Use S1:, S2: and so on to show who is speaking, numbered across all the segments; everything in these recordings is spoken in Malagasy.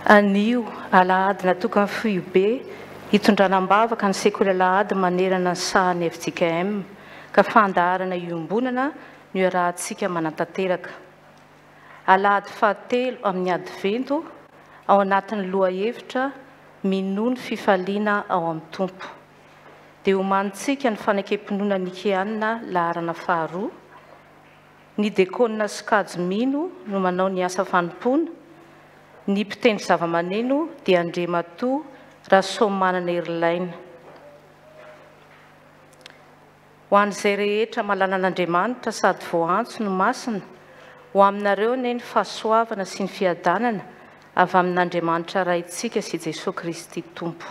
S1: Anio, alahady natokan'ny foibe hitondrana am-bavaka ny sekoly alahady manerana ny sahan'ny fjkm, ka fandaharana iombonana no iarahantsika manatanteraka. Alahady fahatelo amin'ny Advento, ao anatin'ny lohahevitra Minoa ny fifaliana ao amin'ny Tompo. Dia omanintsika ny fanekem-pinoana Nikeana laharana faharoa, Ny dekôna sokajy mino no manao ny asa fanompoana, ny mpitendry zavamaneno dia Andriamatoa Rasoamanana Herilaina. Ho an'izay rehetra malalan'Andriamanitra sady voaantso no masina, ho aminareo anie ny fahasoavana sy ny fiadanana avy amin'Andriamanitra Raintsika sy Jesoa Kristy Tompo.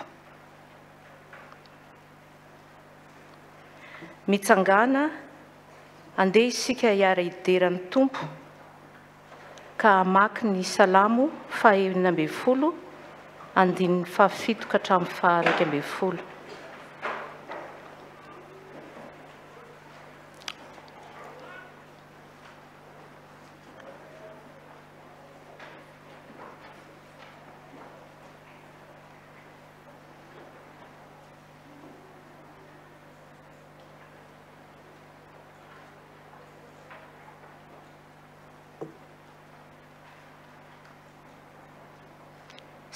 S1: Mitsangàna, andeha isika hiara-hidera ny Tompo ka hamaky ny Salamo faha-16, andininy fahafito ka hatramin'ny faha-11.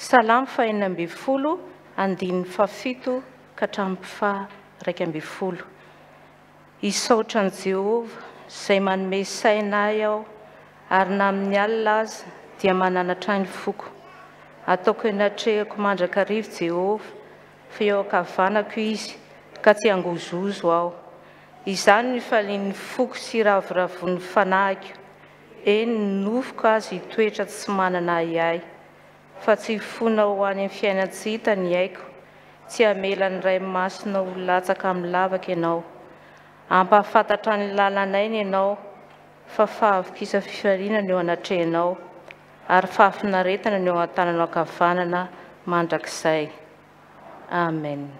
S1: Salamo faha-16, andininy fahafito ka hatramin'ny faha-11. Hisaotra an'i Jehovah, izay manome saina ahy aho, ary na amin'ny alina aza dia mananatra ahy ny foko. Ataoko eny anatrehako mandrakariva Jehovah, fa eo ankavanako Izy, ka tsy hangozohozo aho. Izany no ifalian'ny foko sy iravoravoan'ny fanahiko, eny, ny nofoko aza hitoetra tsy manana ahiahy. Fa tsy hifona ho any amin'ny fiainan-tsy hita ny aiko, tsy hamela ny Ray Masina ho latsaka amin'ny lavaka Ianao. Hampahafantatra ny lalan'aina Ianao, fa fahavokisa fifaliana no eo anatrehanao, ary fahafinaretana no eo an-tananao ankavanana mandrakizay. Amen.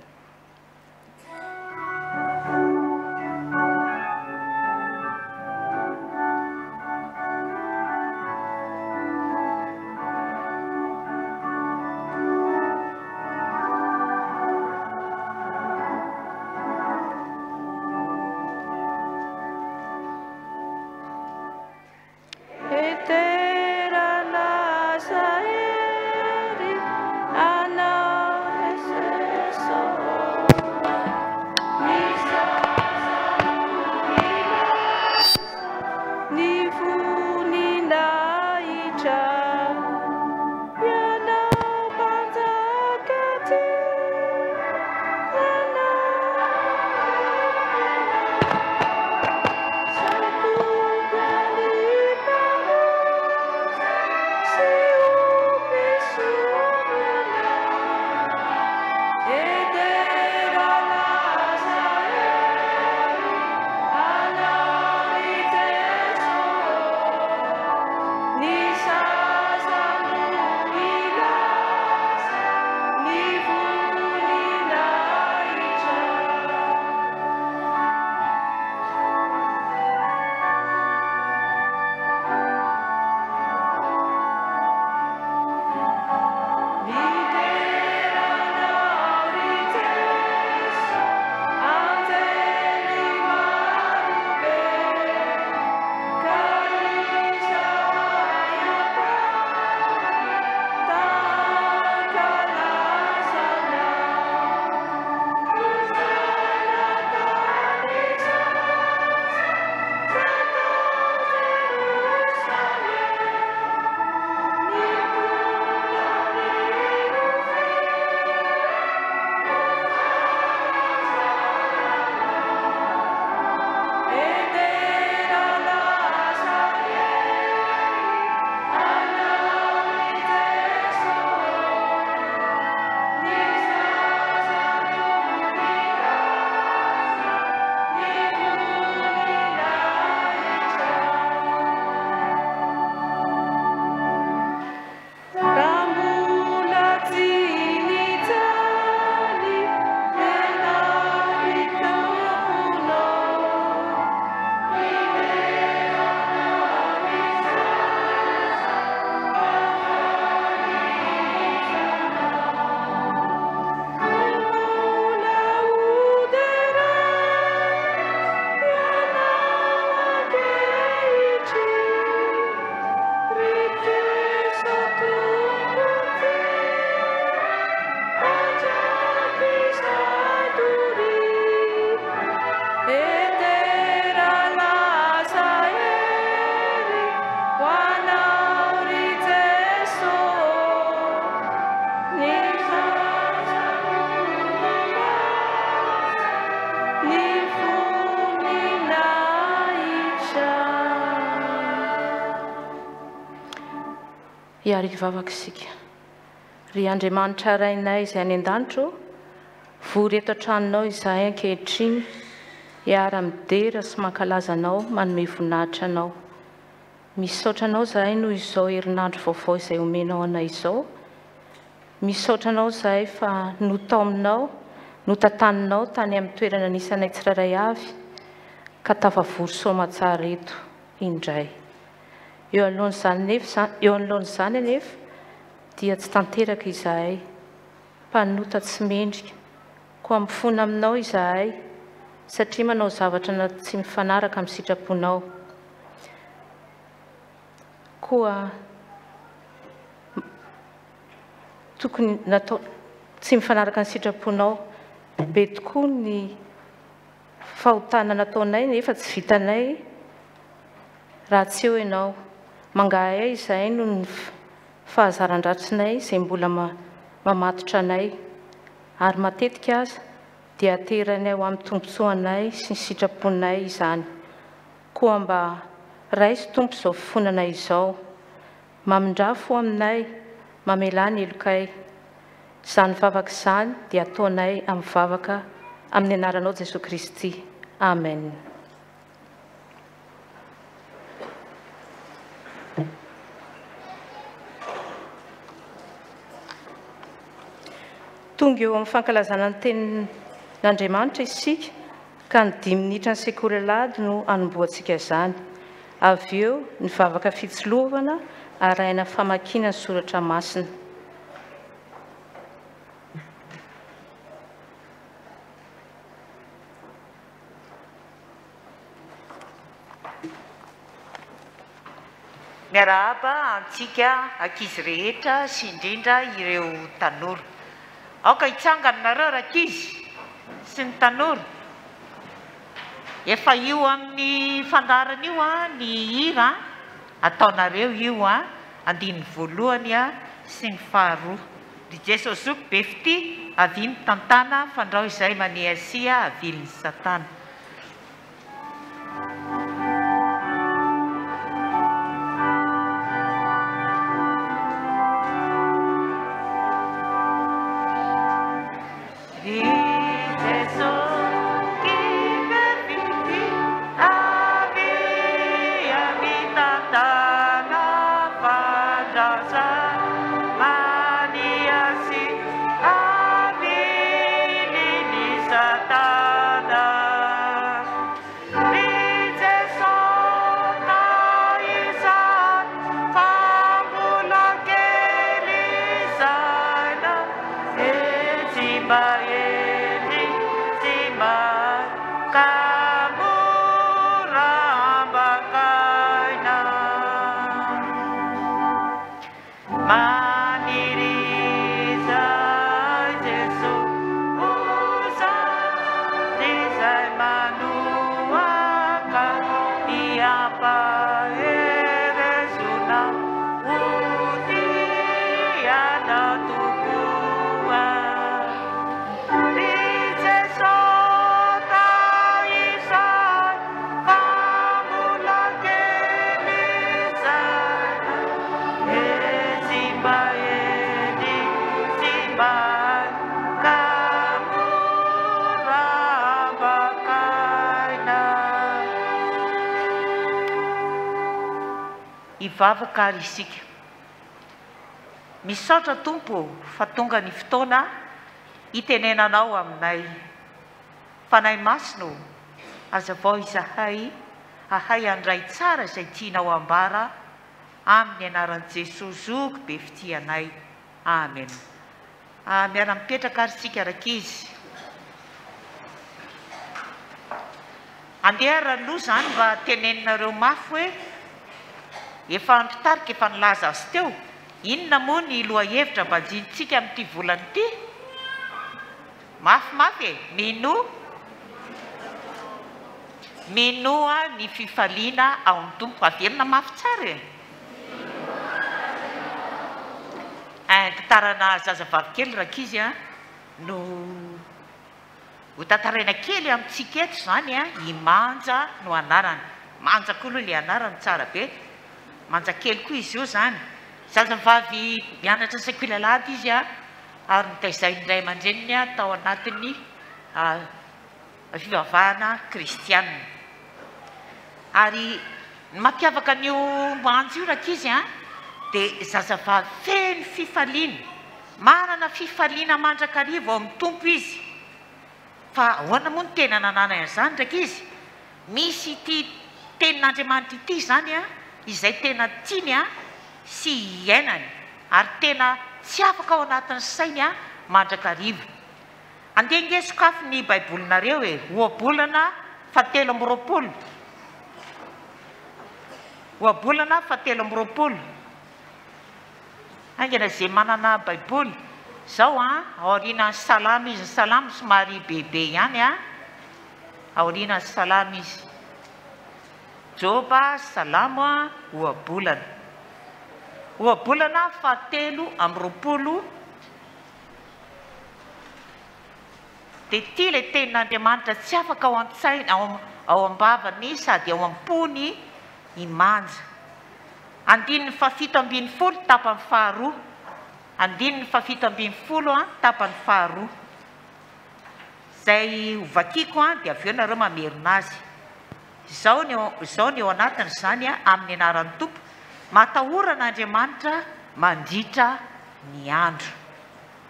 S1: Hiara-hivavaka isika. Ry Andriamanitra Rainay izay any an-danitra ô, vory eto an-tranonao izahay ankehitriny, hiara-midera sy mankalaza Anao, manome voninahitra Anao. Misaotra Anao izahay noho izao herinandro vaovao izay omenao anay izao. Misaotra Anao izahay fa notaominao, notantaninao tany amin'ny toerana nisy anay tsirairay avy, ka tafavory soamatsara eto indray. Eo anoloan'izany nefa, eo anoloan'izany anefa dia tsy tanteraka izahay, mpanota tsy mendrika, koa mifona aminao izahay satria manao zavatra na tsy mifanaraka amin'ny sitraponao. Koa tokony natao tsy mifanaraka ny sitraponao. Be tokoa ny fahotana nataonay nefa tsy vitanay raha tsy eo ianao. Mangahahay izahay noho ny fahazaran-dratsinay izay mbola mamatotra anay, ary matetika aza dia ateranay ho amin'ny tombontsoanay sy ny sitraponay izany. Koa mba raiso Tompo izao fifonana izao. Mamindrà fo aminay, mamelà ny helokay. Izany vavaka izany dia ataonay amin'ny vavaka amin'ny anaranao Jesoa Kristy. Amen. Tonga eo amin'ny fankalazana ny tenin'Andriamanitra isika ka ny dimy minitra ny sekoly alahady no hanombohantsika izany. Avy eo ny vavaka fitsilovana arahina famakiana ny soratra masina.
S2: Miarahaba antsika ankizy rehetra sy indrindra ireo tanora. Aoka hitsangana nareo rankizy sy ny tanora. Efa io amin'ny fandaharana io ny hira ataonareo io andininy voalohany sy ny faharoa. Ry Jeso Zoky be fitia avia mitantana fandrao izay maniasia avilin'i satana. Ry Jeso Zoky be fitia avia mitantana fandrao izay maniasia avilin'i satana. Ry Jeso izany fa mbola kely saina e tsy mba hendry tsy mba ka mora ambakaina. Maniry izay Jeso ho zandry izay manohaka ny ampaherezona ho tia anao tokoa. Ry Jeso izay fa mbola kely saina e tsy mba hendry tsy mba ka mora ambakaina. Hivavaka ary isika. Misaotra Tompo ô fa tonga ny fotoana hitenenanao aminay. Fanahy Masina ô, hazavao izahay hahay handray tsara izay tianao hambara amin'ny anaran'i Jesoa Zoky be fitia anay. Amen. Miara-mipetraka ary isika rankizy. Andeha ary aloha izany mba teneninareo mafy hoe efa mpitarika efa nilaza azy teo, inona moa ny lohahevitra banjinintsika amin'ity volana ity? Mafy mafy e! Minoa Minoa ny fifaliana ao amin'ny Tompo. Averina mafy tsara e! Ein, tantarana zazavavy kely rankizy a, no ho tantaraina kely amintsika eto izany a, i Manja no anarany. Manja koa aloha ilay anarany, tsara be. Manja kely koa izy io izany. Zazavavy mianatra sekoly alahady izy ary notaizain'ny ray aman-dreniny tao anatin'ny fivavahana kristianina. Ary ny mampiavaka an'io Manja io rankizy dia zazavavy feno fifaliana, manana fifaliana mandrakariva ao amin'ny Tompo izy. Fa ahoana moa no tena nananany an'izany rankizy? Misy ity tenin'Andriamanitra ity izany izay tena tiany sy iainany ary tena tsy afaka ao anatin'ny sainy mandrakariva. Andeha ange sokafy ny baibolinareo e, ohabolana fahatelo amby roapolo. Ohabolana fahatelo amby roapolo. Haingana izay manana baiboly. Izao an, aorianan'ny salamo izy, ny salamo somary bebe ihany an, aorianan'ny salamo izy. Joba, salamo, ohabolana. Ohabolana fahatelo amby roapolo. Dia ity ilay tenin'Andriamanitra tsy afaka ao an-tsaina, ao am-bavany sady ao am-pony i Manja. Andininy fahafito ambin'ny folo tapany faharoa. Andininy fahafito ambin'ny folo tapany faharoa. Izay hovakiko dia avy eo nareo mamerina azy. Izao ny izao ny eo anatin'izany amin'ny anaran'ny Tompo, matahora an'Andriamanitra mandritra ny andro.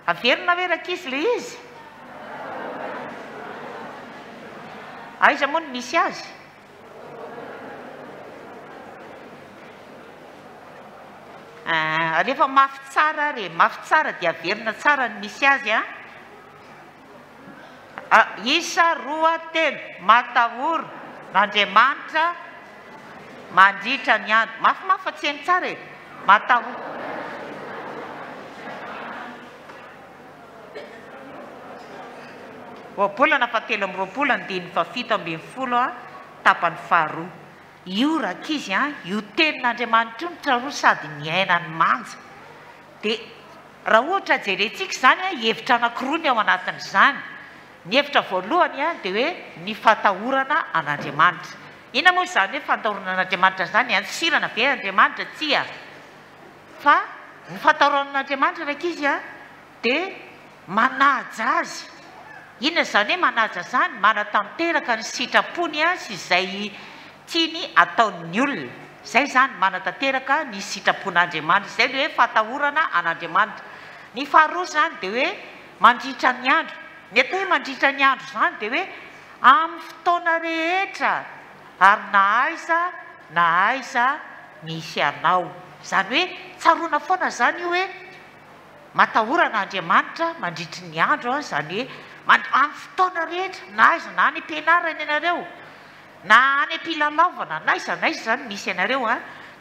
S2: Averina ve rankizy ilay izy? Aiza moa no misy azy? Alefa mafy tsara ary e, mafy tsara dia averina tsara ny misy azy an. Isa roa telo, matahora an'Andriamanitra mandritra ny andro. Mafimafy fa tsy heno tsara e. Matahora. Ohabolana fahatelo amby roapolo andininy fahafito ambin'ny folo tapany faharoa. Io rankizy an, io tenin'Andriamanitra io no tsaroa sady niainan'i Manja. Dia raha ohatra jerentsika izany an, hevitra anankiroa ny ao anatin'izany. Ny hevitra voalohany an, dia hoe ny fahatahorana an'Andriamanitra. Inona moa izany hoe fahatahorana an'Andriamanitra izany? Andosirana ve Andriamanitra? Tsia. Fa ny fahatahorana an'Andriamanitra rankizy an, dia manaja Azy. Inona izany hoe manaja izany? Manatanteraka ny sitrapony sy izay tiany ataon'ny olona. Izay izany, manatanteraka ny sitrapon'Andriamanitra. Izay ilay hoe fahatahorana an'Andriamanitra. Ny faharoa izany dia hoe mandritra ny andro. Ny atao hoe mandritra ny andro izany dia hoe amin'ny fotoana rehetra ary na aiza na aiza misy anao. Izany hoe tsaroana foana izany io hoe matahora an'Andriamanitra mandritry ny andro, izany hoe amin'ny fotoana rehetra, na aiza na any am-pianarana ianareo, na any am-pilalaovana, na aiza na aiza izany misy anareo,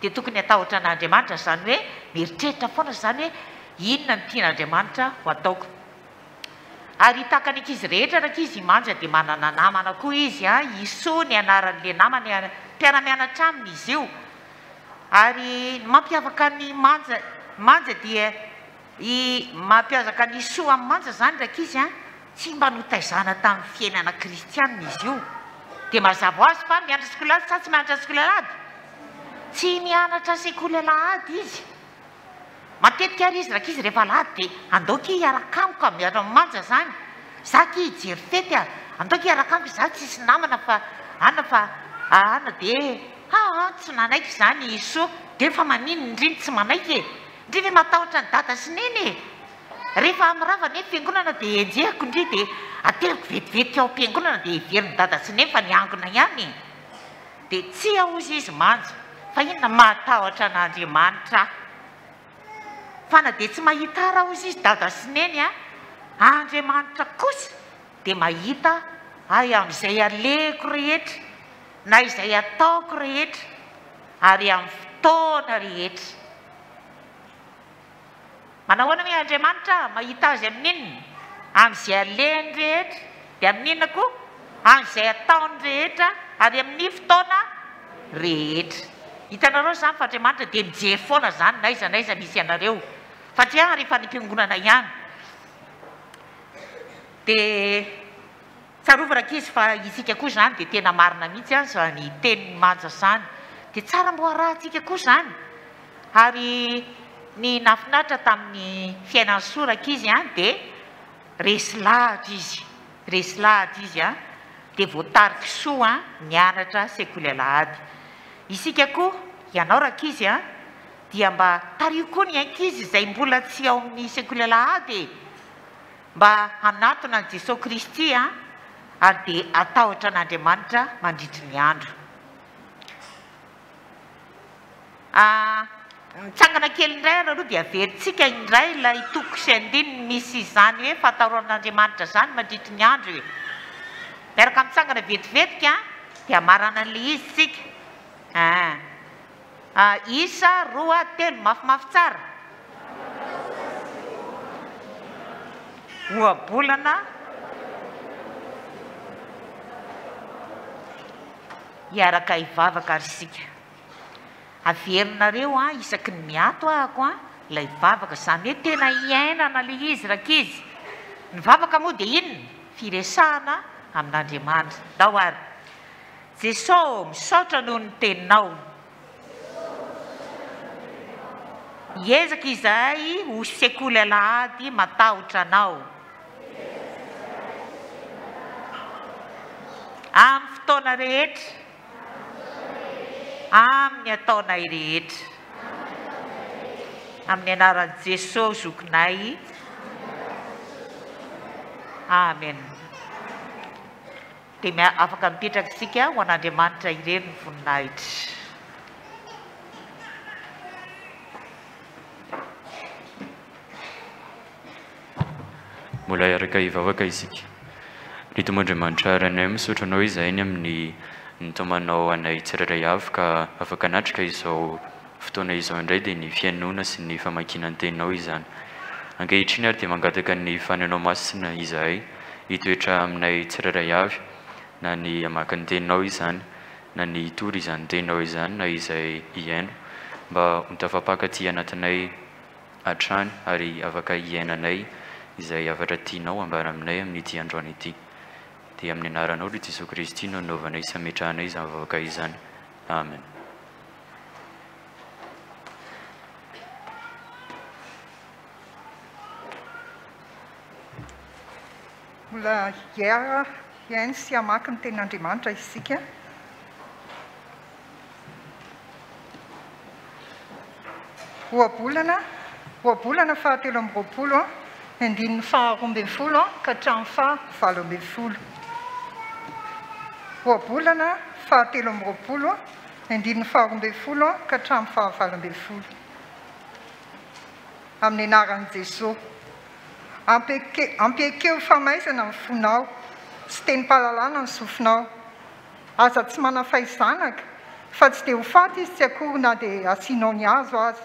S2: dia tokony hatahotra an'Andriamanitra, izany hoe mieritreritra foana izany hoe inona no tian'Andriamanitra ho ataoko. Ary tahaka ny ankizy rehetra rankizy, i Manja dia manana namana koa izy, i Soa ny anaran'ilay namany, mpiara-mianatra aminy izy io. Ary ny mampiavaka an'i Manja, Manja dia i mampiavaka an'i Soa amin'i Manja izany rankizy an, tsy mba notaizana tamin'ny fiainana kristianina izy io. Dia mazava ho azy fa mianatra sekoly alahady sa tsy mianatra sekoly alahady? Tsy mianatra sekoly alahady izy. Matetika ary izy rankizy rehefa alahady dia andao akia hiaraka amiko a, miaraka amin'i Manja izany, za akia hijery fety a, andao akia hiaraka amiko, za tsisy namana fa ana fa ana dia aa tsy nanaiky izany i Soa, dia fa maninona ndry no tsy manaiky e, ndry ve matahotra an'i dada sy neny e, rehefa mirava anie ny fiangonana dia enjehiko ndry dia ateriko vetivety ao am-piangonana dia heverin'i dada sy neny fa niangona ihany e. Dia tsia hozy izy Manja, fa inona mahatahotra an'Andriamanitra aho. Fa na dia tsy mahita ahy raha hozy izy dada sy neny a, Andriamanitra kosa dia mahita ahy amin'izay alehiko rehetra, na izay ataoko rehetra, ary amin'ny fotoana rehetra. Manao ahoana hoe Andriamanitra mahita azy amin'inona? Amin'izay alehany rehetra, dia amin'inona koa? Amin'izay ataony rehetra ary amin'ny fotoana rehetra. Hitanareo izany fa Andriamanitra dia mijery foana izany na aiza na aiza misy anareo. Fa tsy hoe rehefa any am-piangonana ihany. Dia Tsarovy rankizy fa isika koa izany dia tena marina mihitsy an izany tenin'i Manja izany. Dia tsara mbo arahantsika koa izany. Ary. Ny nahafinaritra tamin'ny fiainan'i Soa rankizy an, dia resy lahatra izy, resy lahatra izy an, dia voatarik'i Soa an, nianatra sekoly alahady. Isika koa, ianao rankizy an, dia mba tariho koa ny ankizy izay mbola tsy ao amin'ny sekoly alahady e! Mba hanatona an'i Jesoa Kristy an, ary dia hatahotra an'Andriamanitra mandritry ny andro. A Mitsangana kely indray ary aloha dia averintsika indray ilay toko sy andininy misy izany hoe fahatahoran'Andriamanitra izany mandritry ny andro e. Miaraka mitsangana vetivetika dia hamarana an'ilay izy isika. A A Isa, roa, telo, mafimafy tsara. Ohabolana. Hiaraka hivavaka ary isika. Averinareo an, isaky ny miato ahako an, ilay vavaka, izany hoe tena iainana ilay izy rankizy. Ny vavaka moa dia inona? Firesahana amin'Andriamanitra. Ndao ary. Jesoa ô, misaotra noho ny teninao. Hiezaka izahay ho sekoly alahady matahotra Anao. Amin'ny fotoana rehetra, amin'ny ataonay rehetra. Amin'ny anaran'i Jesoa zokinay. Amen. Dia afaka mipetraka isika ho an'Andriamanitra irery ny voninahitra.
S3: Mbola hiaraka hivavaka isika. Ry Tompo Andriamanitra Rainay misaotra Anao izahay ny amin'ny nitaomanao anay tsirairay avy ka afaka hanatrika izao fotoana izao indray dia ny fihainoana sy ny famakiana ny Teninao izany. Ankehitriny ary dia mangataka ny Fanahinao Masina izahay hitoetra aminay tsirairay avy na ny hamaky ny Teninao izany na ny hitory izany Teninao izany na izay hihaino mba ho tafapaka aty anatinay hatrany ary afaka hiainanay izay hafatra tianao hambara aminay amin'ity androany ity. Dia amin'ny anaranao ry Jesoa Kristy no anaovanay sy ametrahanay izany vavaka izany. Amen.
S4: Mbola hiara hihaino sy hamaky ny tenin'Andriamanitra isika. Ohabolana, Ohabolana fahatelo amby 20, ny andininy faha 12 ka hatramin'ny faha 18. Ohabolana fahatelo amby 20, ny andininy faha 12 ka hatramin'ny faha 18. Amin'ny anaran'i Jesoa. Ampiekeo famaizana ny fonao, sy tenim-pahalalana ny sofinao. Aza tsy manafay zanaka, fa tsy dia ho faty izy tsy akory na dia asianao ny hazo aza.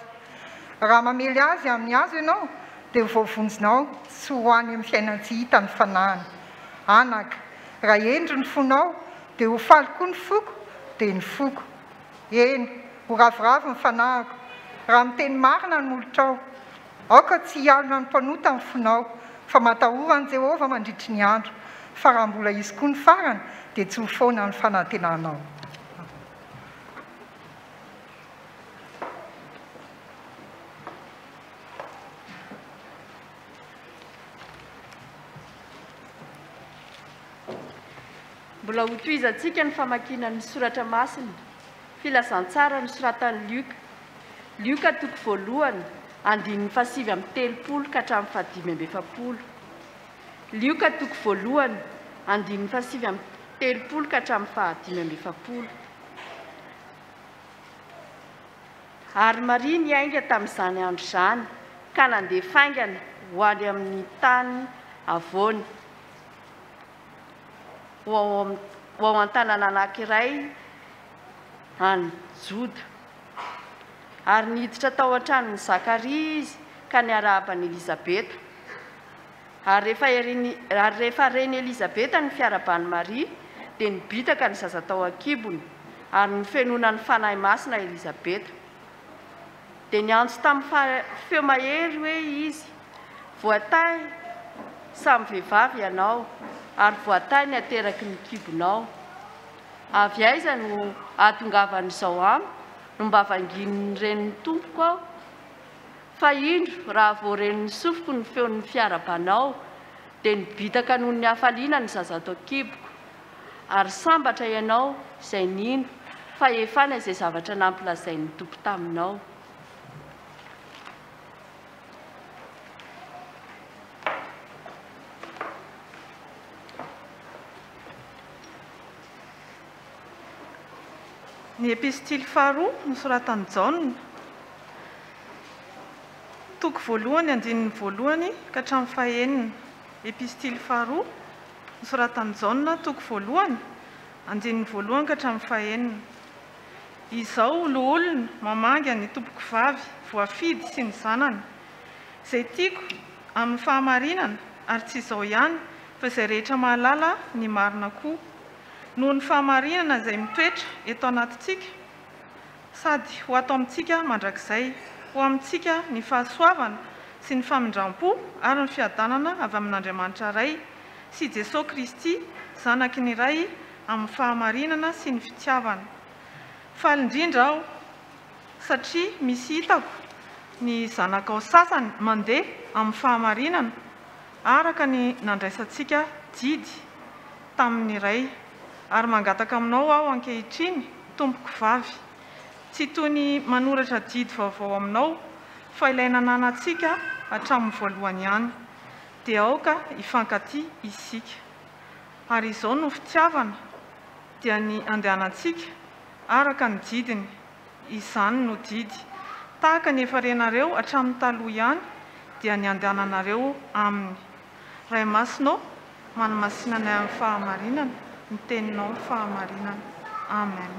S4: Raha mamely azy amin'ny hazo ianao, dia ho voavonjinao tsy ho any amin'ny fiainan-tsy hita ny fanahiny. Anaka, raha hendry ny fonao, dia ho faly koa ny foko, dia ny foko. Eny, ho ravoravo ny fanahiko, raha miteny marina ny molotrao. Aoka tsy hialona ny mpanota ny fonao, fa matahora an'i Jehovah mandritry ny andro, fa raha mbola hisy koa ny farany, dia tsy ho foana ny fanantenanao.
S5: Mbola hotohizantsika ny famakiana ny soratra masina, filazantsara nosoratan'i Lioka. Lioka toko voalohany, andininy faha-39 ka hatramin'ny faha-45. Lioka toko voalohany, andininy faha-39 ka hatramin'ny faha-45. Ary Maria niainga tamin'izany andro izany ka nandeha faingana ho any amin'ny tany havoana, ho ao an-tanàna anankiray any Joda. Ary niditra tao an-tranon'i Zakaria izy ka niarahaba an'i Elizabeta. Ary rehefa ary rehefa ren'i Elizabeta ny fiarahaban'i Maria, dia nibitaka ny zaza tao an-kibony, ary nofenoina ny Fanahy Masina Elizabeta. Dia niantso tamin'ny feo mahery hoe izy, Voatahy samy vehivavy ianao, ary voatahy ny ateraky ny kibonao. Avy aiza no ahatongavan'izao amiko no mba vangian'ny renin'ny Tompoko aho? Fa indro, raha vao ren'ny sofiko ny feon'ny fiarahabanao, dia nibitaka noho ny hafaliana ny zaza ato an-kiboko. Ary sambatra ianao izay nino fa hefana izay zavatra nampilazain'ny Tompo taminao.
S6: Ny Epistily faharoa nosoratan'i Jaona, toko voalohany andininy voalohany ka hatramin'ny fahenina. Epistily faharoa nosoratan'i Jaona, toko voalohany andininy voalohany ka hatramin'ny fahenina. Izao loholona mamangy an'i tompokovavy voafidy sy ny zanany, izay tiako amin'ny fahamarinana, ary tsy izao ihany, fa izay rehetra mahalala ny marina koa. Noho ny fahamarinana izay mitoetra eto anatintsika, sady ho ato amintsika mandrakizay. Ho amintsika ny fahasoavana sy ny famindram-po ary ny fiadanana avy amin'Andriamanitra Ray sy Jesoa Kristy Zanaky ny Ray amin'ny fahamarinana sy ny fitiavana. Faly indrindra aho satria misy hitako ny zanakao sasany mandeha amin'ny fahamarinana araka ny nandraisantsika didy tamin'ny Ray. Ary mangataka aminao aho ankehitriny, tompoko vavy, tsy toy ny manoratra didy vaovao aminao, fa ilay nananantsika hatramin'ny voalohany ihany, dia aoka hifankatia isika. Ary izao no fitiavana, dia ny andehanantsika araka ny didiny, izany no didy, tahaka ny efa renareo hatramin'ny taloha ihany, dia ny andehananareo aminy. Ray Masina ô, manamasina anay amin'ny fahamarinana, ny teninao no fahamarinana. Amen.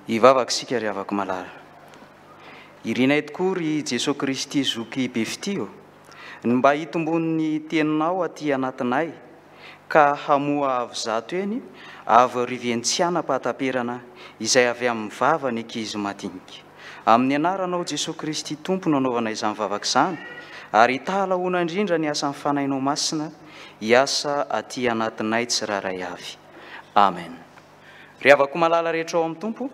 S7: Hivavaka isika ry havako malala. Irinay tokoa ry Jesoa Kristy Zoky be fitia ô, ny mba hitombon'ny teninao aty anatinay ka hamoha avo zato eny avo arivo eny tsy hanam-pahataperana izay avy amin'ny vavan'ny ankizy madinika. Amin'ny anaranao Jesoa Kristy Tompo no anaovana izany vavaka izany ary hitalahoana indrindra ny asan'ny Fanahinao Masina hiasa aty anatinay tsirairay avy. Amen. Ry havako malala rehetra ao amin'ny Tompo,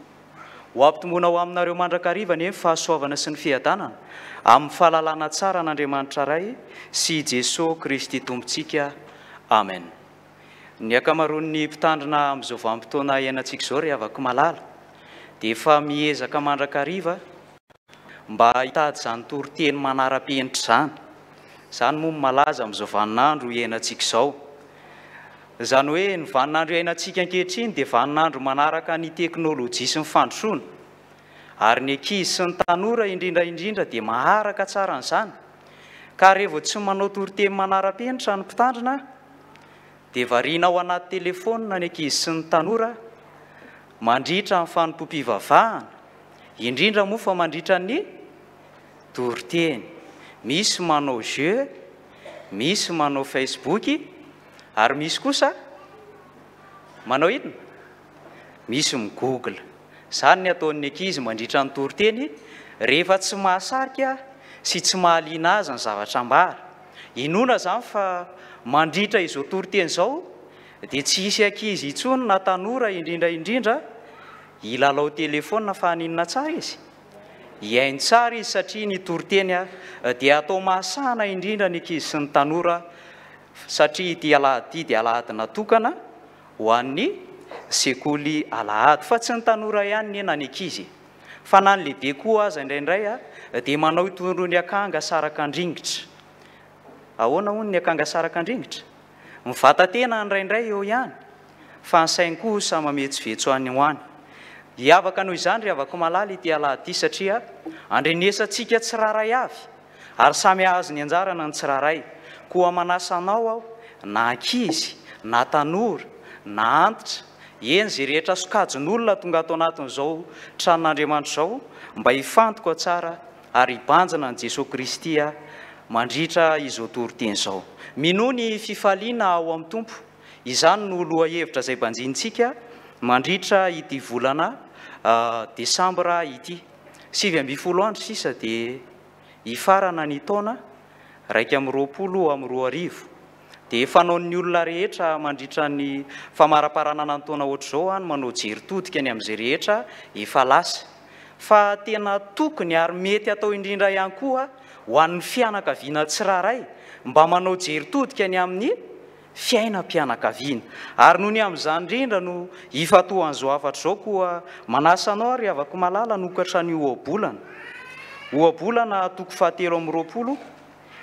S7: ho ampitomboina ho aminareo mandrakariva anie ny fahasoavana sy ny fiadanana, amin'ny fahalalana tsara an'Andriamanitra Ray sy i Jesoa Kristy Tompontsika. Amen. Ny ankamaroan'ny mpitandrina amin'izao vanim-potoana iainantsika izao ry havako malala, dia efa miezaka mandrakariva mba hitady izany toriteny manara-penitra izany. Izany moa no malaza amin'izao vaninandro iainantsika izao. Izany hoe ny vaninandro iainantsika ankehitriny dia vaninandro manaraka ny teknolojia sy ny fandrosoana. Ary ny ankizy sy ny tanora indrindra indrindra dia maharaka tsara an'izany. Ka revo tsy manao toriteny manara-penitra ny mpitandrina dia variana ao anaty telefaonina ny ankizy sy ny tanora mandritra ny fanompoam-pivavahana, indrindra moa fa mandritra ny toriteny. Misy manao jeu, misy manao Facebook ary misy kosa manao inona? Misy mi-google. Izany ny ataon'ny ankizy mandritra ny toriteny rehefa tsy mahasarika sy tsy mahaliana azy ny zavatra ambara. Inoana izany fa mandritra izao toriteny izao dia tsy hisy ankizy intsony na tanora indrindra indrindra hilalao telefaonina fa haninona tsara izy? Hihaino tsara izy satria ny toriteny dia atao mahasahana indrindra ny ankizy sy ny tanora satria ity alahady ity dia alahady natokana ho an'ny sekoly alahady. Fa tsy ny tanora ihany anie na ny ankizy e! Fa na ny lehibe koa aza indraindray dia manao itony akanga saraka andringitra. Ahoana hono ny akanga saraka andringitra? Mivata-tena indraindray eo ihany fa ny sainy kosa mametsovetso any ho any. Hiavaka noho izany ry havako malala ity alahady ity satria andrenesantsika tsirairay avy ary samy hahazo ny anjarana ny tsirairay. Koa manasa anao aho na ankizy na tanora na antitra, eny izay rehetra sokajin'olona tonga ato anatin'izao tranon'Andriamanitra izao mba hifantoka tsara ary hibanjina an'i Jesoa Kristy mandritra izao toriteny izao. Minoa ny fifaliana ao amin'ny Tompo, izany no lohahevitra izay banjinintsika mandritra ity volana desambra ity. 19 andro sisa dia hifarana ny taona 2021. Dia fanaon'ny olona rehetra mandritra ny famaraparanana ny taona ohatr'izao ny manao jery todika ny amin'izay rehetra efa lasa. Fa tena tokony ary mety atao indrindra ihany koa ho an'ny fianakaviana tsirairay mba manao jery todika ny amin'ny fiainam-pianakaviana. Ary noho ny amin'izany indrindra no ifantohan'izao hafatra izao koa manasa anao ary havako malala hanokatra ny ohabolana. Ohabolana toko fahatelo amby roapolo,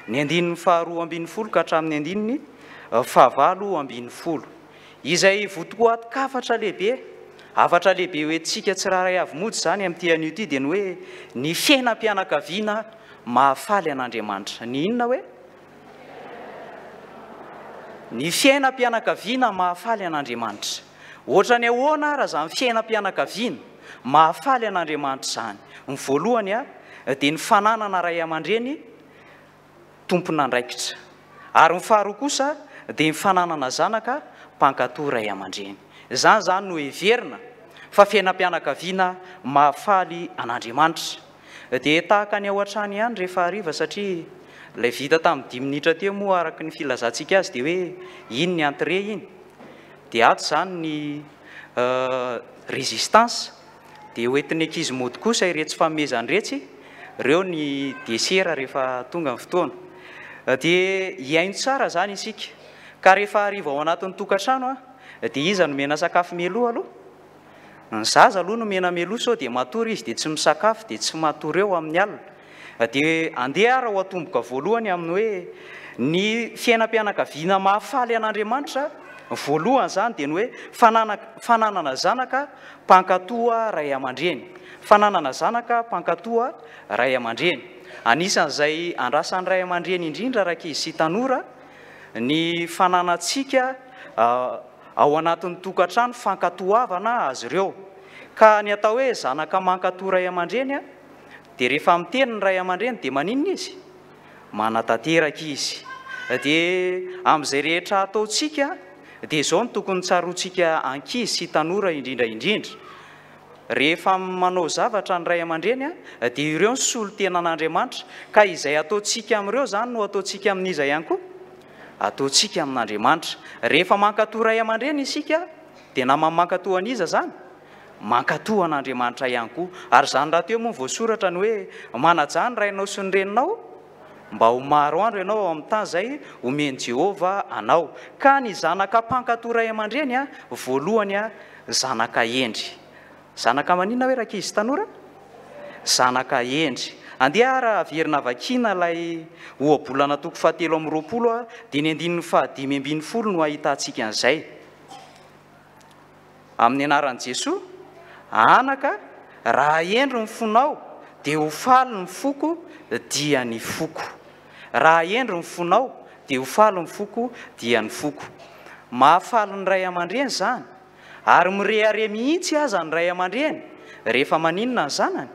S7: ny andininy faharoa ambin'ny folo ka hatramin'ny andininy fahavalo ambin'ny folo. Izay votoatin-kafatra lehibe, hafatra lehibe hoentintsika tsirairay avy mody izany amin'ity anio ity dia ny hoe ny fiainam-pianakaviana mahafaly an'Andriamanitra. Ny inona hoe? Ny fiainam-pianakaviana mahafaly an'Andriamanitra. Ohatran'ny ahoana ara izany fiainam-pianakaviana mahafaly an'Andriamanitra izany? Ny voalohany dia ny fananana ray aman-dreny tompon'andraikitra. Ary ny faharoa kosa dia ny fananana zanaka mpankatò ray aman-dreny. Izany izany no heverina fa fiainam-pianakaviana mahafaly an'Andriamanitra. Dia tahaka ny ao an-trano ihany rehefa hariva satria ilay vita tamin'ny dimy minitra teo moa araka ny filazantsika azy dia hoe iny ny entrée iny. Dia ato izany ny résistance. Dia hoentin'ny ankizy mody kosa iretsy fanomezana iretsy, ireo ny desera rehefa tonga ny fotoana. Dia hihaino tsara izany isika. Ka rehefa hariva ao anatin'ny tokantrano dia iza no omena sakafo mialoha aloha? Ny zaza aloha no omena mialoha sao dia matory izy dia tsy misakafo dia tsy matory eo amin'ny alina. Dia andeha ary ho atomboka voalohany amin'ny hoe ny fiainam-pianakaviana mahafaly an'Andriamanitra, voalohany izany dia ny hoe fananana zanaka mpankatoa ray aman-dreny. Fananana zanaka mpankatoa ray aman-dreny. Anisan'izay andrasan'ny ray aman-dreny indrindra rankizy sy tanora ny fananantsika ao anatin'ny tokantrano fankatoavana azy ireo. Ka ny atao hoe zanaka mankatoa ray aman-dreny dia rehefa miteny ny ray aman-dreny dia maninona izy? Manatanteraka izy. Dia amin'izay rehetra ataontsika dia izao no tokony tsaroantsika ankizy sy tanora indrindra indrindra. Rehefa manao zavatra ny ray aman-dreny dia ireo ny solontenan'Andriamanitra ka izay ataontsika amin'ireo izany no ataontsika amin'iza ihany koa? Ataontsika amin'Andriamanitra. Rehefa mankatò ray aman-dreny isika dia namany mankatò an'iza izany? Mankatò an'Andriamanitra ihany koa. Ary izany rahateo moa voasoratra ny hoe manajà ny rainao sy ny reninao mba ho maro andro ianao ao amin'ny tany izay omen'i Jehovah anao. Ka ny zanaka mpankatò ray aman-dreny voalohany zanaka hendry. Zanaka maninona hoe rankizy tanora? Zanaka hendry. Andeha ary averina vakiana ilay ohabolana toko fahatelo amby roapolo dia ny andininy fahadimy ambin'ny folo no ahitantsika an'izay. Amin'ny anaran'i Jesoa, anaka, raha hendry ny fonao dia ho faly ny foko dia ny foko. Raha hendry ny fonao, dia ho faly ny foko, dia ny foko. Mahafaly ny ray aman-dreny izany, ary mirehareha mihitsy aza ny ray aman-dreny rehefa maninona ny zanany?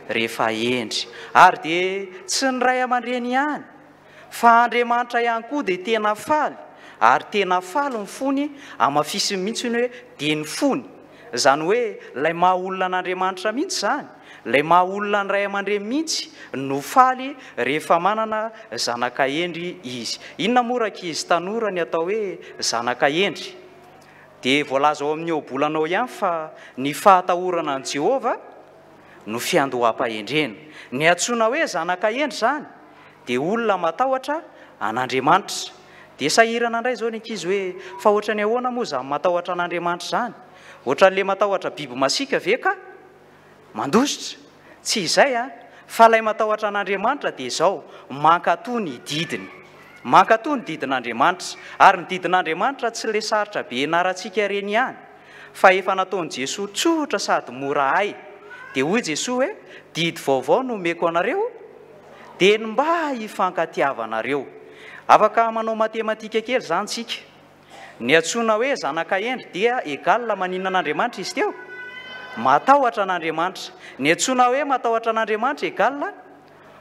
S7: Rehefa hendry. Ary dia tsy ny ray aman-dreny ihany, fa Andriamanitra ihany koa dia tena faly, ary tena faly ny fony, hamafisiny mihitsy ny hoe dia ny fony. Izany hoe ilay maha olona an'Andriamanitra mihitsy izany, ilay maha olona ny ray aman-dreny mihitsy no faly rehefa manana zanaka hendry izy. Inona moa rankizy tanora ny atao hoe zanaka hendry? Dia voalaza ao amin'ny ohabolana ao ihany fa ny fahatahorana an'i Jehovah no fiandoham-pahendrena. Ny antsoina hoe zanaka hendry izany dia olona matahotra an'Andriamanitra. Dia sahirana indray izao ny ankizy hoe, fa ohatran'ny ahoana moa izany matahotra an'Andriamanitra izany? Ohatran'ilay matahotra biby masiaka ve ka? Mandositra? Tsy izay an! Fa ilay matahotra an'Andriamanitra dia izao, mankatò ny didiny. Mankatò ny didin'Andriamanitra. Ary ny didin'Andriamanitra tsy ilay sarotra be ianarantsika ireny ihany. Fa efa nataon'i Jesoa tsotra sady mora hay. Dia hoy Jesoa hoe, Didy vaovao no omeko anareo, dia ny mba hifankatiavanareo. Afaka manao matematika kely izany tsika. Ny antsoina hoe zanaka hendry dia égal maninona an'Andriamanitra izy teo? Matahotra an'Andriamanitra. Ny antsoina hoe matahotra an'Andriamanitra égal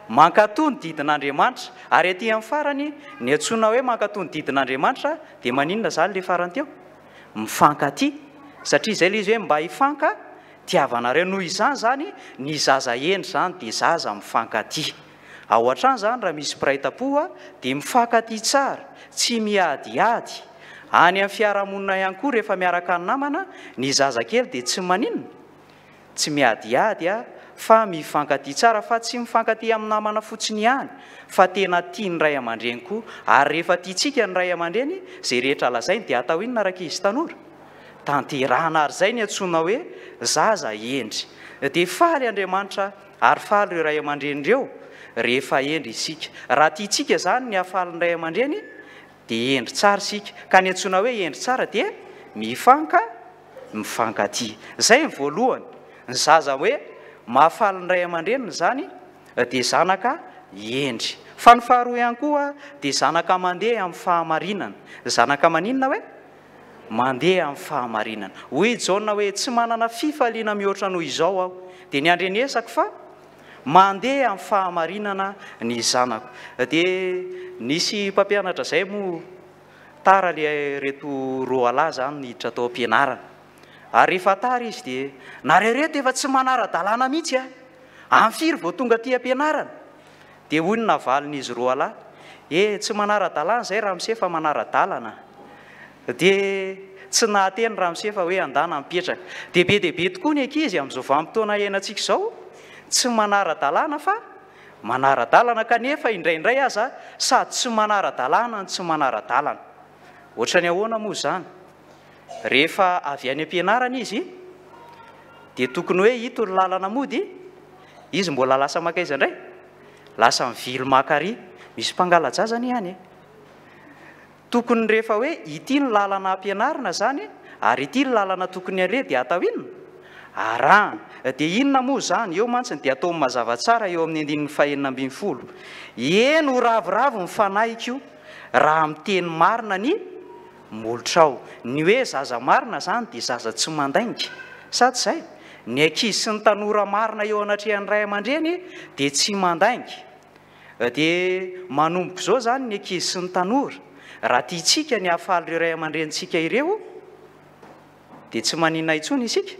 S7: mankatò ny didin'Andriamanitra. Ary aty amin'ny farany, ny antsoina hoe mankatò ny didin'Andriamanitra dia maninona izany ilay farany teo? Mifankatia. Satria izay ilay izy hoe mba hifanka tiavanareo. Noho izany izany, ny zaza hendry izany dia zaza mifankatia. Ao an-trano izany raha misy mpiray tampo dia mifankatia tsara, tsy miadiady. Any amin'ny fiarahamonina ihany koa rehefa miaraka ny namana, ny zazakely dia tsy maninona? Tsy miadiady fa mifankatia tsara fa tsy mifankatia amin'ny namana fotsiny ihany fa tena tia ny ray aman-dreny koa. Ary rehefa tiantsika ny ray aman-dreny, izay rehetra lazainy dia atao inona rankizy tanora? Tanterahana ary izay ny antsoina hoe zaza hendry. Dia faly Andriamanitra ary faly ireo ray aman-dreny ireo rehefa hendry isika. Raha tiantsika izany ny hahafaly ny ray aman-dreny dia hendry tsara isika. Ka ny antsoina hoe hendry tsara dia mifanka mifankatia. Izay ny voalohany. Ny zaza hoe mahafaly ny ray aman-dreniny izany dia zanaka hendry. Fa ny faharoa ihany koa dia zanaka mandeha amin'ny fahamarinana. Zanaka maninona hoe? Mandeha amin'ny fahamarinana. Hoy i Jaona hoe, Tsy manana fifaliana mihoatra noho izao aho, dia ny handrenesako fa mandeha amin'ny fahamarinana ny zanako. Dia nisy mpampianatra izay moa tara ilay ireto roalahy izany niditra tao am-pianarana. Ary rehefa tara izy dia, nareo ireto efa tsy manara-dalàna mihitsy a! Amin'ny firy vao tonga aty am-pianarana? Dia hoy ny navalin'izy roalahy, Eh, tsy manara-dalàna izay ramose fa manara-dalana. Dia tsy nahateny ramose fa hoe andana mipetraka. Dia be dia be tokoa ny ankizy amin'izao vanim-potoana iainantsika izao, tsy manara-dalàna fa manara-dalana kanefa indraindray aza sady tsy manara-dalàna no tsy manara-dalana. Ohatran'ny ahoana moa izany? Rehefa avy any am-pianarana izy dia tokony hoe ito ny lalana mody, izy mbola lasa mankaiza indray? Lasa mivily maka ary. Misy mpangala-jaza anie any e! Tokony rehefa hoe ity ny lalana ampianarina izany ary ity ny lalana tokony aleha dia atao inona? Arahana. Dia inona moa izany? Eo mantsy dia ataony mazava tsara eo amin'ny andininy fahenina ambin'ny folo. Eny ho ravoravo ny fanahiko raha miteny marina ny molotrao. Ny hoe zaza marina izany dia zaza tsy mandainga. Sa tsy izay? Ny ankizy sy ny tanora marina eo anatrehan'ny ray aman-dreny dia tsy mandainga. Dia manomboka izao izany ny ankizy sy ny tanora, raha tiantsika ny hahafaly ireo ray aman-drenintsika ireo, dia tsy maninona intsony isika?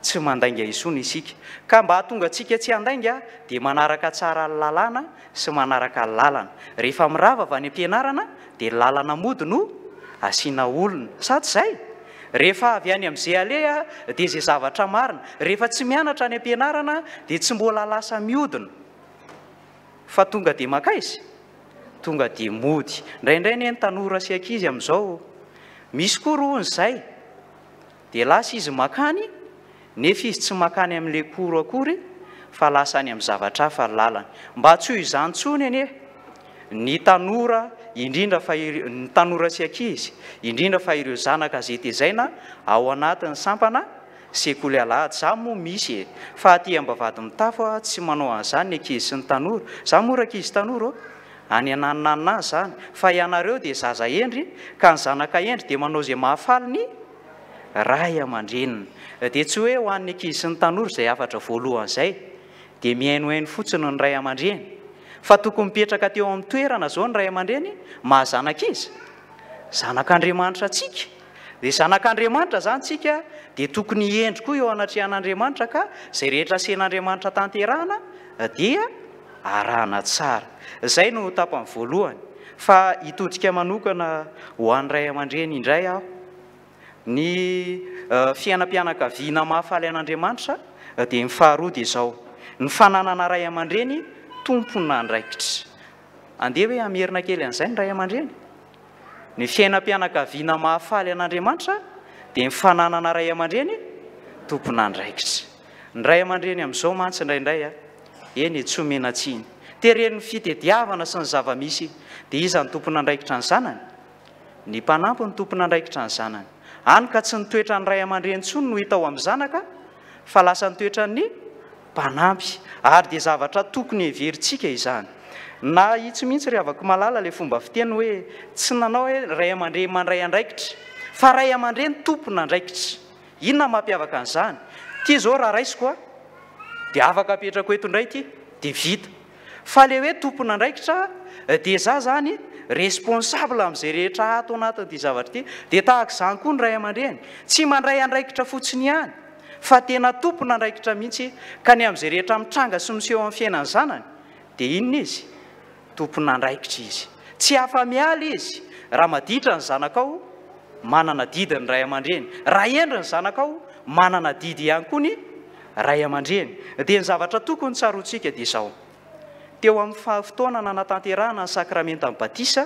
S7: Tsy mandainga intsony isika. Ka mba hahatonga antsika tsy handainga, dia manaraka tsara ny lalàna sy manaraka ny lalana. Rehefa mirava avy any am-pianarana, dia ny lalana mody no asiana olona. Sa tsy izay? Rehefa avy any amin'izay aleha, dia izay zavatra marina. Rehefa tsy mianatra any am-pianarana, dia tsy mbola lasa mihodina. Fa tonga dia mankaiza? Tonga dia mody. Indraindray anie ny tanora sy ankizy amin'izao, misy koa hono izay, dia lasa izy mankany, nefa izy tsy mankany amin'ilay cours akory, fa lasa any amin'ny zavatra hafa ny lalany. Mba tsy ho izany intsony anie ny tanora, indrindra fa ireo, ny tanora sy ankizy, indrindra fa ireo zanaka izay tezaina ao anatin'ny sampana Sekoly alahady za moa misy e! Fa aty Ambavahadimitafo a tsy manao an'izany ny ankizy sy ny tanora. Za moa rankizy tanora ô! Any ananonanona any izany. Fa ianareo dia zaza hendry, ka ny zanaka hendry dia manao izay mahafaly ny ray aman-dreniny. Dia tsy hoe ho an'ny ankizy sy ny tanora izay hafatra voalohany izay, dia mihainohaino fotsiny ny ray aman-dreny. Fa tokony mipetraka teo amin'ny toerana izao ny ray aman-dreny maha zanak'iza? Zanak'Andriamanitra antsika. Dia zanak'Andriamanitra izany tsika dia tokony hendry koa eo anatrehan'Andriamanitra ka izay rehetra asen'Andriamanitra tanterahana dia arahana tsara. Izay no tapany voalohany. Fa hitodika manokana ho an'ny ray aman-dreny indray aho. Ny fiainam-pianakaviana mahafaly an'Andriamanitra dia ny faharoa dia izao, ny fananana ray aman-dreny tompon'andraikitra. Andeha hoe hamerina kely an'izay ny ray aman-dreny. Ny fiainam-pianakaviana mahafaly an'Andriamanitra dia ny fananana ray aman-dreny tompon'andraikitra. Ny ray aman-dreny amin'izao mantsy indraindray, eny e, tsy omena tsiny. Teren'ny fitediavana sy ny zava-misy dia iza no tompon'andraikitra ny zanany? Ny mpanampy no tompon'andraikitra ny zanany. Hany ka tsy ny toetran'ny ray aman-dreny intsony no hita ao amin'ny zanaka fa lasa ny toetran'ny mpanampy. Ary dia zavatra tokony heverintsika izany. Nahitsy mihitsy ry havako malala ilay fomba fiteny hoe tsy nanao hoe ray aman-dreny mandray andraikitra fa ray aman-dreny tompon'andraikitra. Inona no mampiavaka an'izany? Ity izao raha raisiko a, dia afaka apetrako eto indray ity, dia vita. Fa ilay hoe tompon'andraikitra dia za zany responsable amin'izay rehetra ato anatin'ity zavatra ity. Dia tahaka izany koa ny ray aman-dreny. Tsy mandray andraikitra fotsiny ihany fa tena tompon'andraikitra mihitsy ka ny amin'izay rehetra mitranga sy miseho amin'ny fiainan'ny zanany dia inona izy? Tompon'andraikitra izy. Tsy afa-miala izy. Raha maditra ny zanakao, manana adidy ny ray aman-dreny. Raha hendry ny zanakao, manana adidy ihany koa ny ray aman-dreny. Dia ny zavatra tokony tsaroantsika dia izao, teo amin'ny fotoana nanatanterahana ny sakramentan'ny batisa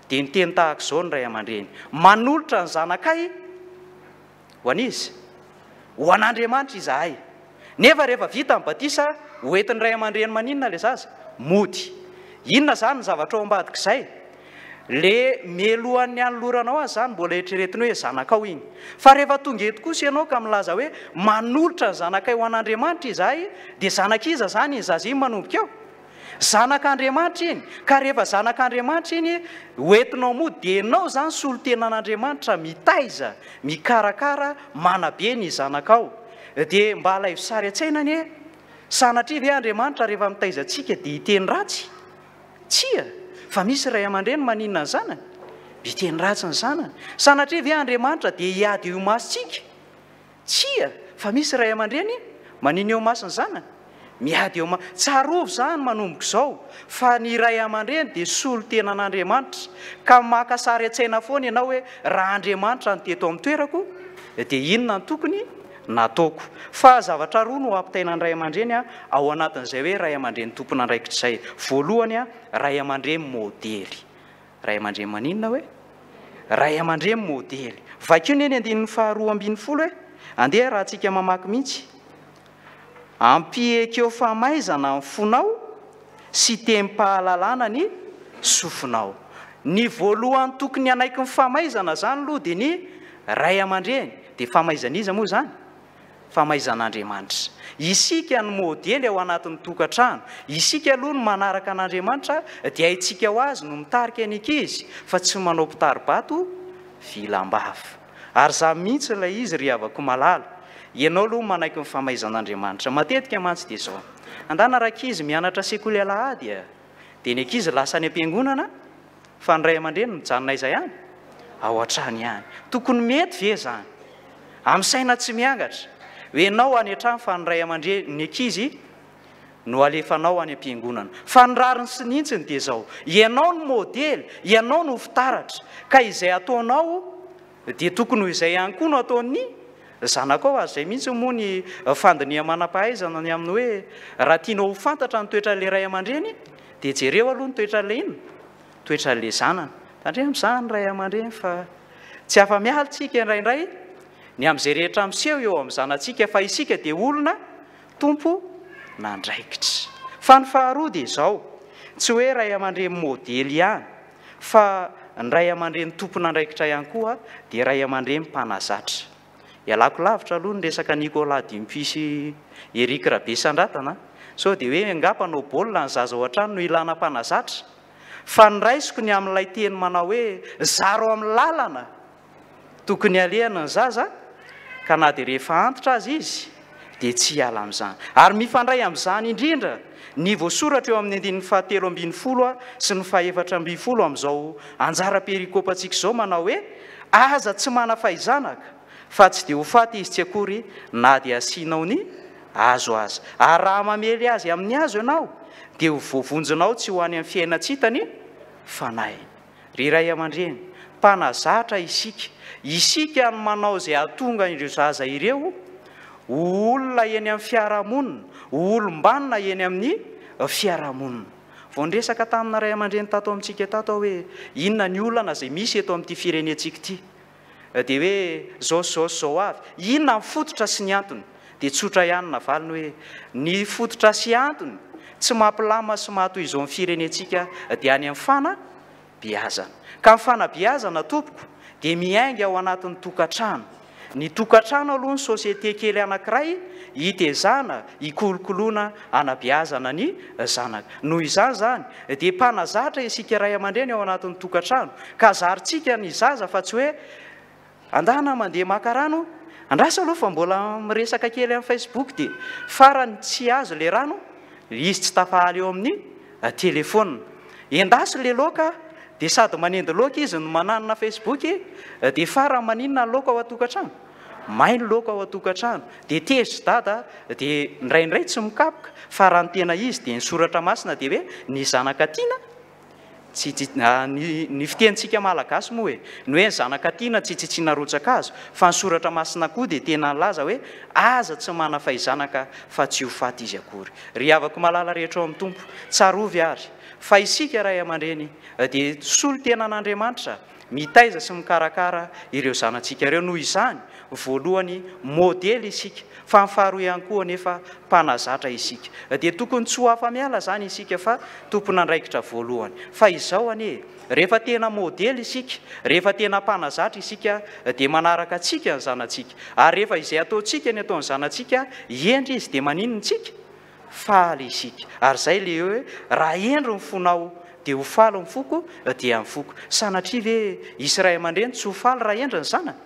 S7: dia niteny tahaka izao ny ray aman-dreny, manolotra ny zanakay Ho an'iza? Ho an'Andriamanitra izahay. Nefa rehefa vita ny batisa, ho entin'ny ray aman-dreny maninona ilay zaza? Mody. Inona izany ny zavatra ao ambadik'izay? Le mialohan'ny hanoloranao azy izany mbola eritreretiny hoe zanakao iny. Fa rehefa tonga eto kosa ianao ka milaza hoe manolotra ny zanakay ho an'Andriamanitra izahay, dia zanak'iza izany iny zaza iny manomboka eo? Zanak'Andriamanitra iny, ka rehefa zanak'Andriamanitra iny ho entinao mody dia ianao izany solontenan'Andriamanitra mitaiza, mikarakara, manabe ny zanakao. Dia mba alaivo sary an-tsaina anie, sanatria ve Andriamanitra rehefa mitaiza antsika dia hiteny ratsy? Tsia, fa misy ray aman-dreny maninona ny zanany? Miteny ratsy ny zanany. Sanatria ve Andriamanitra dia hiady eo imasontsika? Tsia, fa misy ray aman-dreny manina eo imason'ny zanany, miady eo ima-. Tsarovy izany manomboka izao, fa ny ray aman-dreny dia solontenan'Andriamanitra, ka maka sary an-tsaina foana ianao hoe raha Andriamanitra no teto amin'ny toerako dia inona no tokony nataoko. Fa zavatra roa no ampitaina ny ray aman-dreny ao anatin'izay hoe ray aman-dreny tompon'andraikitra izay. Voalohany, ray aman-dreny modely. Ray aman-dreny maninona hoe? Ray aman-dreny modely. Vakio ny eny andininy faha 12 e! Andeha arahantsika mamaky mihitsy. Ampiekeo famaizana ny fonao sy tenim-pahalalana ny sofinao. Ny voalohany tokony hanaiky ny famaizana izany aloha dia ny ray aman-dreny. Dia famaizan'iza moa izany? Famaizan'Andriamanitra. Isika no modely ao anatin'ny tokantrano. Isika aloha no manaraka an'Andriamanitra dia haintsika ho azy no mitarika ny ankizy fa tsy manao mpitari-bato vilam-bava. Ary izany mihitsy ilay izy ry havako malala. Ianao aloha manaiky ny famaizan'Andriamanitra. Matetika mantsy dia izao. Andana rankizy mianatra sekoly alahady a! Dia ny ankizy lasa any am-piangonana Fa ny ray aman-dreny mijanona aiza ihany? Ao an-trano ihany. Tokony mety ve izany? Amin'ny saina tsy miangatra. Hoe ianao any an-trano fa ny ray aman-dreny, ny ankizy no alefanao any am-piangonana. Fa ny rariny sy ny hintsiny dia izao, ianao no modely, ianao no fitaratra. Ka izay ataonao dia tokony ho izay ihany koa no ataon'ny zanakao. Ary izay mihitsy moa ny fandiniha-manam-pahaizana ny amin'ny hoe raha tianao ho fantatra ny toetran'ilay ray aman-dreny Dia jereo aloha ny toetran'ilay inona? Toetran'ilay zanany. Tandremo izany ray aman-dreny fa tsy afa-miala isika indraindray ny amin'izay rehetra miseho eo amin'ny zanatsika fa isika dia olona tompon'andraikitra. Fa ny faharoa dia izao, tsy hoe ray aman-dreny modely ihany fa ny ray aman-dreny tompon'andraikitra ihany koa dia ray aman-dreny mpanazatra. Ialako lavitra aloha ny resaka Nicolas Dupuis sy Eric Rabesandratana a! Sao dia hoe angaha mpanao baolina ny zaza ao an-trano no ilana mpanazatra? Fa noraisiko ny amin'ilay teny manao hoe, Zaro amin'ny lalana tokony halehany ny zaza, ka na dia rehefa antitra aza izy, dia tsy hiala amin'izany. Ary mifandray amin'izany indrindra ny voasoratra eo amin'ny andininy fahatelo ambinifolo sy ny fahefatra ambinifolo amin'izao anjara perikopantsika izao manao hoe, Aza tsy manafay zanaka, fa tsy dia ho faty izy tsy akory na dia asianao ny hazo aza. Ary raha mamely azy amin'ny hazo ianao, dia ho voavonjinao tsy ho any amin'ny fiainan-tsy hita ny fanahiny. Ry ray aman-dreny, mpanazatra isika. Isika no manao izay hahatonga ireo zaza ireo ho olona eny amin'ny fiarahamonina, ho olom-banona eny amin'ny fiarahamonina. Vao niresaka tamina ray aman-dreny tato amintsika tato aho hoe inona ny olana izay misy eto amin'ity firenentsika ity. Dia hoe izao sy izao sy izao avy. Inona ny fototra sy ny antony? Dia tsotra ihany ny navaliny hoe, ny fototra sy antony tsy mampilama sy mahatoy izao ny firenentsika dia any amin'ny fanabeazana. Ka ny fanabeazana tompoko dia miainga ao anatin'ny tokantrano. Ny tokantrano aloha ny société kely anankiray hitezana, hikolokoloana, hanabeazana ny zanaka. Noho izany izany dia mpanazatra isika ray aman-dreny ao anatin'ny tokantrano ka zarintsika ny zaza fa tsy hoe Andana mandeha maka rano, andraso aloha fa mbola miresaka kely amin'ny Facebook dia farany tsy azo le rano, izy tsy tafahaly eo amin'ny telephone. Endaso le laoka dia sady manendy laoka izy no mananona Facebook dia farany maninona ny laoka ao an-tokantrano? May ny laoka ao an-tokantrano dia tezitra dada dia indraindray tsy mikapoka fa raha ny tena izy dia ny soratra masina dia hoe ny zanaka tiana Tsy tsy ny ny fitenintsika malagasy moa e, ny hoe ny zanaka tiana tsy tsitsiana rotsakazo, fa ny soratra masina koa dia tena nilaza hoe aza tsy manafay zanaka fa tsy ho faty izy akory. Ry havako malala rehetra ao amin'ny Tompo, tsarovy ary fa isika ray aman-dreny dia solontenan'Andriamanitra mitaiza sy mikarakara ireo zanatsika ireo, noho izany voalohany modely isika, fa ny faharoa ihany koa anefa mpanazatra isika. Dia tokony tsy ho afa-miala izany isika fa tompon'andraikitra voalohany. Fa izao anie e, rehefa tena modely isika, rehefa tena mpanazatra isika dia manaraka antsika ny zanatsika. Ary rehefa izay ataontsika ny ataon'ny zanatsika, hendry izy dia maninona isika? Faly isika. Ary izay ilay hoe raha hendry ny fonao dia ho faly ny foko dia ny foko. Sanatria ve hisy ray aman-dreny tsy ho faly raha hendry ny zanany?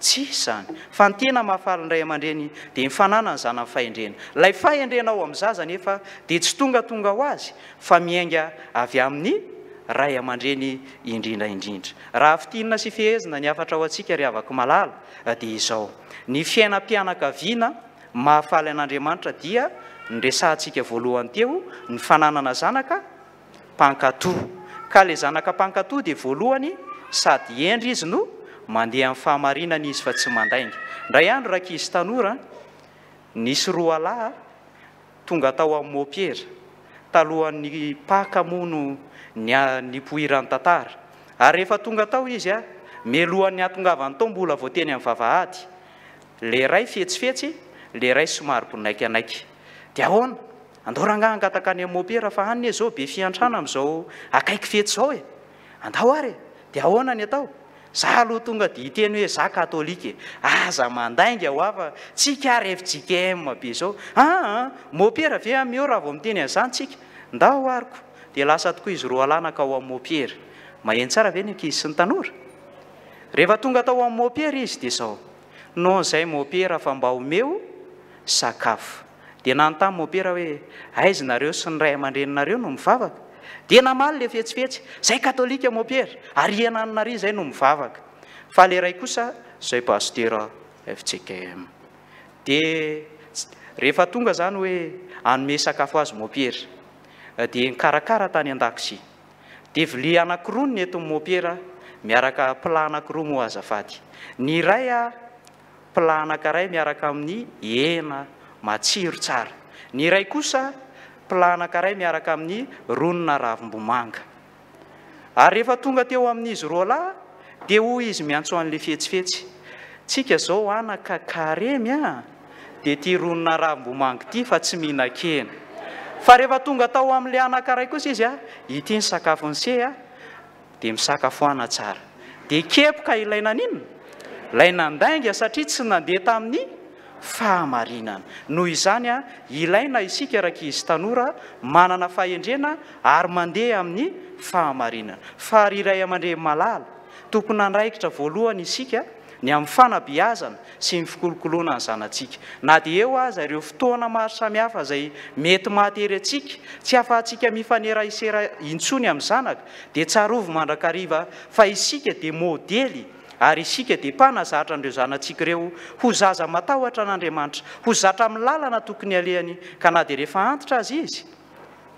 S7: Tsy hisy izany. Fa ny tena mahafaly ny ray aman-dreny dia ny fananany zanany fahendrena. Ilay fahendrena ao amin'ny zaza anefa dia tsy tongatonga ho azy fa miainga avy amin'ny ray aman-dreny indrindra indrindra. Raha fintinina sy fehezina ny hafatra ho antsika ry havako malala dia izao, ny fiainam-pianakaviana Mahafaly an'Andriamanitra dia ny resahantsika voalohany teo, ny fananana zanaka mpankatò. Ka ilay zanaka mpankatò dia voalohany sady hendry izy no mandeha amin'ny fahamarinana izy fa tsy mandainga. Indray andro rankizy tanora, nisy roalahy Tonga tao amin'ny Mopiera, talohan'ny Paka moa no nipoiran'ny tantara. Ary rehefa tonga tao izy, mialohan'ny hahatongavany tao mbola vao teny amin'ny vavahady. Ilay iray fetsifetsy, ilay iray somary bonaikanaiky. Dia ahoana? Andao rangahy hangataka any amin'ny Mopiera fa any anie izao be fiantrana amin'izao akaiky fety izao e! Andao ary e! Dia ahoana ny atao? Za aloha tonga dia hiteny hoe za katolika e! Aza mandainga hoa fa tsika ary fjkm be zao. Aa! Mopiera ve ameo raha vao miteny an'izany tsika? Ndao ary ko! Dia lasa tokoa izy roalahy nankao amin'ny mopiera. Maheno tsara ve ny ankizy sy ny tanora? Rehefa tonga tao amin'ny mopiera izy dia zao, Non zay mopiera fa mba omeo sakafo. Dia nanontany mopera hoe, aiza nareo sy ny ray aman-dreninareo no mivavaka? Dia namaly le fetsifetsy, zay katolika mopera, ary iananona ary zay no mivavaka. Fa le ray kosa, zay pasitera fjkm. Dia rehefa tonga zany hoe hanome sakafo azy mopera, dia nikarakara tany an-dakozia. Dia vilia anankiroa ny nentin'i mopera, miaraka plat anankiroa moa azafady. Ny iray Plat anankiray miaraka amin'ny hena matsiro tsara. Ny iray kosa plat anankiray miaraka amin'ny ronina ravimbomanga. Ary rehefa tonga teo amin'izy roalahy dia hoy izy miantso an'ilay fetsifetsy, Tsika izao anaka karemy a! Dia ity ronina ravimbomanga ity fa tsy mihinan-kena. Fa rehefa tonga tao amin'ilay anankiray kosa izy a, ity ny sakafon'i se a! Dia misakafoana tsara. Dia kepoka ilay naninona? Ilay nandainga satria tsy nandeha tamin'ny fahamarinana. Noho izany, ilaina isika rankizy tanora manana fahendrena ary mandeha amin'ny fahamarinana. Fa ry ray aman-dreny malala, tompon'andraikitra voalohany isika ny amin'ny fanabeazana sy ny fikolokoloana ny zanatsika. Na dia eo aza ireo fotoana maro samihafa izay mety mahatery antsika tsy hahafahantsika mifaneraisera intsony amin'ny zanaka, dia tsarovy mandrakariva fa isika dia modely ary isika dia mpanazatra an'ireo zanatsika ireo ho zaza matahotra an'Andriamanitra, ho zatra amin'ny lalana tokony halehany, ka na dia rehefa antitra aza izy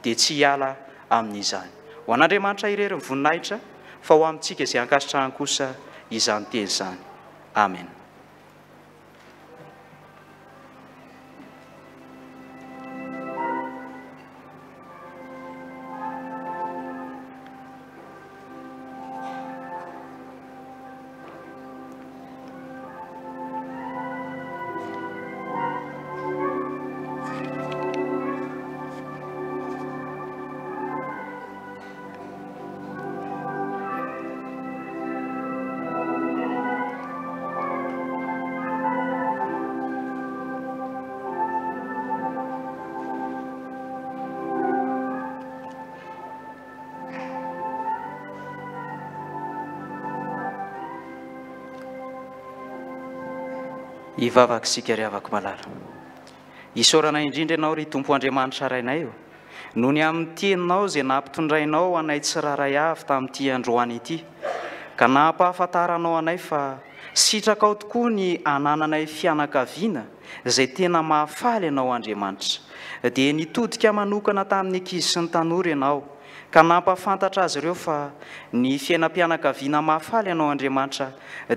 S7: dia tsy hiala amin'izany. Ho an'Andriamanitra irery ny voninahitra, fa ho amintsika izay ankasitrahany kosa izany teny izany. Amen. Hivavaka isika ry havako malala. Isaorana indrindra Ianao ry Tompo Andriamanitra Rainay o, noho ny amin'ny Teninao izay nampitondrainao anay tsirairay avy tamin'ity androany ity, ka nampahafantaranao anay fa sitrakao tokoa ny hanananay fianakaviana izay tena mahafaly Anao Andriamanitra. Dia nitodika manokana tamin'ny ankizy sy ny tanora Ianao, ka nampahafantatra azy ireo fa ny fiainam-pianakaviana mahafaly Anao Andriamanitra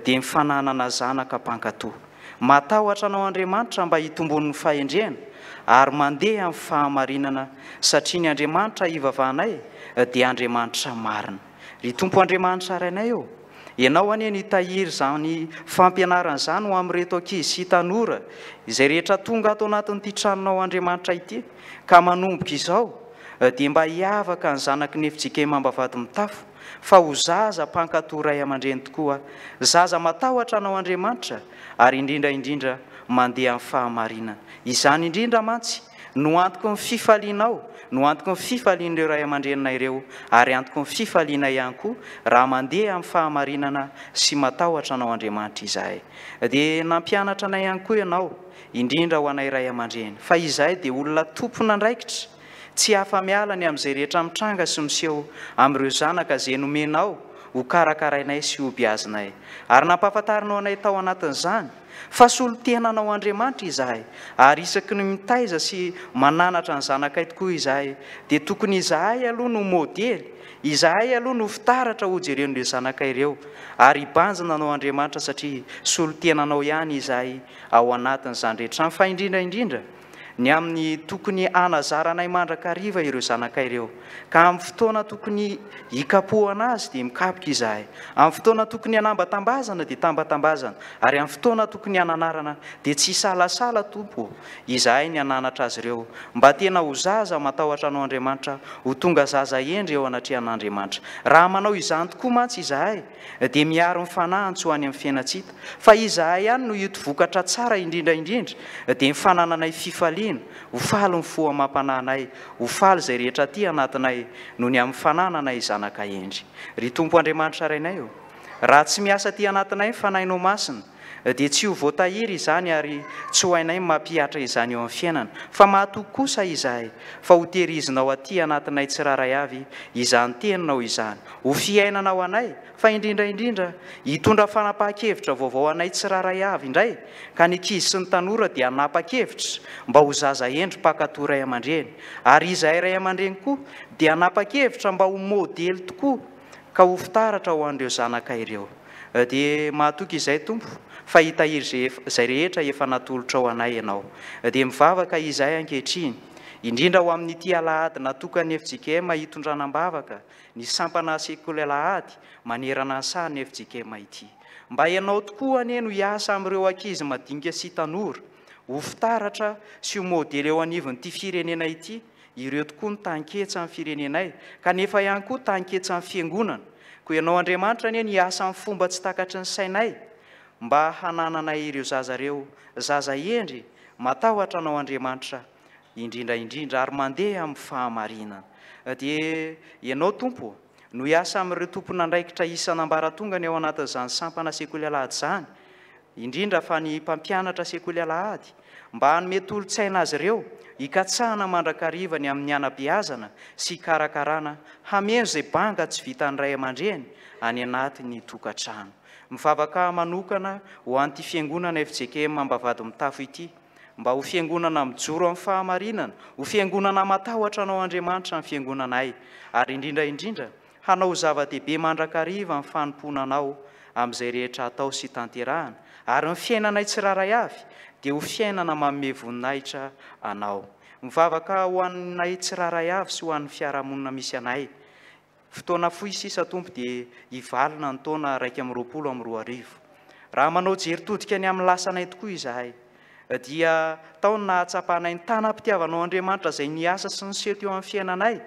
S7: dia ny fananana zanaka mpankato. Matahotra Anao Andriamanitra mba hitomboan'ny fahendrena ary mandeha amin'ny fahamarinana satria ny Andriamanitra ivavahanay dia Andriamanitra marina. Ry Tompo Andriamanitra Rainay ô, Ianao anie nitahiry izany fampianarana izany ho amin'ireto ankizy sy tanora izay rehetra tonga ato anatin'ity tranonao Andriamanitra ity, ka manomboka izao dia mba hiavaka ny zanaky ny fjkm Ambavahadimitafo fa ho zaza mpankato ray aman-dreny tokoa, zaza matahotra anao Andriamanitra ary indrindra indrindra mandeha amin'ny fahamarinana. Izany indrindra mantsy no antoky ny fifalianao, no antoky ny fifalian'ireo ray aman-dreninay ireo ary antoky ny fifalianay ihany koa raha mandeha amin'ny fahamarinana sy matahotra anao Andriamanitra izahay. Dia nampianatra anay ihany koa ianao, indrindra ho anay ray aman-dreny, fa izahay dia olona tompon'andraikitra, tsy afa-miala ny amin'izay rehetra mitranga sy miseho amin'ireo zanaka izay nomenao ho karakarainay sy hobeazinay. Ary nampahafantarinao anay tao anatin'izany fa solontenanao Andriamanitra izahay, ary isaky ny mitaiza sy mananatra ny zanakay tokoa izahay, dia tokony izahay aloha no modely, izahay aloha no fitaratra hojeren'ireo zanakay ireo, ary hibanjina anao Andriamanitra satria solontenanao ihany izahay ao anatin'izany rehetra izany, fa indrindra indrindra ny amin'ny tokony hanazaranay mandrakariva ireo zanakay ireo, ka amin'ny fotoana tokony hikapohana azy dia mikapoka izahay, amin'ny fotoana tokony hanambatambazana dia tambatambazana, ary amin'ny fotoana tokony hananarana dia tsy hisalasala Tompo ô, izahay ny hananatra azy ireo, mba tena ho zaza matahotra Anao Andriamanitra, ho tonga zaza hendry eo anatrehan'Andriamanitra. Raha manao izany tokoa mantsy izahay, dia miaro ny fanahiny tsy ho any amin'ny fiainan-tsy hita, fa izahay ihany no hioty vokatra tsara indrindra indrindra, dia ny fanananay fifaliana, ho faly ny fo amam-panahinay, ho faly izay rehetra aty anatinay, noho ny amin'ny fanananay zanaka hendry. Ry Tompo Andriamanitra Rainay ô, raha tsy miasa aty anatinay ny Fanahinao Masina, dia tsy ho voatahiry izany ary tsy ho hainay ny mampihatra izany eo amin'ny fiainana, fa mahatoky kosa izahay fa ho tehirizinao aty anatinay tsirairay avy izany Teninao izany, ho fiainana ho anay, fa indrindra indrindra, hitondra fanapahan-kevitra vaovao anay tsirairay avy indray, ka ny ankizy sy ny tanora dia hanapa-kevitra mba ho zaza hendry mpankatò ray aman-dreny, ary izahay ray aman-dreny koa dia hanapa-kevitra mba ho modely tokoa ka ho fitaratra ho an'ireo zanakay ireo. Dia mahatoky izahay Tompo fa hitahiry izay rehetra efa natolotrao anay Ianao. Dia mivavaka izahay ankehitriny, indrindra ho amin'ity alahady natokan'ny fjkm hitondrana am-bavaka ny sampana sekoly alahady manerana ny sahan'ny fjkm ity. Mba Ianao tokoa anie no hiasa amin'ireo ankizy madinika sy tanora, ho fitaratra sy ho modely eo anivon'ity firenena ity, ireo tokoa no taninketsan'ny firenenay, kanefa ihany koa taninketsan'ny fiangonana. Koa Ianao Andriamanitra anie no hiasa amin'ny fomba tsy takatry ny sainay. mba hanananay ireo zaza ireo, zaza hendry, matahotra Anao Andriamanitra indrindra indrindra ary mandeha amin'ny fahamarinana. Dia Ianao Tompo ô, no hiasa amin'ireo tompon'andraikitra isan'ambaratongany ao anatin'izany sampana sekoly alahady izany, indrindra fa ny mpampianatra sekoly alahady, mba hanome tolo-tsaina azy ireo hikatsahana mandrakariva ny amin'ny hanabeazana sy hikarakarana hameno izay banga tsy vitan'ny ray aman-dreny any anatin'ny tokantrano. Mivavaka manokana ho an'ity fiangonana fjkm Ambavahadimitafo ity, mba ho fiangonana mijoro amin'ny fahamarinana, ho fiangonana matahotra Anao Andriamanitra ny fiangonanay, ary indrindra indrindra hanao ho zava-dehibe mandrakariva ny fanompoana Anao amin'izay rehetra atao sy tanterahana, ary ny fiainanay tsirairay avy dia ho fiainana manome voninahitra Anao. Mivavaka ho anay tsirairay avy sy ho an'ny fiarahamonina misy anay. Fotoana fohy sisa Tompo dia hivalona ny taona 2021. Raha manao jery todika ny amin'ny lasanay tokoa izahay, dia tao ny nahatsapanay ny tanam-pitiavanao Andriamanitra izay niasa sy niseho teo amin'ny fiainanay,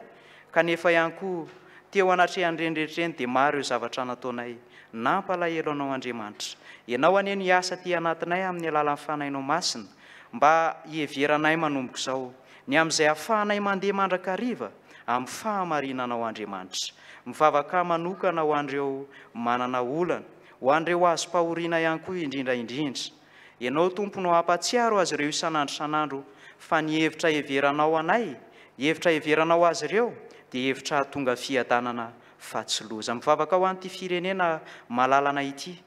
S7: kanefa ihany koa teo anatrehan'ireny rehetra ireny dia maro ireo zavatra nataonay nampalahelo Anao Andriamanitra. Ianao anie no hiasa aty anatinay amin'ny alalan'ny Fanahinao Masina mba hiheveranay manomboka izao ny amin'izay hahafahanay mandeha mandrakariva amin'ny fahamarinanao Andriamanitra. Mivavaka manokana ho an'ireo manana olana, ho an'ireo azom-pahoriana ihany koa indrindra indrindra. Ianao Tompo no hampatsiaro azy ireo isan'andro isan'andro fa ny hevitra heveranao anay, hevitra heveranao azy ireo dia hevitra hahatonga fiadanana fa tsy loza. Mivavaka ho an'ity firenena malalana ity.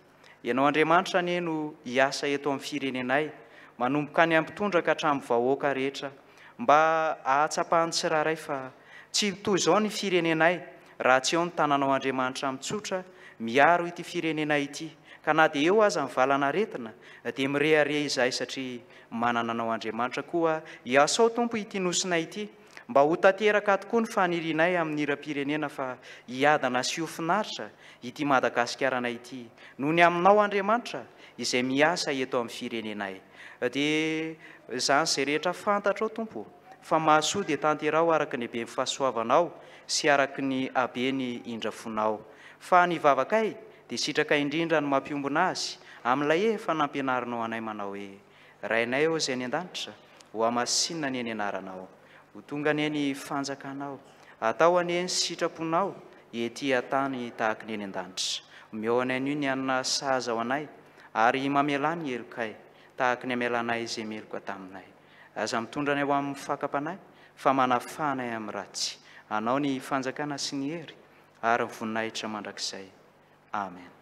S7: Ianao Andriamanitra anie no hiasa eto amin'ny firenenay, manomboka any amin'ny mpitondra ka hatramin'ny vahoaka rehetra, mba hahatsapan'ny tsirairay fa tsy ho toy izao ny firenenay raha tsy eo ny tananao Andriamanitra mitsotra miaro ity firenenay ity, ka na dia eo aza ny valan'aretina dia mirehareha izahay satria manana anao Andriamanitra, koa iasao Tompo ity nosinay ity Mba ho tanteraka tokoa ny fanirianay amin'ny hiram-pirenena fa hiadana sy ho finaritra ity Madagasikara-nay ity noho ny aminao Andriamanitra izay miasa eto amin'ny firenenay. Dia izany izay rehetra fantatrao Tompo ô, fa mahasoa dia tanteraho araka ny haben'ny fahasoavanao sy araka ny haben'ny indrafonao. Fa ny vavakay dia sitraka indrindra ny mampiombona azy amin'ilay efa nampianarinao anay manao hoe. Rainay ô izay any an-danitra, hohamasinina anie ny anaranao. Ho tonga anie ny fanjakanao. Atao anie ny sitraponao ety an-tany tahaka ny eny an-danitra. Omeo anay anio ny hanina sahaza ho anay, ary mamelà ny helokay, tahaka ny amelanay izay meloka taminay. Aza mitondra anay ho amin'ny fakam-panahy, fa manafaha anay amin'ny ratsy. Anao ny fanjakana sy ny hery ary ny voninahitra mandrakizay. Amen.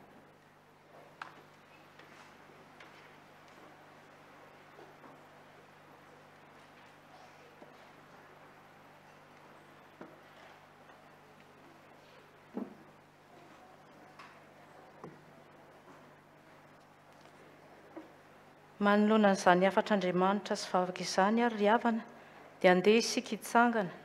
S1: Manoloana an'izany hafatr'Andriamanitra sy vavaka izany ary ry havana dia andeha isika hitsangana.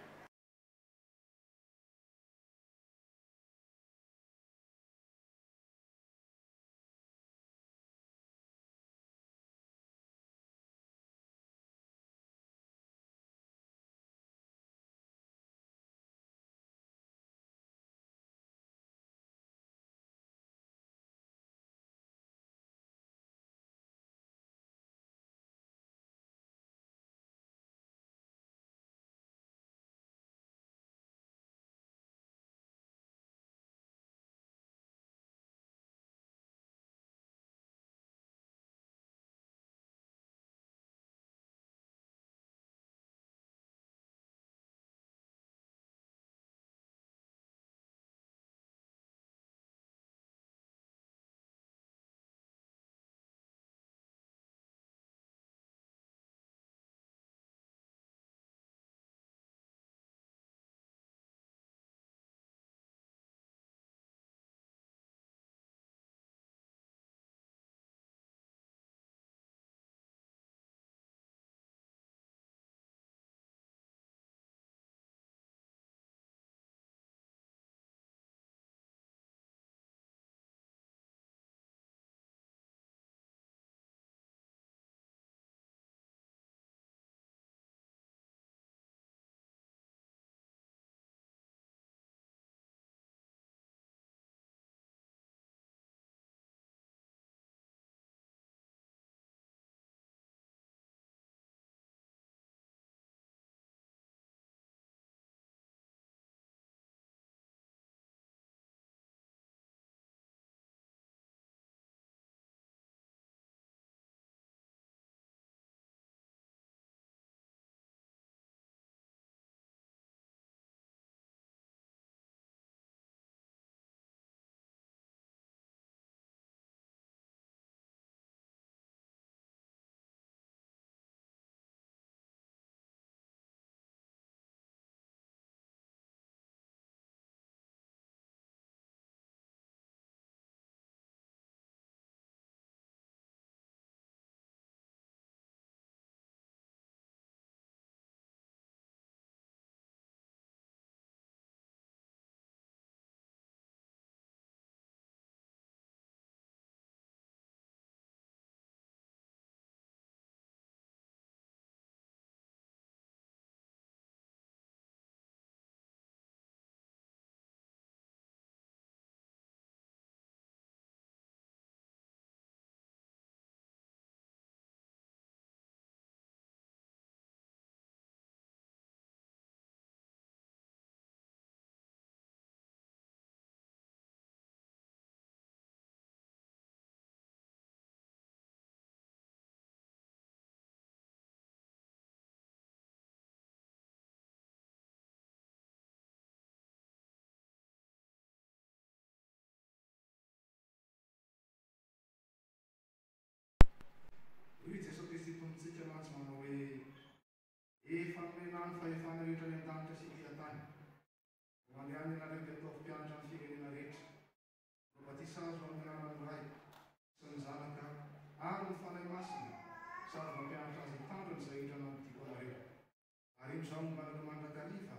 S8: Ary indro Izaho momba anareo mandrakariva,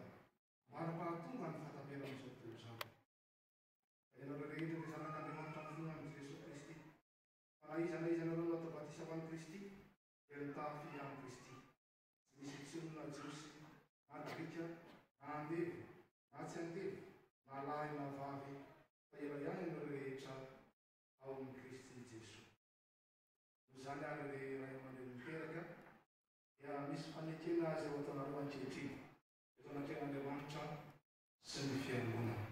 S8: mandra-pahatonga ny fahataperan'izao tontolo izao. Fa ianareo rehetra dia zanak'Andriamanitra amin'ny finoana an'i Jesoa Kristy. Fa na iza na iza anareo natao batisa ho an'i Kristy, dia nitafy an'i Kristy. Tsy misy intsony na Jiosy, na Grika, na andevo, na tsy andevo, na lahy na vavy, fa iray ihany ianareo rehetra ao amin'i Kristy Jesoa. Noho izany àry ry ray aman-dreny miteraka, dia misy fanekena izay ho ataonareo ankehitriny eto anatrehan'Andriamanitra sy ny Fiangonana.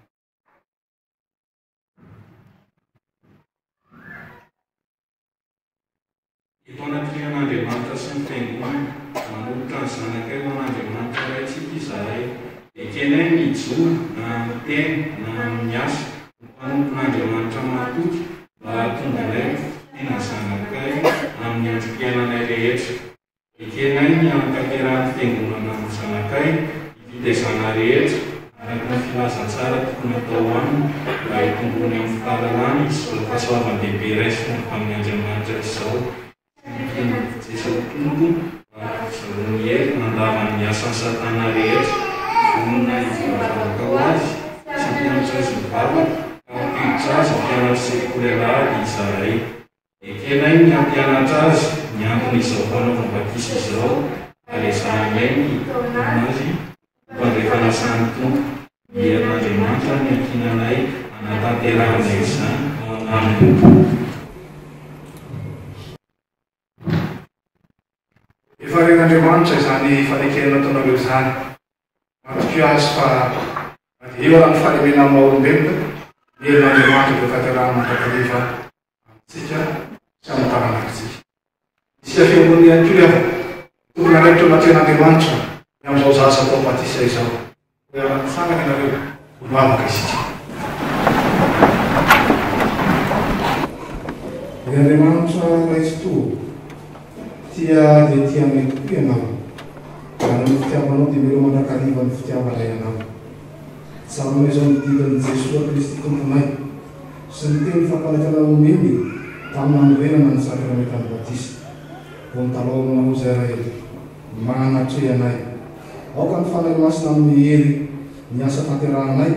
S9: Eto anatrehan'Andriamanitra sy ny Fiangonany, manolotra ny zanakay ho an'Andriamanitra Raintsika izahay. Ekenay ny hijoro na amin'ny teny na amin'ny asa ho mpanompon'Andriamanitra mahatoky mba hahatonga anay ho tena zanakay amin'ny androm-piainanay rehetra. Ekenay ny hanatanterahan'ny Fiangonana amin'ny zanakay ny fitaizana rehetra araka ny filazantsara tokony hatao aminy mba hitomboany amin'ny fahalalana izao fahasoavan-dehibe raisina avy amin' Andriamanitra izao sy ny finoan'i Jesoa Tompo mba hahazoany hery handavany ny asan'i Satana rehetra. Vonona hivavaka ho azy sy hampianatra azy hivavaka ka hampiditra azy ho mpianatry sekoly alahady izahay. Ekenay ny hampianatra azy ny anton'izao fanaovam-batisa izao ary ezahanay ny hitonona azy ho mpandray fanasan'ny Tompo. Ny herin'Andriamanitra no iankinanay hanatanterahanay izany ao anaran'ny Tompo.
S8: Efa ren'Andriamanitra izany fanekena nataonareo izany. Matokia Azy fa na dia eo ara ny fahalemena amin'ny maha-olombelona, ny herin'Andriamanitra dia tanterahany mandrakariva amintsika sy amin'ny taranakitsika. Isika fiangonana ihany koa ry havana, tompon'andraikitra anatrehan'Andriamanitra ny amin'izao zaza atao batisa izao. Koa hiara-mitsangana ianareo, hivavaka isika. Ry Andriamanitra Ray Tsitoha, tia dia tia anay tokoa Ianao, ary noho ny fitiavanao dia mila mandrakariva ny fitiavanay Anao. Tsaroanay izao ny didin'i Jesoa Kristy Tomponay sy ny teny fampanantenana nomeny tamin'ny nanorenana ny sakramentan'ny batisa. Vao mitalaho aminao izay Ray manatreha anay. Aoka ny Fanahy Masina hanome hery ny asa tanterahanay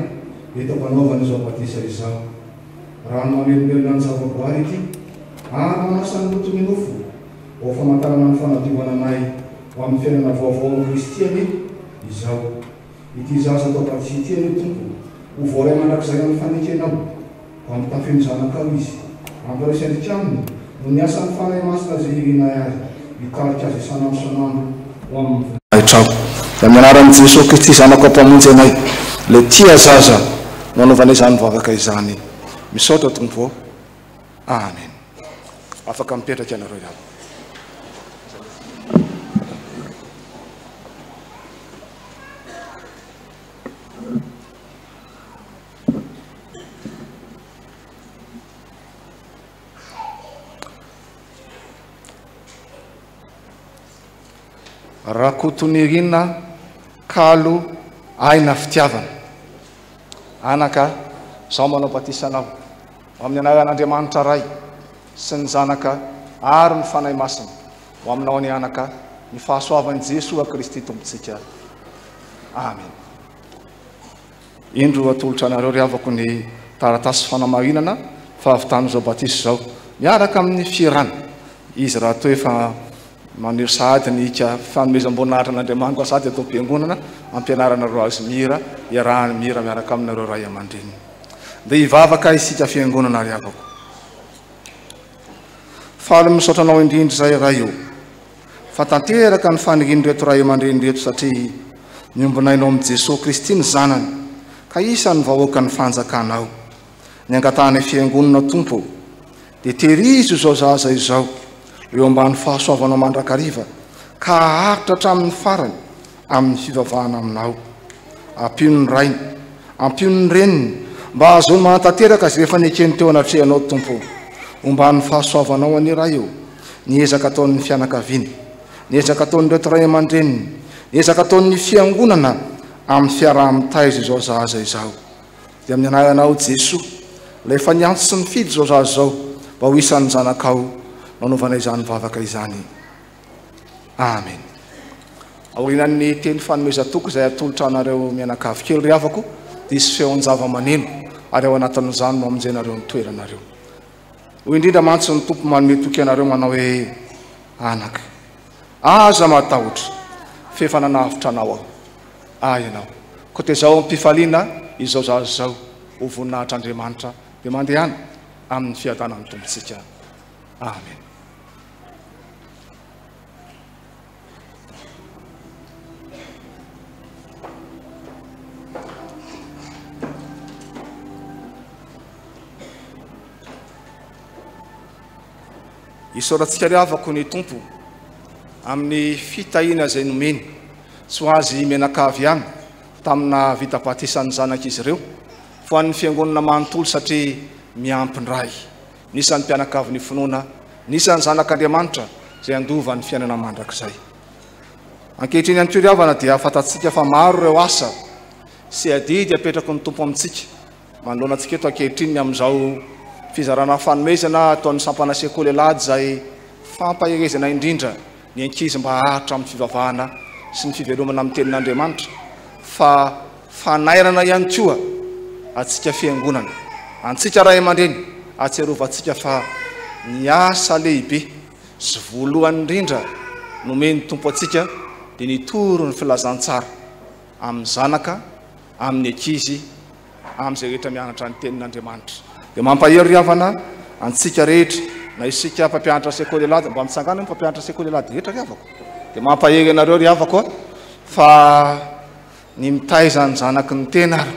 S8: eto am-panaovana izao batisa izao. Rano mamelombelona ny zavaboary ity ary manasa ny loton'ny nofo ho famantarana ny fanadiovana anay ho amin'ny fiainana vaovao amin'i Kristy anie izao. Ity zaza atao batisa ity anie Tompo ho voaray mandrakizay amin'ny fanekenao. Koa ampitafio ny zanakao izy. Ampiraiso endrika aminy noho ny asan'ny Fanahy Masina izay irinay ary hitarika azy isan'andro isan'andro ho amin'ny voninahitrao. Dia amin'ny anaran'i Jesoa Kristy Zanakao Mpamonjy anay, ilay tia zaza, no anaovanay izany vavaka izany. Misaotra Tompo ô. Amen. Afaka mipetraka ianareo ihany. Rakotonirina Kalo Aina Fitiavana. Anaka, izaho manao batisa anao, ho amin'ny anaran'Andriamanitra Ray, sy ny Zanaka, ary ny Fanahy Masina, ho aminao anie anaka, ny fahasoavan'i Jesoa Kristy Tompontsika. Amen. Indro atolotra anareo ry havako ny taratasy fanamarinana fahavitan'izao batisa izao, miaraka amin'ny fihirana. Izy rahateo efa maneho sahady ny hika fanomezam-boninahitra an'Andriamanitra sahady ato am-piangonana, ampianaranareo azy mihira, iarahany mihira miaraka aminareo ray aman-dreniny. Ndeha hivavaka isika fiangonana ry havako. Faly misaotra anao indrindra izay Ray o. Fa tanteraka ny fanirian'ireto ray aman-dreny ireto satria miombona aina ao amin'i Jesoa Kristy ny zanany ka isan'ny vahoakan'ny fanjakanao. Ny angatahanay fiangonana Tompo ô, dia tehirizo izao zaza izao eo ambany fahasoavanao mandrakariva ka haharitra hatramin'ny farany amin'ny fivavahana aminao. Ampio ny rainy, ampio ny reniny mba hahazoany manatanteraka izay efa nekeny teo anatrehanao Tompo ô. Omban'ny fahasoavanao anie Ray ô ny ezaka ataon'ny fianakaviana, ny ezaka ataon'ireto ray aman-dreniny, ny ezaka ataon'ny fiangonana amin'ny fiaraha-mitaiza izao zaza izao. Dia amin'ny anaranao Jesoa, ilay efa niantso sy nifidy izao zaza izao mba ho isan'ny zanakao no anaovanay izany vavaka izany. Amen. Aorianan'ny teny fanomezan-toky izay atolotra anareo mianakavy kely ry havako dia hisy feon-java-maneno ary ao anatin'izany no hamonjenareo ny toeranareo. Hoy indrindra mantsy ny Tompo manome toky anareo manao hoe, Anaka, aza matahotra, f'efa nanavotra anao Aho. Ahy ianao. Koa tezao amim-pifaliana izao zaza izao ho voninahitr'Andriamanitra, dia mandehana amin'ny fiadanan'ny Tompontsika. Amen. Isaorantsika ry havako ny Tompo amin'ny fitahiana izay nomeny, tsy ho azy mianakavy ihany tamin'ny nahavita batisa ny zanak'izy ireo, fa ho an'ny fiangonana manontolo satria miampy indray ny isan'ny mpianakavin'ny finoana, ny isan'ny zanak'Andriamanitra izay handova ny fiainana mandrakizay. Ankehitriny ihany koa ry havana dia fantatsika fa maro ireo asa sy adidy apetraky ny Tompo amintsika Manoloana antsika eto ankehitriny ny amin'izao fizarana fanomezana ataon'ny sampana sekoly alahady izay fampaherezana indrindra ny ankizy mba haharitra amin'ny fivavahana sy ny fivelomana amin'ny tenin'Andriamanitra fa fanairana ihany koa antsika fiangonana, antsika ray aman-dreny, ahatsiarovantsika fa ny asa lehibe sy voalohany indrindra nomen'ny Tompo antsika dia ny hitory ny filazantsara amin'ny zanaka, amin'ny ankizy, amin'izay rehetra mianatra ny tenin'Andriamanitra. Dia mampahery ry havana antsika rehetra, na isika mpampianatra sekoly alahady, mba mitsangàna ny mpampianatra sekoly alahady rehetra ry havako. Dia mampahery anareo ry havako fa ny mitaiza ny zanaky ny tena ary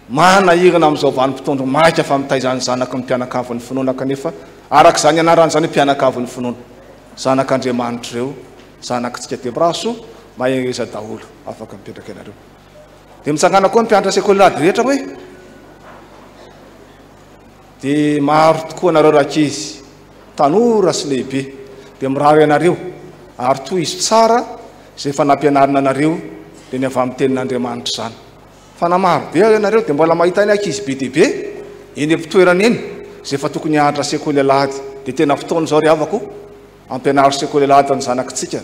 S8: manahirana amin'izao vanim-potoandro maika fa mitaiza ny zanaky ny mpianakavin'ny finoana kanefa araka izany anarana izany mpianakavin'ny finoana zanak'Andriamanitra ireo zanakitsika dia mirary soa mahereza daholo afaka mipetraka ianareo. Dia mitsangana koa ny mpianatra sekoly alahady rehetra hoe dia maro tokoa anareo rankizy, tanora sy lehibe, dia mirary anareo ary tohizo tsara izay efa nampianarina anareo dia ny avy amin'ny tenin'Andriamanitra izany. Fa na maro be ary ianareo dia mbola mahita ny ankizy be dia be eny am-pitoerana eny izay efa tokony hianatra sekoly alahady. Dia tena fotoana izao ry havako ampianaro sekoly alahady ny zanakitsika.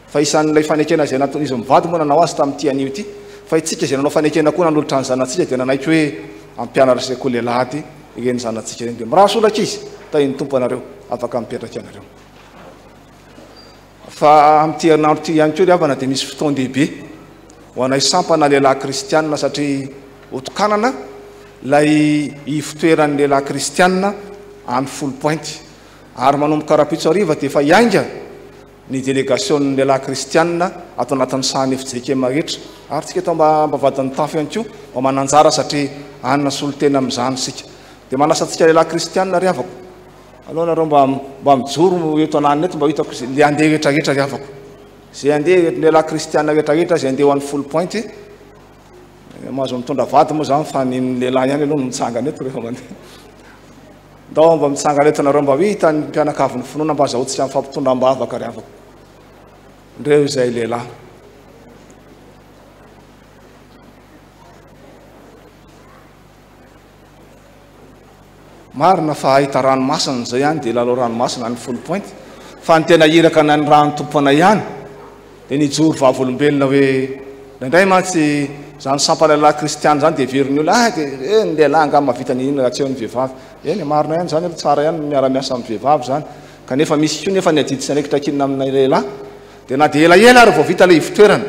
S8: Fa isan'ilay fanekena izay nataon'izy mivady moa nanao azy tamin'ity anio ity, fa itsika izay nanao fanekena koa nanolotra ny zanatsika dia nanaiky hoe hampianatra sekoly alahady ireny zanatsika ireny. Dia mirary soa rankizy, tahin'ny Tompo anareo, afaka mipetraka ianareo. Fa amin'ity herinandro ity ihany koa ry havana dia misy fotoan-dehibe ho anay sampana lehilahy kristianina satria hotokanana ilay ivotoeran'ny lehilahy kristianina any Foulpointe. Ary manomboka rahampitso hariva dia efa hiainga ny delegasionin'ny lehilahy kristianina ato anatin'ny sahan'ny fjkm rehetra, ary tsika eto Ambavahadin'ny Tafo ihany koa mba manan-jara satria hanana solontena amin'izany isika. Dia manasa antsika lehilahy kristianina ry havako, aleo nareo mba mba mijoro eto ananona eto mba ho hitako izay handeha rehetra rehetra ry havako, izay handeha ireto lehilahy kristianina rehetra rehetra izay handeha ho any Foulpointe, mahazo mitondra vady moa izany fa ny lehilahy ihany aloha no mitsangana eto rehefa mandeha. Ndao mba mitsangana eto nareo mba ho hitan'ny mpianakavin'ny finoana mba azahoantsika mifampitondra am-bavaka ry havako. Ndreo izay lehilahy. Marina fa hahita ranomasina izay any dia lalao ranomasina any Foulpointe fa ny tena iraka nanirahan'ny Tompo anay ihany dia nijoro vavolombelona hoe indraindray mantsy izany sampana lehilahy kristiana izany dia heverin'ny olona ah dia eh, ny lehilahy angaha mahavita ny inona raha tsy eo ny vehivavy. Eny, marina ihany izany aloha, tsara ihany ny miara-miasa amin'ny vehivavy izany. Kanefa misy koa nefa ny adidy sy andraikitra ankinina amin'ny lehilahy. Dia na dia elaela ary vao vita ilay ivotoerana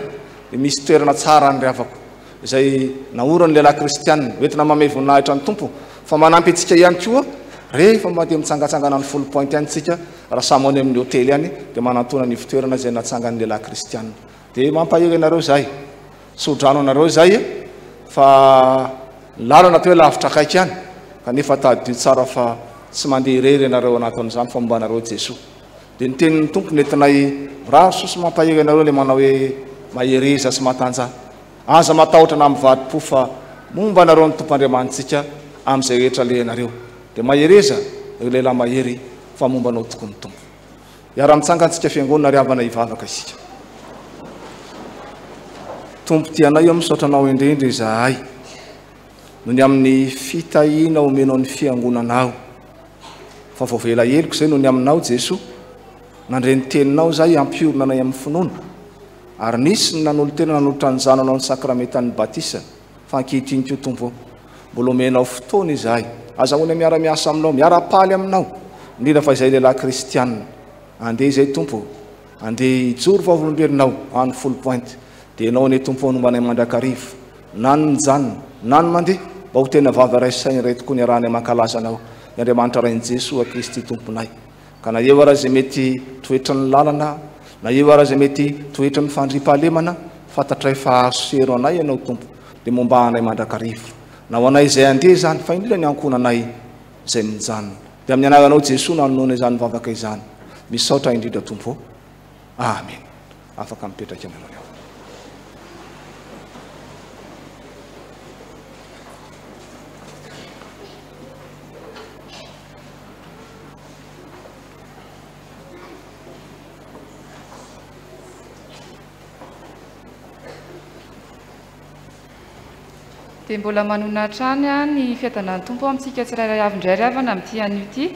S8: dia misy toerana tsara any ry havako. Izay naorin'ny lehilahy kristiana, hoentina mamehy voninahitra ny Tompo, fa manampy antsika ihany koa rehefa mandeha mitsangantsangana any Foulpointe any tsika, raha samy any amin'ny hotely any dia manantona ny ivotoerana izay natsangan'ny lehilahy kristiana. Dia mampahery anareo izahay, tso-drano anareo izahay fa ny lalana atao hoe lavitra akaiky ihany, kanefa tadidio tsara fa tsy mandeha irery ianareo anatin'izany fa momba anareo Jesoa. Dia ny tenin'ny Tompo nentinay mirary soa sy mampahery anareo ilay manao hoe mahereza sy matanjaha. Aza matahotra na mivadi-po fa momba anareo ny Tompo Andriamanitsika amin'izay rehetra alehanareo. Dia mahereza, ry lehilahy mahery, fa momba anao tokoa ny Tompo. Hiara-mitsangana antsika fiangonana ry havana hivavaka isika. Tompo tia anay ô, misaotra Anao indrindra izahay noho ny amin'ny fitahiana omenao ny fiangonanao. Fa voavela heloka izay noho ny aminao Jesoa. Nandre ny teninao izahay hampiorina anay amin'ny finoana. Ary nisy ny nanolo-tena nanolotra ny Zananao ny sakramentan'ny batisa, fa ankehitriny koa Tompo ô, mbola omenao fotoana izahay, azahoanay miara-miasa Aminao, miara-paly Aminao, indrindra fa izay lehilahy kristiana. Andeha izay Tompo ô, andeha hijoro vavolombelonao any Foulpointe, dia Ianao anie Tompo ô no homba anay mandrakariva, na ny mijanona, na ny mandeha, mba ho tena vava iray sy saina iray tokoa niarahanay mankalaza Anao, ny Andriamanitra Rain'i Jesoa Kristy Tomponay. Ka na eo ara izay mety toetry ny lalana, na eo ara izay mety toetry ny fandriampahalemana, fantatray fa azo sy hero anay Ianao Tompo, dia momba anay mandrakariva. Na ho anay izay handeha izany, fa indrindra ny ankohonanay izay mijanona. Dia amin'ny anaranao Jesoa no anonoana izany vavaka izany. Misaotra indrindra Tompo ô. Amen. Afaka mipetraka ianareo.
S10: Dia mbola manonona hatrany ny fiadanan'ny Tompo amintsika tsirairay avy indray ry havana amin'ity anio ity.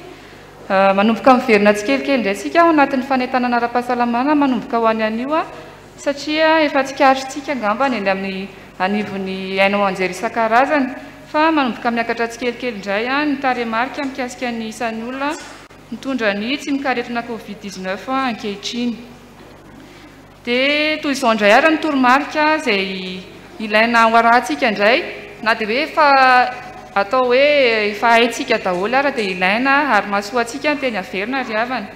S10: Manomboka miverina tsikelikely indray isika ao anatin'ny fanentanana ara-pahasalamana manomboka ho any anio satria efa tsikaritritsika angamba ny eny amin'ny anivon'ny haino aman-jery isan-karazany fa manomboka miakatra tsikelikely indray ny tarehimarika mikasika ny isan'ny olona mitondra ny tsimokaretina Covid 19 ankehitriny. Dia toy izao indray ary ny toromarika izay ilaina ho arahantsika indray na dia hoe efa atao hoe efa haintsika daholo ary dia ilaina ary mahasoa antsika ny teny averina ry havana.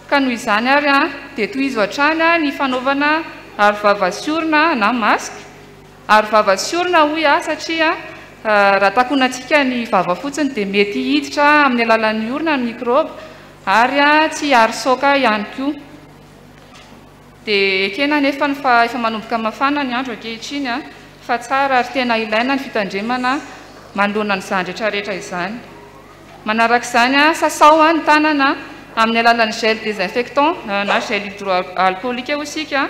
S10: Ka noho izany ary dia tohizo hatrany ny fanaovana arovava sy orona na masque. Arovava sy orona hoy aho satria raha takonantsika ny vava fotsiny dia mety hiditra amin'ny alalan'ny orona ny mikraoba ary tsy hiaro-saoka ihany koa. Dia ekena anefa ny fa efa manomboka mafana ny andro ankehitriny fa tsara ary tena ilaina ny fitandremana manoloana an'izany rehetra rehetra izany. Manaraka izany, sasao ny tanana amin'ny alalan'ny gel désinfectant na gel hydroalcoolique hoy isika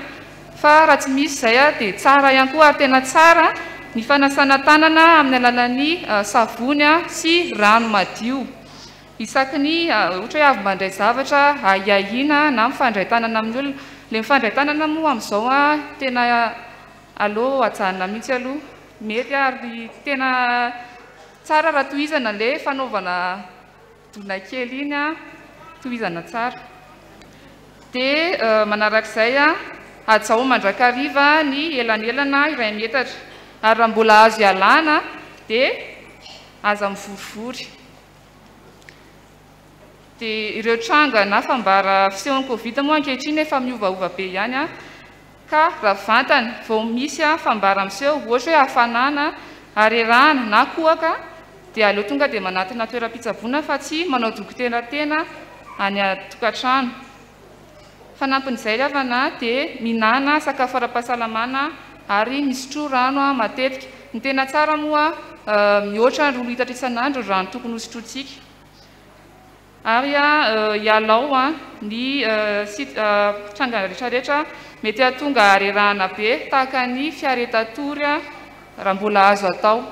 S10: fa raha tsy misy izay dia tsara ihany koa ary tena tsara ny fanasana tanana amin'ny alalan'ny savony sy rano madio. Isaky ny ohatra hoe avy mandray zavatra ahiahiana na mifandray tanana amin'ny olona. Ilay mifandray tanana moa amin'izao tena aleo ajanona mihitsy aloha. Mety ary tena tsara raha tohizana ilay fanaovana dona kely iny, tohizana tsara. Dia manarak'izay, hajao mandrakariva ny elanelana iray metatra. Ary raha mbola azo ialana dia aza mivorivory. Dia ireo tranga na fambara fisehon'ny Covid moa ankehitriny efa miovaova be ihany ka raha vantany vao misy fambara miseho, ohatra hoe hafanana, harerahana na kohaka dia aleo tonga dia manatona toeram-pitsaboana fa tsy manao dokotera tena any an-tokantrano. Fanampin'izay ry havana dia mihinàna sakafo ara-pahasalamana ary misotroa rano matetika. Ny tena tsara moa mihoatra ny 2 litatra isan'andro ny rano tokony hosotrointsika. Ary ialao ny tranga rehetra rehetra mety hahatonga harerahana be tahaka ny fiaretan-tory raha mbola azo atao.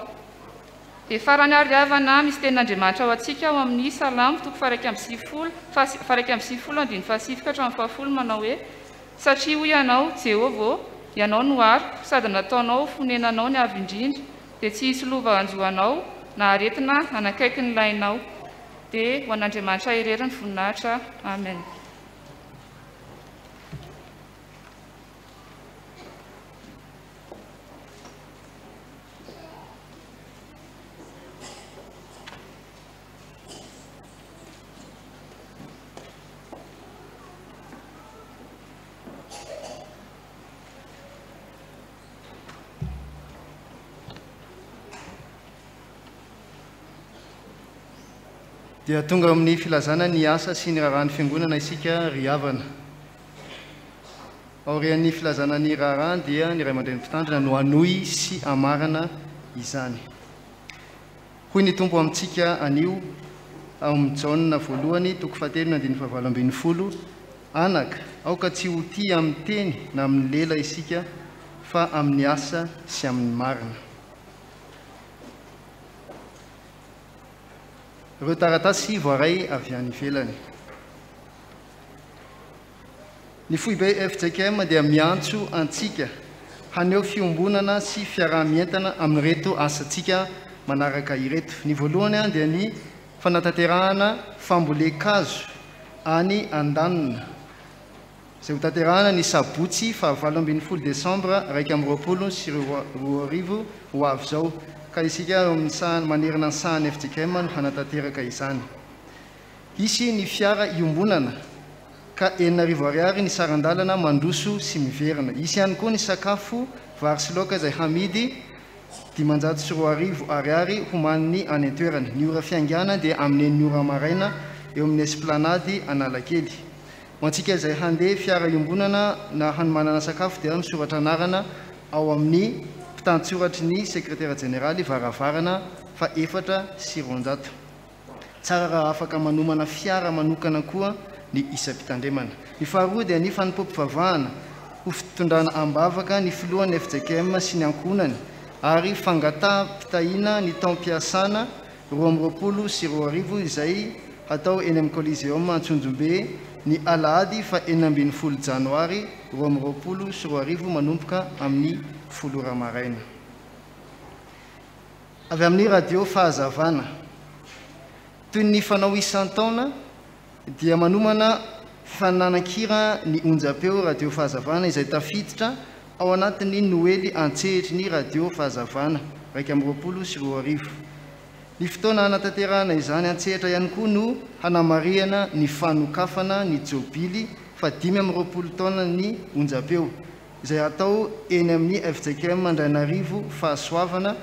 S10: Dia farany ary ry havana, misy tenin'Andriamanitra ho antsika ao amin'ny Salamo toko faha-91, faha-91 andininy fahasivy ka hatramin'ny fahafolo manao hoe, Satria hoy Ianao, Jehovah ô, Ianao no aroko, sady nataonao ho fonenanao ny Avo Indrindra, dia tsy hisy lova hanjo anao, na aretina hanakaiky ny lainao. Dia ho an'Andriamanitra irery ny voninahitra. Amen.
S11: Dia tonga amin'ny filazana ny asa sy ny raharahan'ny Fiangonana isika ry havana. Aorian'ny filazana ny raharaha dia ny ray aman-dreny mpitandrina no hanohy sy hamarana izany. Hoy ny Tompo amintsika anio ao amin'ny Jaona voalohany toko fahatelo ny andininy fahavalo ambinifolo, Anaka, aoka tsy ho tia amin'ny teny na amin'ny lela isika fa amin'ny asa sy amin'ny marina. Ireo taratasy voaray avy any ivelany. Ny foibe fjkm dia miantso antsika haneho fiombonana sy fiaraha-mientana amin'ireto asantsika manaraka ireto. Ny voalohany dia ny fanatanterahana fambolen-kazo any Andanina, izay hotanterahana ny sabotsy faha 18 desambra 2021 ho avy izao, ka isika eo amin'ny saha manerana ny sahan'ny fjkm no hanatanteraka izany. Hisy ny fiara iombonana ka 6000 ariary ny saran-dalana mandroso sy miverina. Hisy ihany koa ny sakafo vary sy laoka izay hamidy 2500 ariary homaniny any an-toerana. Ny ora fiaingàna dia amin'ny enina ora maraina eo amin'ny Esplanade Analakely. Ho antsika izay handeha fiara iombonana na hanomanana sakafo dia misoratra anarana ao amin'ny mpitantsoratry ny Sekretera Jeneraly varavarana faha-204. Tsara raha afaka manomana fiara manokana koa ny isam-pitandremana. Ny faharoa dia ny fanompoam-pivavahana ho fitondrana am-bavaka ny filohan'ny fjkm sy ny ankohonany ary fangataham-pitahiana ny taom-piasana 2022 izay hatao eny amin'ny Coliseum Antsonjombe ny alahady faha 16 janoary 2022 manomboka amin'ny folo ora maraina. Avy amin'ny Radio Fahazavana. Toy ny fanao isan-taona dia manomana fananankira ny onjam-peo Radio Fahazavana izay tafiditra ao anatin'ny Noely an-tsehitry ny Radio Fahazavana 2021. Ny fotoana hanatanterahana izany an-tsehatra ihany koa no hanamarihana ny fanokafana ny Jobily faha-25 taonan'ny onjam-peo izay hatao eny amin'ny fjkm Andrainarivo Fahasoavana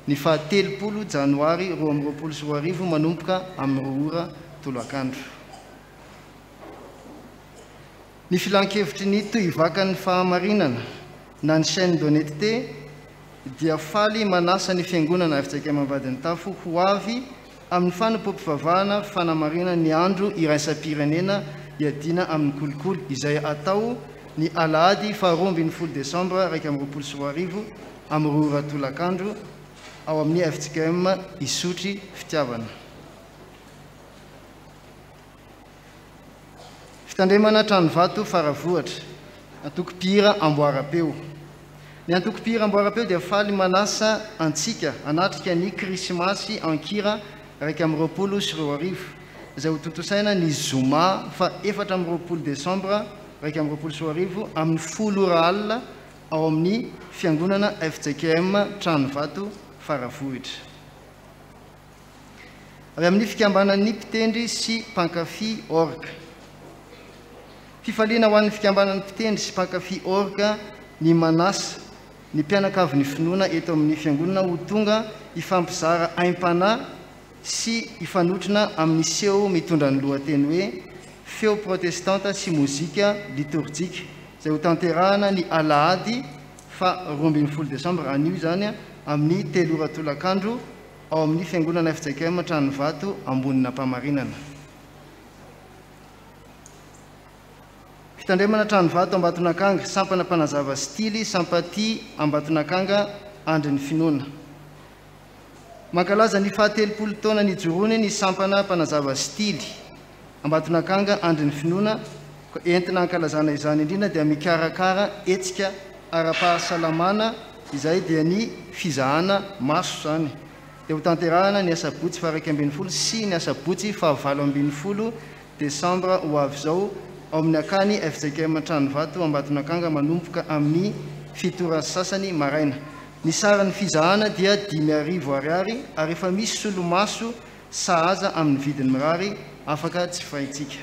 S11: ny faha 30 janoary 2022 manomboka amin'ny roa ora tolakandro. Ny filankevitry ny Tohivakan'ny Fahamarinana na ny Chaîne d'Honnêteté dia faly manasa ny Fiangonana fjkm Ambadinitafo ho avy amin'ny fanompoam-pivavahana fanamarihana ny Andro iraisam-pirenena iadiana amin'ny kolikoly izay atao ny alahady faha 12 desambra 2021 amin'ny roa ora tolakandro ao amin'ny fjkm Isotry Fitiavana. Fitandremana Tranovato Faravohitra, Antoko mpihira Amboarapeo. Ny Antoko mpihira Amboarapeo dia faly manasa antsika hanatrika ny Krismasy an-kira 2021, izay hotontosaina ny zoma faha 24 desambra 2021 amin'ny folo ora alina ao amin'ny Fiangonana fjkm Tranovato Faravohitra. Avy amin'ny fikambanan'ny mpitendry sy mpankafy orga. Fifaliana ho an'ny fikambanan'ny mpitendry sy mpankafy orga ny manasa ny mpianakavin'ny finoana eto amin'ny fiangonana ho tonga hifampizara aim-panahy sy hifanotrona amin'ny seho mitondra ny lohateny hoe Feo protestanta sy mozika litorjika izay hotanterahana ny alahady faha 12 desambra anio izany amin'ny telo ora tolakandro ao amin'ny Fiangonana fjkm Tranovato Ambonin'Ampamarinana. Fitandremana Tranovato Ambatonakanga, Sampana Mpanazava Stily, Sampati Ambatonakanga, Andrin'ny Finoana. Mankalaza ny faha-telopolo taona nijoroany ny Sampana Mpanazava Stily, Ambatonakanga, Andrin'ny Finoana, koa entina hankalazana izany indrindra dia mikarakara hetsika ara-pahasalamana izay dia ny fizahana maso izany dia hotanterahana ny asabotsy faha 11 sy ny asabotsy faha 18 desambra ho avy izao ao amin'ny akany fjkm Tranovato Ambatonakanga manomboka amin'ny fito ora sy sasany maraina. Ny saran'ny fizahana dia 5000 ariary ary efa misy solomaso sahaza amin'ny vidiny mirary afaka jifaintsika.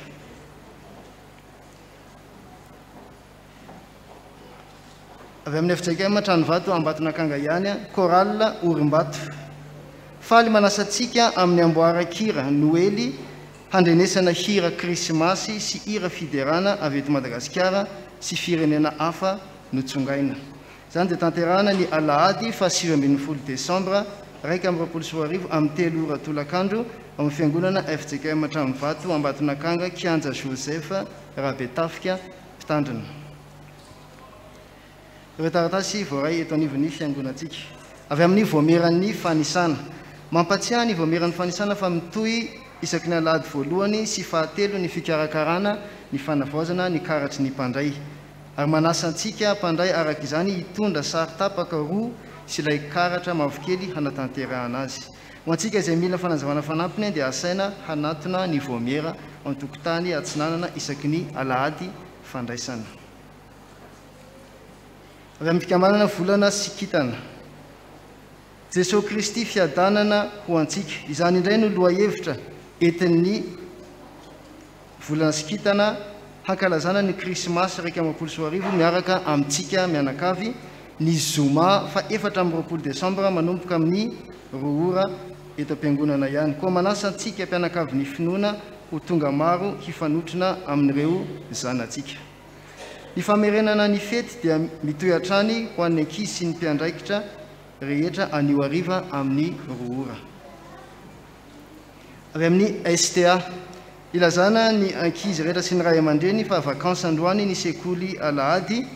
S11: Avy amin'ny fjkm Tranovato Ambatonakanga ihany, Chorale Orimbato. Faly manasa antsika amin'ny amboaran-kira Noely handrenesana hira Krismasy sy hira fiderana avy eto Madagasikara sy firenena hafa notsongaina. Izany dia tanterahana ny alahady faha 19 desambra 2021 amin'ny telo ora tolakandro ao amin'ny fiangonana fjkm Tranovato Ambatonakanga Kianja Joseph Rabetafika Mpitandrina. Ireo taratasy voaray eto anivon'ny fiangonantsika. Avy amin'ny Voamieran'ny Fanisana. Mampatsiahy ny Voamieran'ny Fanisana fa mitohy isaky ny alahady voalohany sy fahatelo ny fikarakarana ny fanavaozana ny karatry ny mpandray. Ary manasa antsika mpandray araka izany hitondra sary tapaka roa sy ilay karatra mavokely hanatanterahana azy. Ho antsika izay mila fanazavana fanampiny dia asaina hanatona ny vaomiera ao an-tokotany atsinanana isaky ny alahady fandraisana. Avy amin'ny fikambanana Volana sy Kintana. Jesoa Kristy fiadanana ho antsika. Izany indray no lohahevitra entin'ny Volana sy Kintana hankalazana ny Krismasy 2021 miaraka amintsika mianakavy ny zoma faha 24 desambra manomboka amin'ny roa ora eto am-piangonana ihany. Koa manasa antsika mpianakavin'ny finoana ho tonga maro hifanotrona amin'ireo zanatsika. Ny famerenana ny fety dia mitohy hatrany ho an'ny ankizy sy ny mpiandraikitra rehetra anio hariva amin'ny roa ora. Avy amin'ny STA. Ilazana ny ankizy rehetra sy ny ray aman-dreny fa vacances androany ny sekoly alahady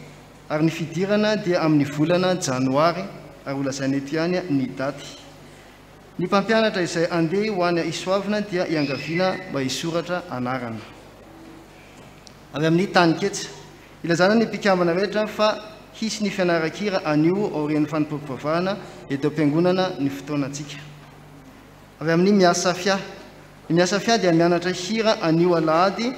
S11: ary ny fidirana dia amin'ny volana janoary ary holazaina eto ihany ny daty. Ny mpampianatra izay andeha ho any Isoavina dia iangaviana mba hisoratra anarana. Avy amin'ny Taninketsa. Ilazana ny mpikambana rehetra fa hisy ny fianaran-kira anio aorian'ny fanompoam-pivavahana eto am-piangonana ny fotoanantsika. Avy amin'ny Miasafia. Ny Miasafia dia mianatra hira anio alahady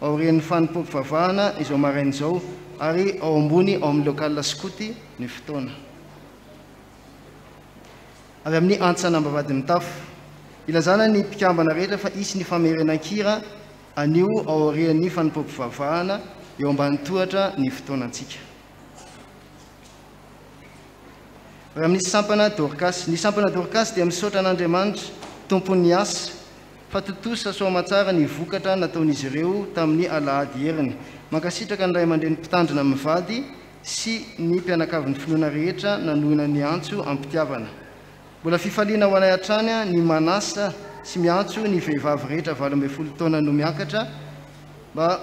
S11: aorian'ny fanompoam-pivavahana izao maraina izao ary ao ambony ao amin'ny local skoty ny fotoana. Avy amin'ny Antsana Ambavahadimitafo. Ilazana ny mpikambana rehetra fa hisy ny famerenan-kira anio aorian'ny fanompoam-pivavahana eo ambany tohatra ny fotoanantsika. Avy amin'ny sampana Dorcas. Ny sampana Dorcas dia misaotra an'Andriamanitra, Tompon'ny asa, fa tontosa soamantsara ny vokatra nataon'izy ireo tamin'ny alahady heriny. Mankasitraka ny ray aman-dreny mpitandrina mivady sy ny mpianakavin'ny finoana rehetra nanohina ny antso am-pitiavana. Mbola fifaliana ho anay hatrany ny manasa sy miantso ny vehivavy rehetra 18 taona no miakatra mba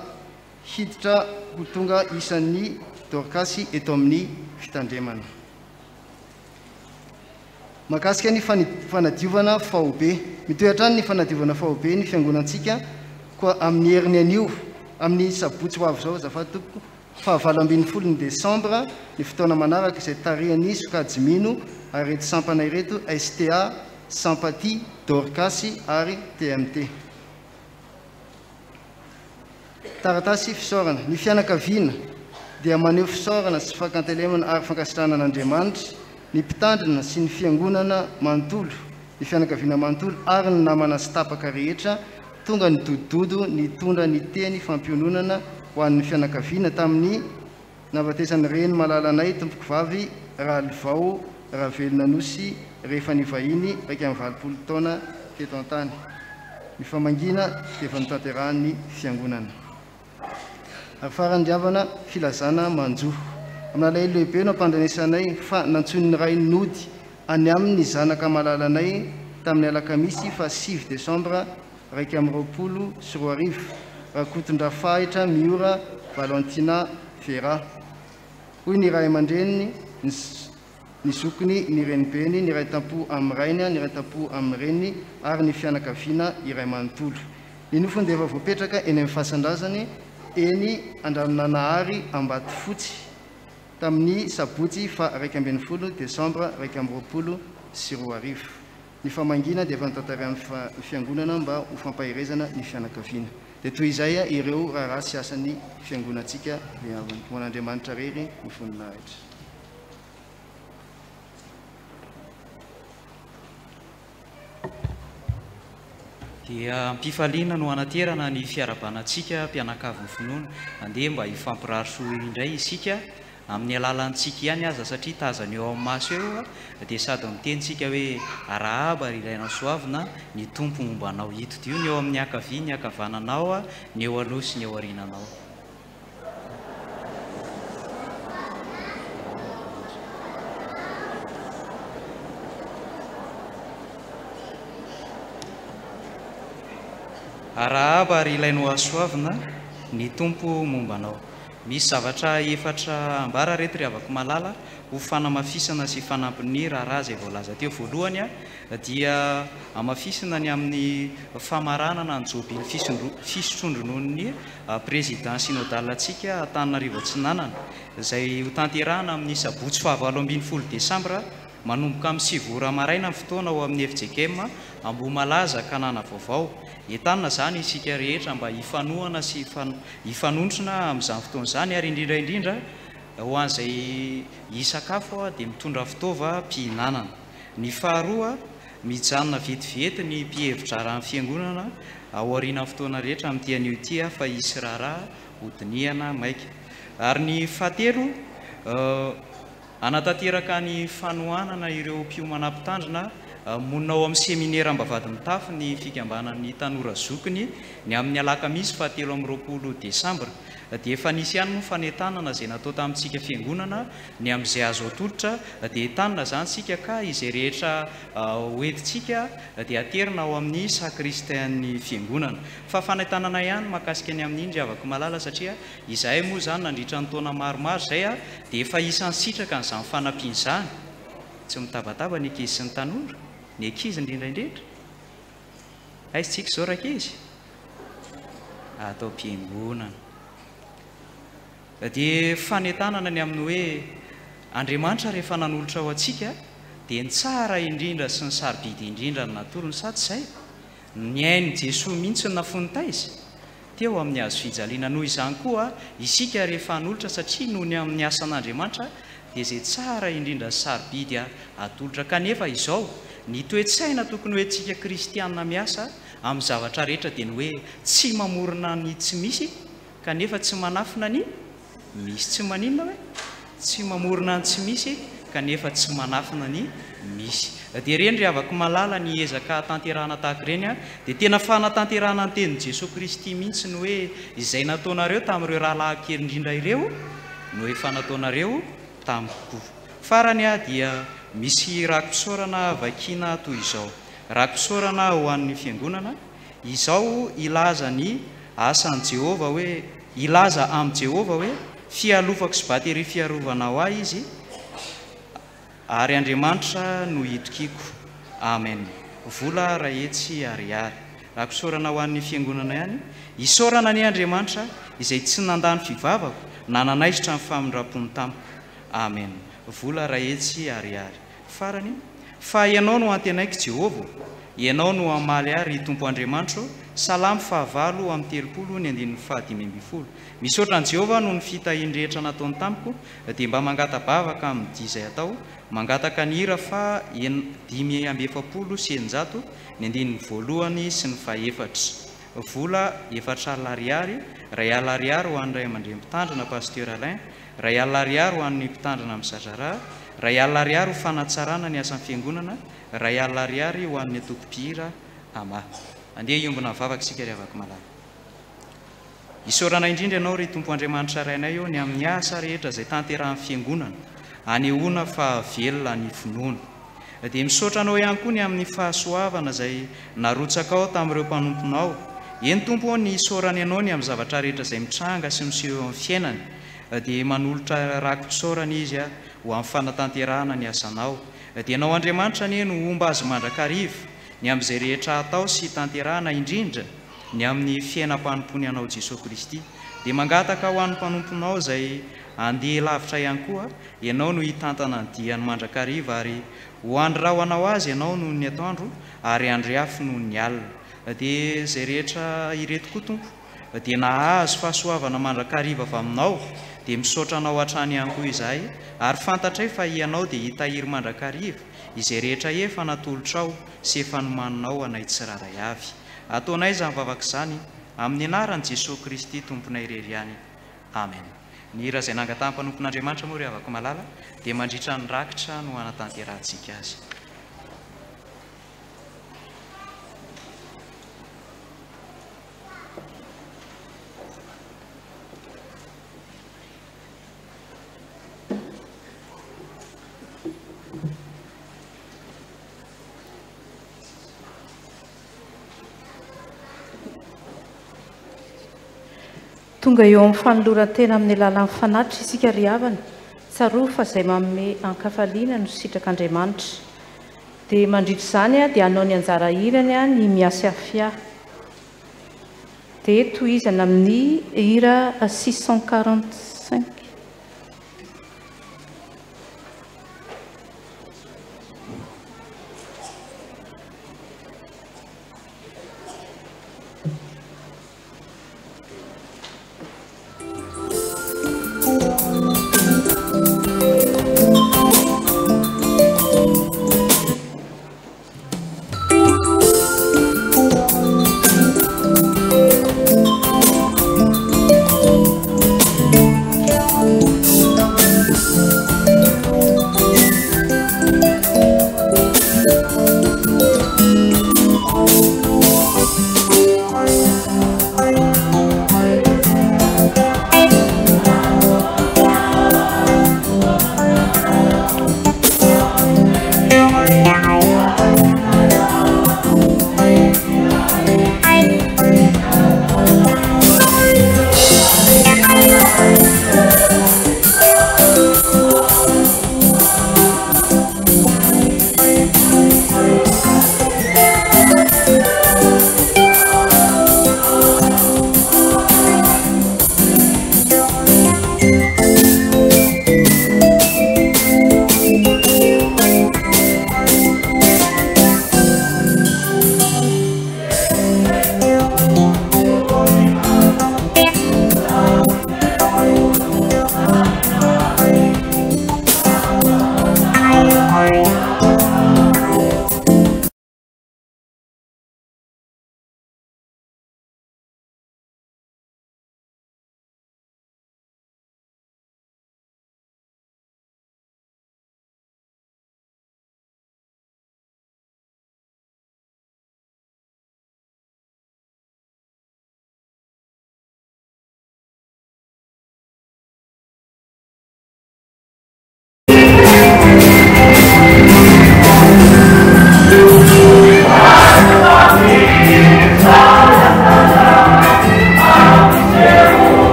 S11: hiditra ho tonga isan'ny Dorkasy eto amin'ny fitandremana. Mahakasika ny fanadiovana faobe. Mitohy hatrany ny fanadiovana faobe ny fiangonantsika koa amin'ny heriny anio, amin'ny sabotsy ho avy izao azafady tompoko, faha 18 ny desambra ny fotoana manaraka izay tarihan'ny sokajy mino ary ireto sampana ireto STA, Sampati, Dorkasy ary TMT. Taratasy fisaorana. Ny fianakaviana dia maneho fisaorana sy fankantelemana ary fankasitrahana an'Andriamanitra, ny mpitandrina sy ny fiangonana manontolo, ny fianakaviana manontolo ary ny namana sy tapaka rehetra tonga nidodododo nitondra ny teny fampiononana ho an'ny fianakaviana tamin'ny Nahafatesan'ny reny malalanay tompokovavy Ralivao Ravelonanosy rehefa nivahiny 81 taona teto an-tany. Ny famangiana dia efa notanterahan'ny fiangonana. Ary farany ry havana, filazana manjo. Amin'alahelo lehibe no ampandrenesanay fa nantsoin'ny Ray nody any aminy ny zanaka malalanay tamin'ny alakamisy faha sivy desambra 2021, Rakotondrafahitra Miora Valentina Vera. Hoy ny ray aman-dreniny, ny ny zokiny, ny renibeny, ny iray tam-po amin'ny rainy, ny iray tam-po amin'ny reniny ary ny fianakaviana iray manontolo. Ny nofony dia efa voapetraka eny amin'ny fasan-drazany eny Andranonanahary Ambatofotsy tamin'ny sabotsy faha 11 desambra 2021. Ny famangiana dia efa notantarain'ny Fiangonana mba ho fampaherezana ny fianakaviana. Dia toy izay ireo raharaha sy asan'ny Fiangonantsika ry havana. Ho an'Andriamanitra irery ny voninahitra.
S7: Dia am-pifaliana no anaterana ny fiarahabana antsika mpianakavin'ny finoana. Andeha mba hifampirary soa indray isika Amin'ny alalan'ny tsiky ihany aza satria tazana eo amin'ny maso eo dia sady miteny tsika hoe arahaba ry ilainao soavina ny Tompo momba anao itodio ny eo amin'ny ankavia ny ankavananao ny eo aloha sy ny eo aoriananao. Arahaba ry ilainao hasoavina ny Tompo momba anao. Misy zavatra efatra ambara reto ry havako malala ho fanamafisana sy fanampin'ny raharaha izay voalaza teo. Voalohany dia hamafisina ny amin'ny famaranana ny jobily fisotroan-drononon'ny Président Synodal antsika Antananarivo Atsinanana izay hotanterahana amin'ny sabotsy fahavalo ambinifolo desambra manomboka amin'ny sivy ora maraina ny fotoana ao amin'ny fjkm Ambohimalaza Kanana Vaovao. Entanina izany isika rehetra mba hifanohana sy hifanontrona amin'izany fotoana izany ary indrindra indrindra ho an'izay hisakafo dia mitondra fitaovam-pihinanana. Ny faharoa, mijanona vetivety ny mpihevi-draharahan'ny Fiangonana aorianan'ny fotoana rehetra amin'ity anio ity fa hisy raharaha hodinihana maika. Ary ny fahatelo, Hanatanteraka ny fanohanana ireo mpiomana mpitandrina monina ao amin'ny seminera Ambavahadimitafo ny fikambanan'ny tanora zokiny ny amin'ny alakamisy fahatelo amby 20 desambra. Dia efa nisy ihany moa fanentanana izay natao tamintsika fiangonana ny amin'izay azo atolotra dia entanina izany isika ka izay rehetra hoentintsika dia aterina ao amin'ny sakristian'ny fiangonana. Fa fanentanana ihany mahakasika ny amin'iny ry havako malala satria Izahay moa izany nandritra ny taona maromaro izay dia efa isan'ny sitraka an'izany fanampiana izany. Tsy mitabataba ny ankizy sy ny tanora, ny ankizy indrindra indrindra. Aiza tsika izao rankizy? Ato am-piangonana. Dia fanentanana ny amin'ny hoe Andriamanitra rehefa nanolotra ho antsika dia ny tsara indrindra sy ny sarobidy indrindra no natolony sa tsy izay? Ny ain'i Jesoa mihitsy no nafoiny taiza? Teo amin'ny hazo fijaliana. Noho izany koa, isika rehefa hanolotra, satria noho ny amin'ny asan'Andriamanitra, dia izay tsara indrindra sy sarobidy atolotra. Kanefa izao, ny toe-tsaina tokony ho entintsika kristiana miasa amin'ny zavatra rehetra dia ny hoe tsy mamorona ny tsy misy, kanefa tsy manafina ny Misy tsy maninona hoe? Tsy mamorona ny tsy misy kanefa tsy manafina ny misy. Dia ireny ry havako malala ny ezaka hatanterahana tahaka ireny dia tena fanatanterahana ny tenin'i Jesoa Kristy mihitsy ny hoe izay nataonareo tamin'ireo rahalahy kely indrindra ireo no efa nataonareo tamiko koa. Farany dia misy raki-pisaorana vakiana toy izao. Raki-pisaorana ho an'ny Fiangonana Izao hilaza ny asan'i Jehovah hoe, Hilaza amin'i Jehovah hoe, Fialofako sy bateria fiarovana ho ahy izy, ary Andriamanitra no itokiako. Amen. Vola iray hetsy ariary. Rakisaorana ho an'ny fiangonana ihany. Isaorana anie Andriamanitra izay tsy nandà ny fivavako na nanaisotra ny famindram-pony tamiko. Amen. Vola iray hetsy ariary. Farany, Fa Ianao no antenaiko, Jehovah ô, Ianao no hamaly ahy, ry Tompo Andriamanitro ô, Salamo fahavalo amby 30 ny andininy fahadimy ambinifolo. Misaotra an'i Jehovah aho noho ny fitahiany rehetra nataony tamiko, dia mba mangata-bavaka amin'ny dia izay atao, mangataka ny hira faha 645, ny andininy voalohany sy ny fahefatra. Vola 40 ariary, 1000 ariary ho an'ny ray aman-dreny mpitandrina, Pasteur Alain, 1000 ariary ho an'ny mpitandrina amin'ny zadraraha, 1000 ariary ho fanatsarana ny asan'ny fiangonana, 1000 ariary ho an'ny antoko mpihira ama. Andeha hiombona vavaka isika ry havako malala. Isaorana indrindra Ianao ry Tompo Andriamanitra Rainay ô ny amin'ny asa rehetra izay tanterahan'ny fiangonana anehoana fa velona ny finoana. Dia misaotra Anao ihany koa ny amin'ny fahasoavana izay narotsakao tamin'ireo mpanomponao. Eny Tompo ô ny isaorany Anao ny amin'ny zavatra rehetra izay mitranga sy miseho eo amin'ny fiainany. Dia manolotra raki-pisaorana izy ho amin'ny fanatanterahana ny asanao. Dia Ianao Andriamanitra anie no homba azy mandrakariva ny amin'izay rehetra atao sy tanterahana indrindra ny amin'ny fiainam-panompoany Anao Jesoa Kristy. Dia mangataka ho an'ny mpanomponao izay andeha lavitra ihany koa Ianao no hitantana ny diany mandrakariva ary ho andry rahona ho azy Ianao noho ny atoandro ary andry afo noho ny alina. Dia izay rehetra ireto koa Tompo dia nahazo fahasoavana mandrakariva avy Aminao dia misaotra Anao hatrany ihany koa izahay ary fantatray fa Ianao dia hitahiry mandrakariva izay rehetra efa natolotrao sy efa nomaninao ho anay tsirairay avy. Ataonay izany vavaka izany amin'ny anaran'i Jesoa Kristy Tomponay irery ihany. Amen. Ny hira izay nangatahan'ny mpanompon'Andriamanitra moa ry havako malala dia mandritra ny rakitra no hanatanterahantsika azy.
S1: Tonga eo amin'ny fanoloran-tena amin'ny alalan'ny fanatitra isika ry havana. Tsarovy fa izay manome an-kafaliana no sitrak'Andriamanitra. Dia mandritra izany dia hanao ny anjara hirany ny Miasiafia. Dia tohizana amin'ny hira 645.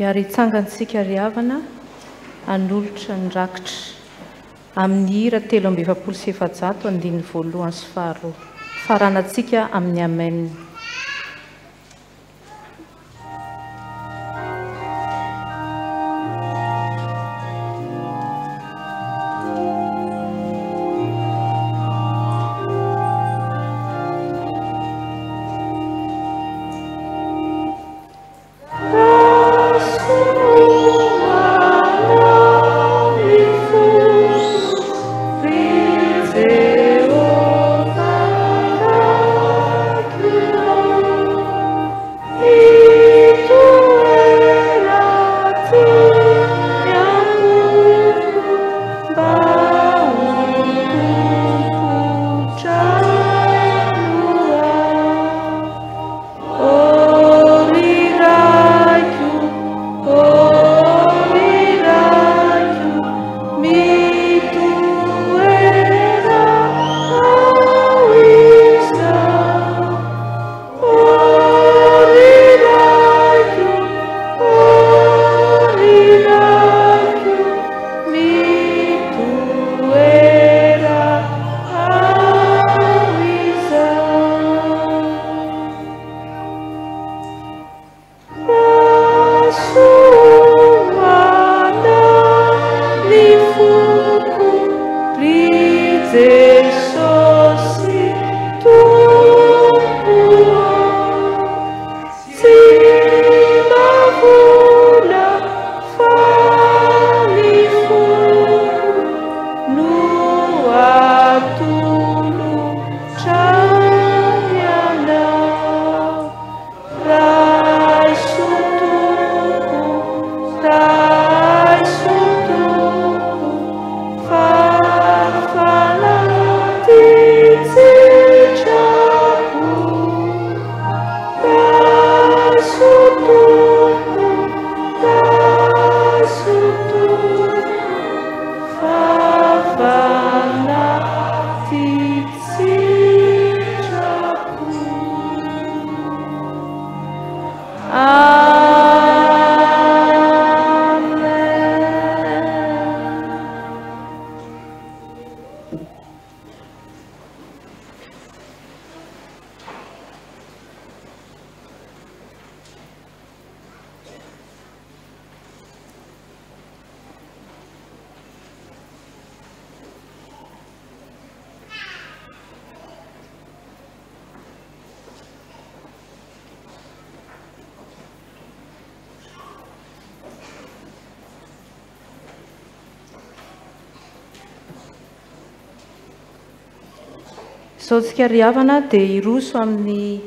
S1: Ary hitsangantsika ry havana hanolotra ny rakitra amin'ny hira 443 andininy voalohany sy faharoa. Faranantsika amin'ny Amen. Izao tsika ry havana dia hiroso amin'ny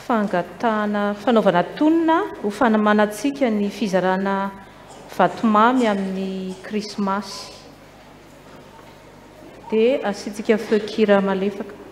S1: fangatahana fanaovana tonona ho fanamanantsika ny fizarana vatomamy amin'ny krismasy. Dia asiantsika feon-kira malefaka.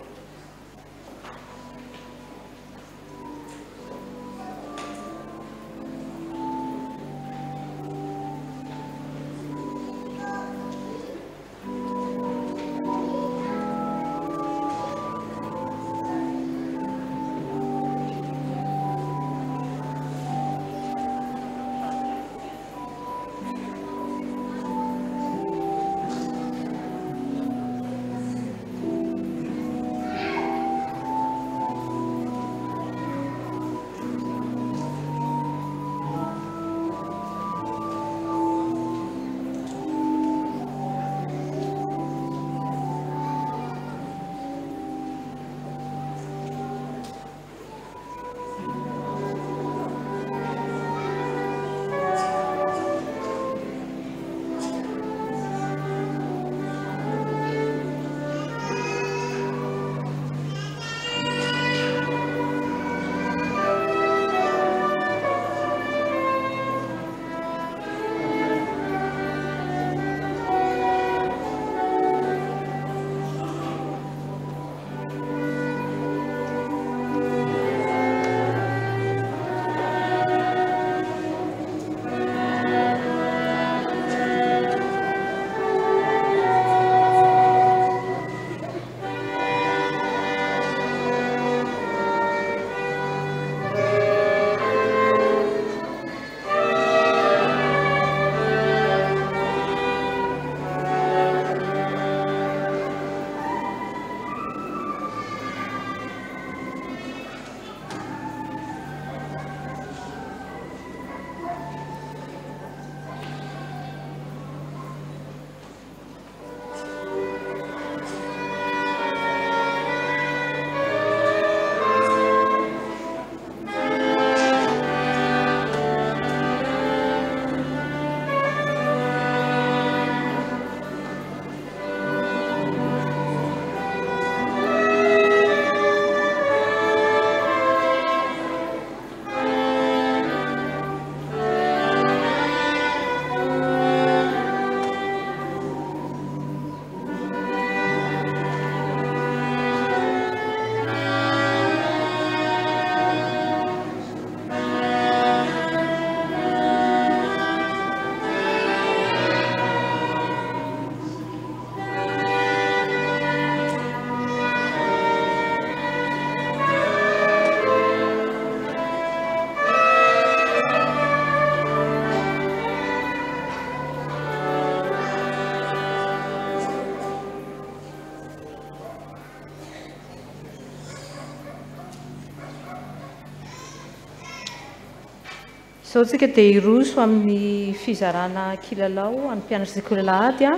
S1: Izao tsika dia hiroso amin'ny fizarana kilalao an'ny mpianatra sekoly alahady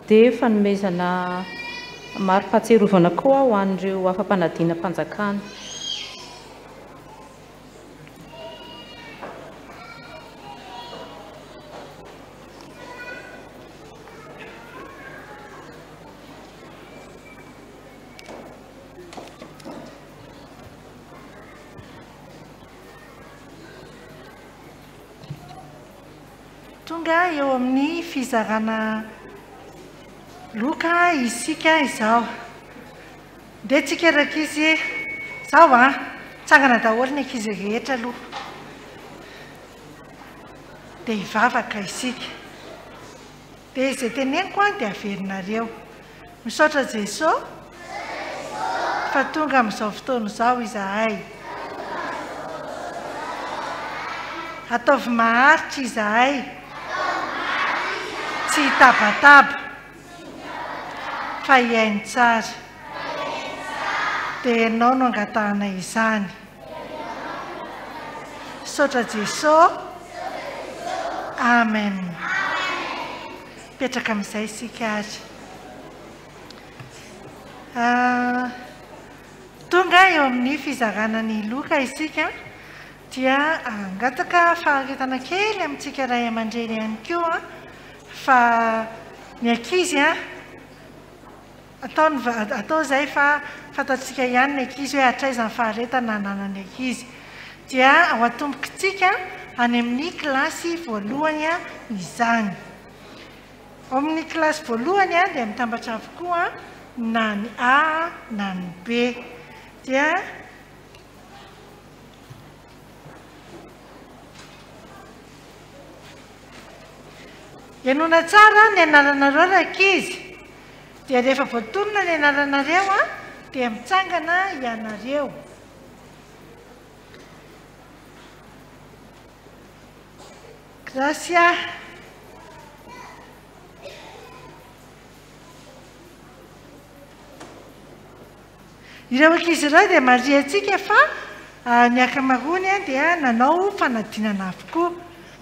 S1: dia fanomezana mari-pahatsiarovana koa ho an'ireo afa-panadinam-panjakana.
S12: Tonga eo amin'ny fizarana loka isika izao. Ndeha tsika rankizy e! Zao an! Tsangana daholo ny ankizy rehetra aloha. Dia hivavaka isika. Dia izay teneniko an dia averinareo. Misaotra Jeso fa tonga amin'izao fotoana izao izahay. Ataovy maharitra izahay. Tsy hitabataba fa hihaino tsara. Dia Ianao no angatahanay izany. Misaotra Jeso. Amen. Mipetraka amin'izay isika ary. Tonga eo amin'ny fizarana ny loka isika dia hangataka faharetana kely amintsika ray aman-dreny ihany koa fa ny ankizy Atao ny atao izay fa fantatsika ihany ny ankizy hoe hatraiza ny faharetana ananan'ny ankizy. Dia ho atombokitsika any amin'ny kilasy voalohany izany. Ao amin'ny kilasy voalohany dia mitambatra avokoa na ny A na ny B. Dia Henoina tsara ny anaranareo rankizy. Dia rehefa voatonona ny anaranareo dia mitsangana ianareo. Gracia. Ireo ankizy ireo dia marihantsika fa ny ankamaroany dia nanao fanadinana avokoa.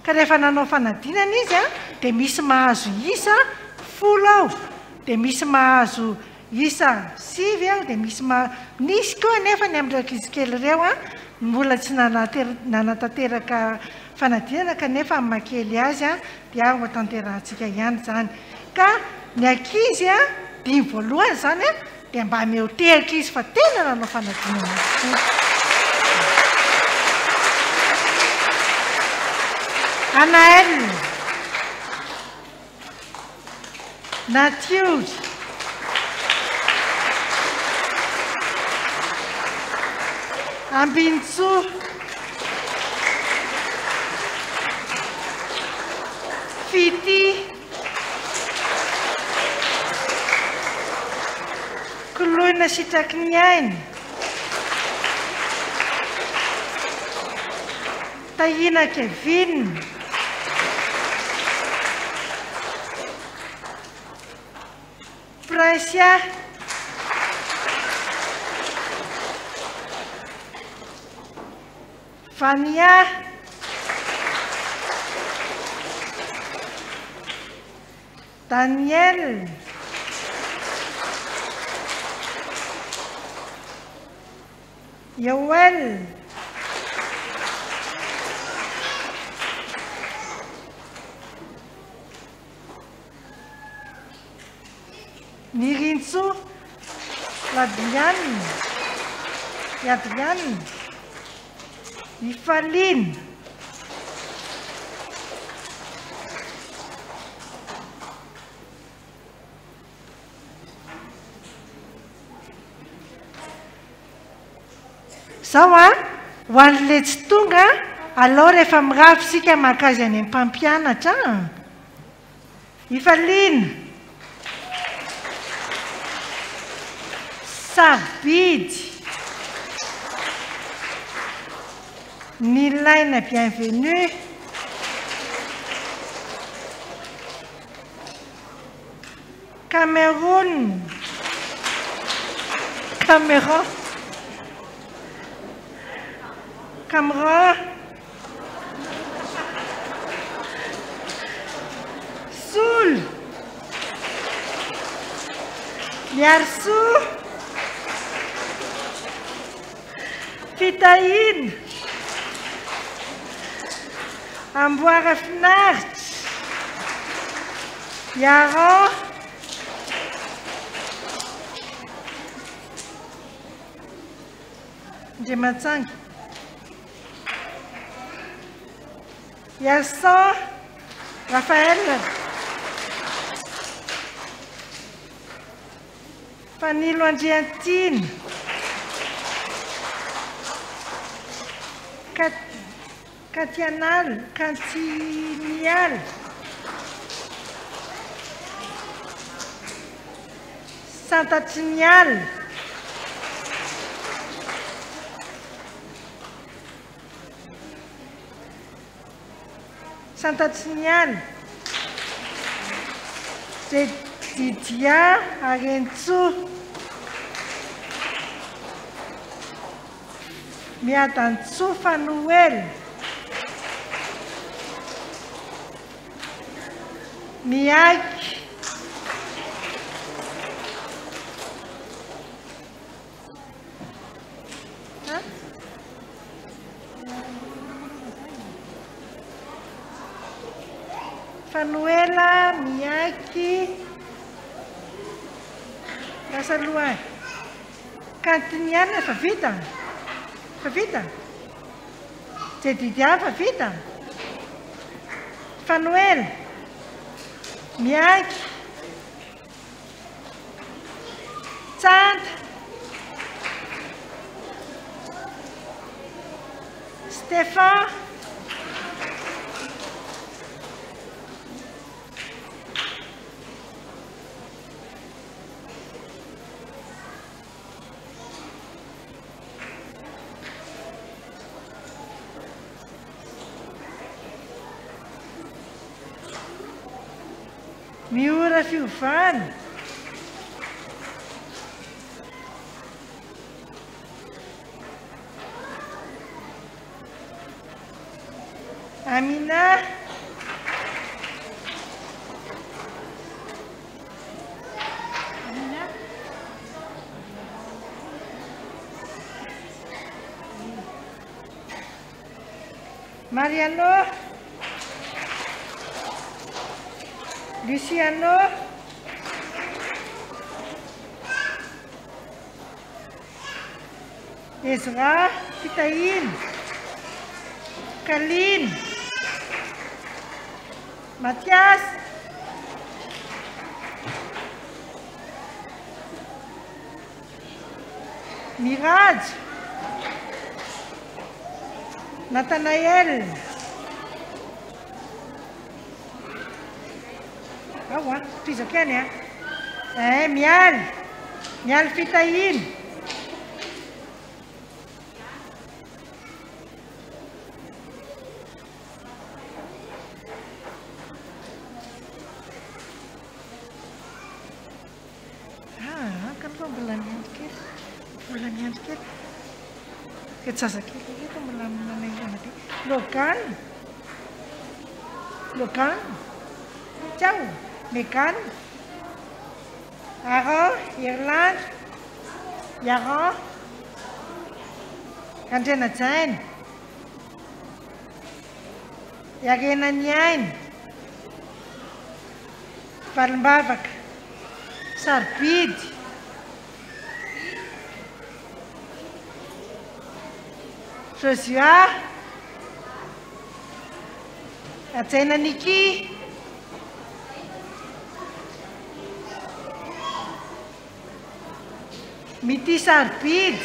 S12: Ka rehefa nanao fanadinana izy dia misy mahazo isa folo ao, dia misy mahazo isa sivy ao, dia misy ma-, nisy koa anefa ny amin'ireo ankizy kely ireo mbola tsy nanatanteraka fanadinana kanefa amin'ny maha kely azy dia hotanterahantsika ihany izany. Ka ny ankizy dimy voalohany izany dia mba mihoterika izy fa tena nanao fanadinana tokoa. Anaël, Natiory, Ambinintsoa, Fitia, Koloina sitraky ny aina. Tahiana Kevin. Princia. Vania. Daniel. Yoel. Nirintsoa, Ladriane, i Adriane, Ifaliana. Zao an, ho an'le tsy tonga, alao rehefa mirava isika maka azy any amin'ny mpampianatra an! Ifaliana. Sarobidy. Nilaina bienvenue. Cameroun. Cameron. Cameron. Miarisoa. Fitahiana. Amboara finaritra. Yaron. Andriamantsanga. Yerson. Raphaël. Fanilo Andriantiana. Katianal, Kantinial. Santatriniala. Santatriniala. Jedidia Harentsoa. Miadantsoa Fanoela. Miaiky. Fanoela, miaiky. Lasa aloha any. Kantiniana efa vita? Efa vita? Jedidia efa vita? Fanoela, miaiky. Tsanta. Stefan. Miora fiovana. Amina. Amina. Mariano. Luciano. Ezra Fitahiana. Kaline. Mathias. Mirajo. Nathanaël. Ao an, tohizako ihany an. Eh, Mialy. Mialy Fitahiana. Ah, ka aloha mbola miandry kely. Mbola miandry kely. Ireto zazakely ireto mbola manairana be. Logan. Logan. Ciao. Megan. Aaron, Irlande. Yaron. Randrianajaina. Iarena ny aina. Valimbavaka. Sarobidy. Josua. Hajaina Nicky. Mitia sarobidy.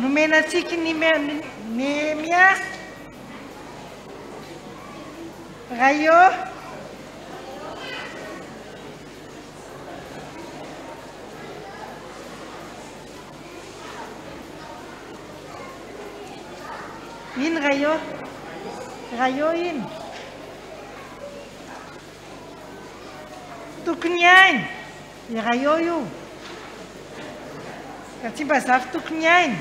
S12: Nomena antsika ny Nehemia. Rayo. Iny Rayo. Rayo iny. Tokony aina. I Rayo io. Ratsimbazafy tokony aina.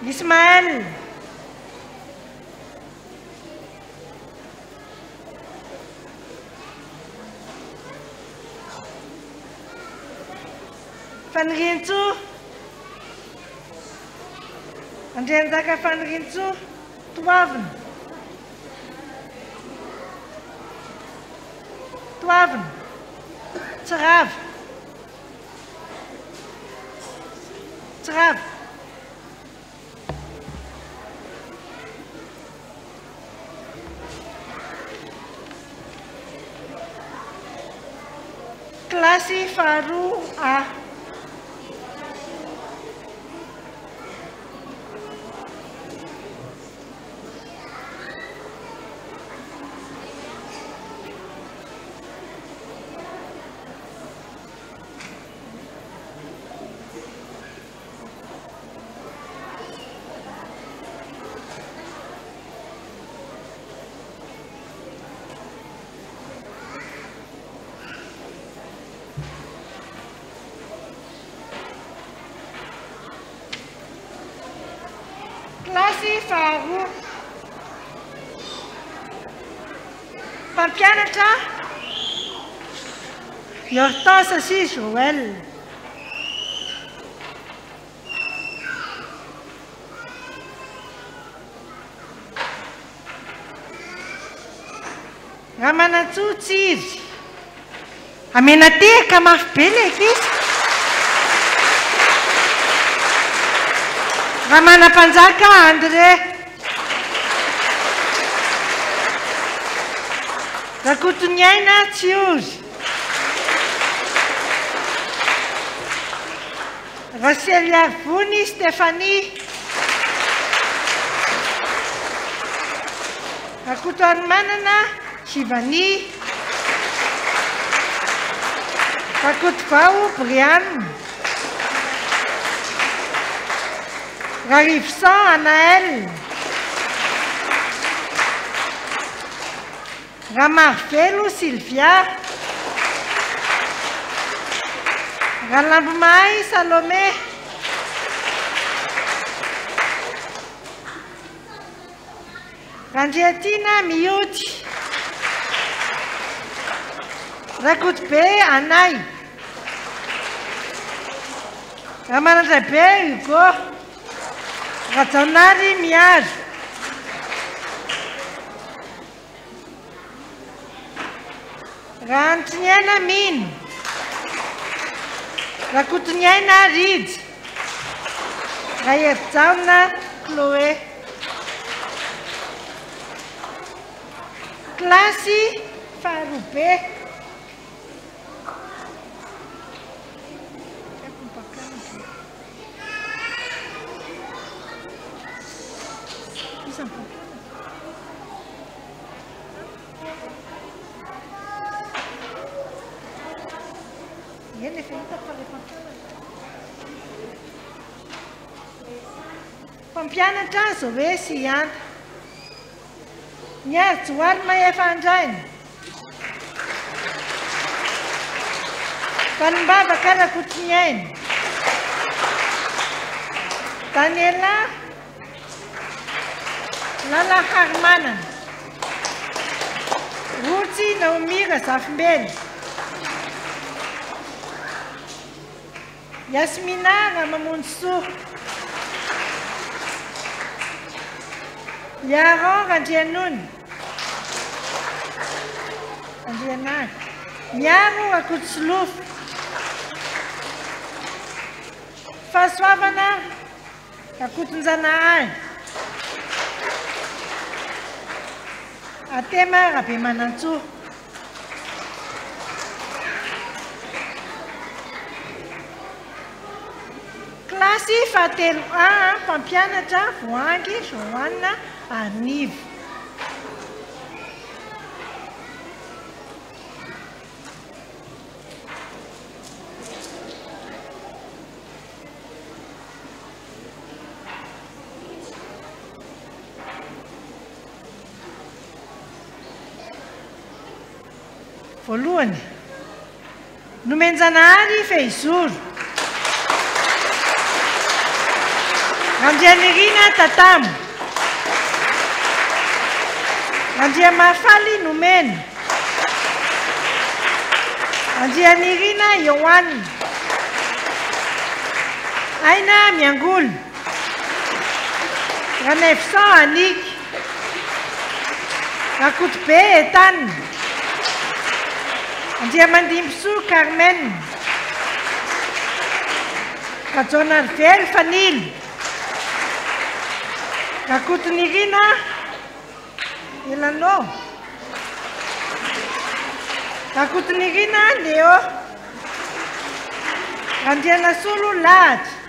S12: Ismaël. Faniriantsoa Andrianjaka Faniriantsoa Toavina Toavina Tsirava Tsirava Kilasy faharoa A. Kilasy faharoa. Mpampianatra, Hortense sy Joël. Ramanantsoa Tsiry. Amena tehaka mafy be ilay ankizy. Ramanampanjaka André. Rakotoniaina Tsiory. Raseliarivony Stéphanie. Rakotoarimanana Shivani. Rakotovao Brian. Rarivoson Anaël. Ramarivelo Sylvia. Ralambomahay Salomé. Randriatiana Miody. Rakotobe Anay. Ramanandraibe Hugo. Rajaonary Miary. Rahantriniaina Mino. Rakotoniaina Rija. Raherijaona Chloé. Kilasy faharoa B. Eny, efa hitako fa ilay mpampianatra. Mpampianatra Zoé sy Ihanta. Niary Johary Mahefa Andraina. Valimbavaka Rakotoniaina. Daniela Lala Harimanana. Rotsy Naomi Razafimbelo. Yasmina Ramamonjisoa. Yaron Randrianony. Andrianary. Miaro Rakotosolofo. Fahasoavana Rakotonjanahary. Atema Rabemanantsoa. Kilasy fahatelo A, mpampianatra Voahangy Joanne Arinivo. Voalohany, nomen-janahary fehizoro. Randrianirina Tatamo. Randriamahafaly Nomena. Andrianirina Ioanina. Aina Miangola. Ranaivoson Annick. Rakotobe Ethan. Andriamandimbisoa Carmen. Rajaonarivelo Fanilo. Rakotonirina Elano. Rakotonirina Léo. Randrianasolo Lahatra.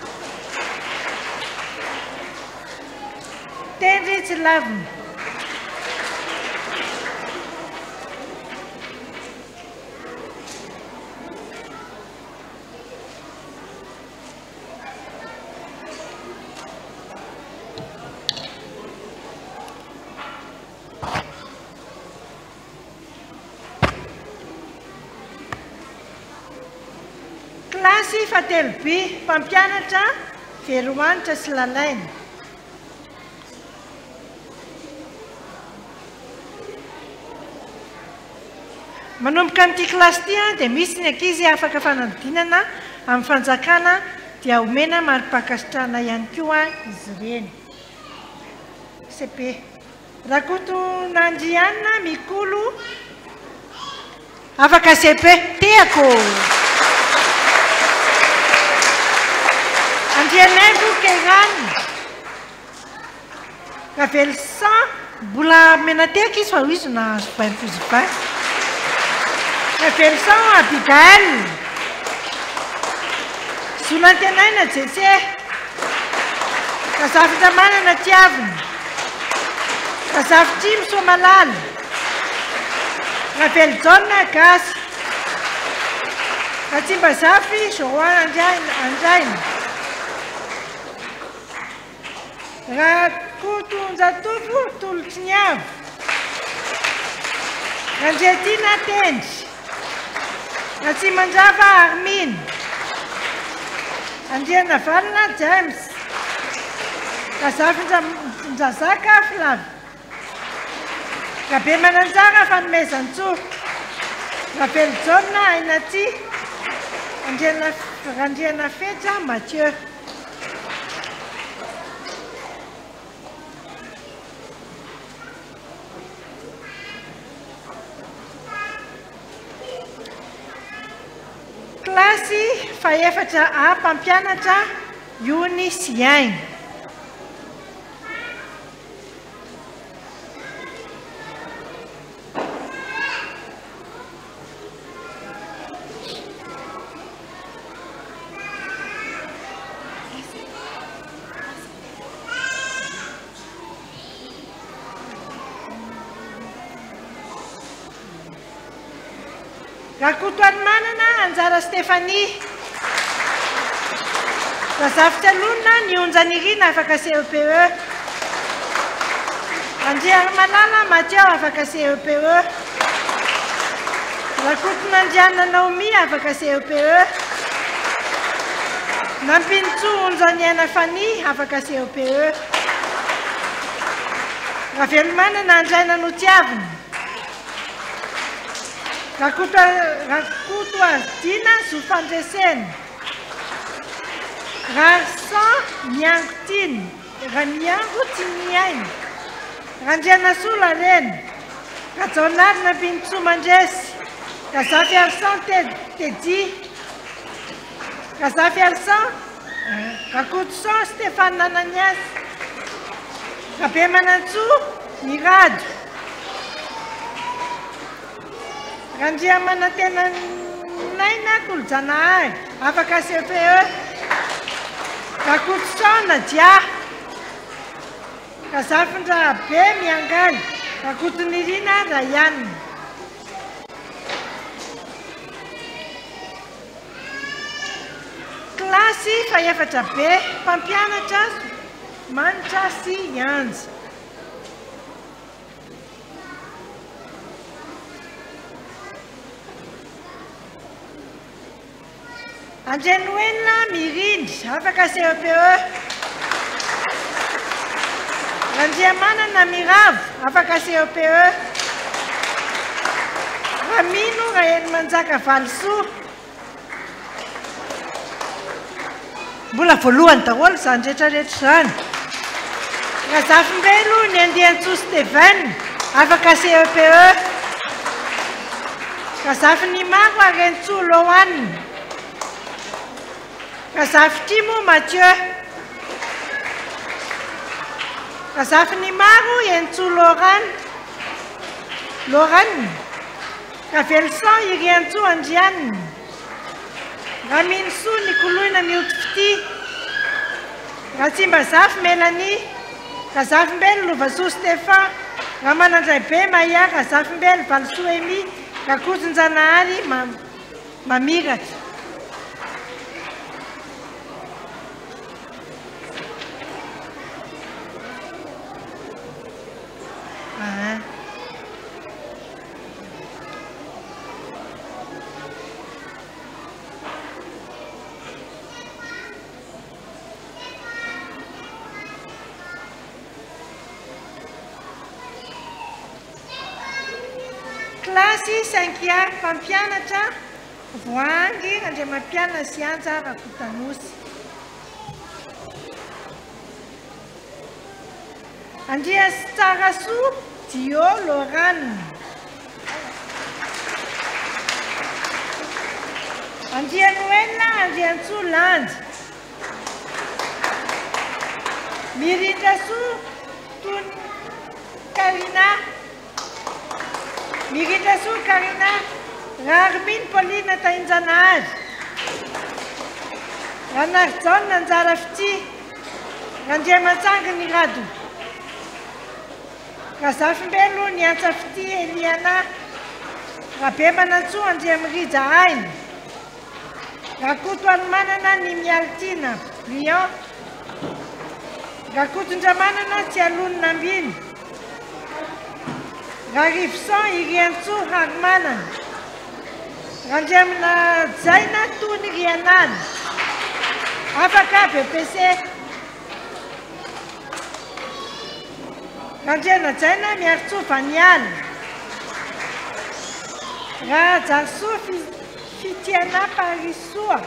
S12: Tendry Tsilavina. Kilasy fahatelo B, mpampianatra Verohanitra sy Lalaina. Manomboka amin'ity kilasy ity dia misy ny ankizy afaka fanadinana amin'ny fanjakana dia omena mari-pankasitrahana ihany koa izy ireny. CP. Rakotonandrianina Mikolo afaka CP. Tiako! Andrianaivo Keran. Raveloson, mbola menatehaka izy fa hoy izy nahazo bain fozy bain. Raveloson Abigaël. Zonantenaina Jetse. Razafindramanana Tiavina. Razafitrimo Soamalala. Ravelojaona Gasy. Ratsimbazafy Joan Andraina. Rakotonjatovo Tolotriniavo. Randriatiana Tendry. Ratsimandrava Armine. Andrianavalona James. Razafindrazaka Flavie. Rabemananjara Fanomezantsoa. Ravelojaona Ainatia. Randrianafetra Mathieu. Kilasy fahefatra A mpampianatra Yony sy Aina. Rakotoarimanana Anjara Stéphanie. Razafitsialona Ny Onjanirina afaka CEPE. Andriarimalala Mathieu afaka CEPE. Rakotonandrianina Naomi afaka CEPE. Nampinitsoa Onjaniaina Fanny afaka CEPE. Ravelomanana Andraina Notiavina. Rakotoazidiana Zo Fandresena. Rarison Miango Tiana. Ramiango Timiaina. Randrianasoa Larena. Rajaonary Nampinitsoa Mandresy. Razafy Arsan Teddy. Razafy Arsan, Rakotoson Stéphane Ananias. Rabemanantsoa Mirado. Randriamanantenaina Tolojanahary, afaka CPE. Rakotoson Nadia. Razafindrabe Miangaly, Rakotonirina Rayan. Kilasy fahefatra B, mpampianatra Manitra sy Ianja. Andrianoelina Mirindra, afaka CEPE. Randriamanana Miravo, afaka CEPE. Ramino Rahelimanjaka Valisoa. Mbola voalohany daholo izany rehetra rehetra izany. Razafimbelo ny andian-tsoa Steven, afaka CEPE. Razafinimaro Harentsoa Lohan. Razafitrimo Mathieu. Razafinimaro Hentsoa Laurent. Laurent. Raveloson Iriantsoa Andrianina. Raminosoa Nikoloina Mioty Fitia. Ratsimbazafy Mélanie. Razafimbelo Lovasoa Stéphan. Ramanandraibe Maya Razafimbelo Valisoa Amy. Rakotonjanahary Mamiratra. Kilasy cinquième mpampianatra Voahangy Randriamampianina sy Anja Rakotanosy. Andriatsarasoa Dio Lorane. Andrianoelina Andriantsoa Landy. Mirindrasoa Tony Karina. Mirindrasoa Karina. Raharimino Pauline Tahinjanahary. Ranarijaona Anjara Fitia. Randriamatsangy Ny Rado. Razafimbelo Ny Antsa Fitia Eliana. Rabemanantsoa Andriamirija Aina. Rakotoarimanana Ny Mialitiana Briand. Rakotondramanana Tsialony Nambina. Rarivoson Iriantsoa Harimanana. Randriaminajaina Tony Rianala. Afaka BEPC. Randrianajaina Miaritsoa Vaniala. Rahajarisoa Fitiana Parisoa.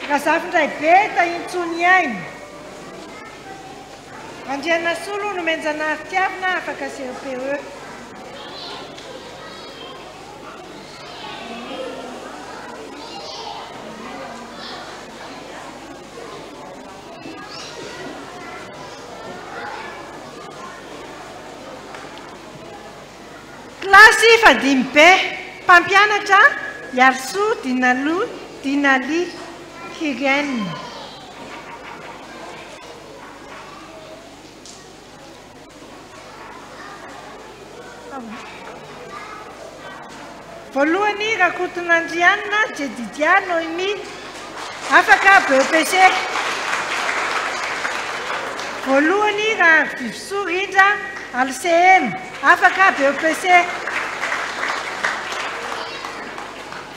S12: Razafindraibe Tahintsoniaina. Randrianasolo Nomenjanahary Tiavina afaka CEPE. Kilasy fahadimy B, mpampianatra Iarisoa Dinalo Dinali Hirene. Voalohany Rakotonandrianina Jedidia Noémie, afaka BEPC. Voalohany Raharivivisoa Rindra Alcéena, afaka BEPC.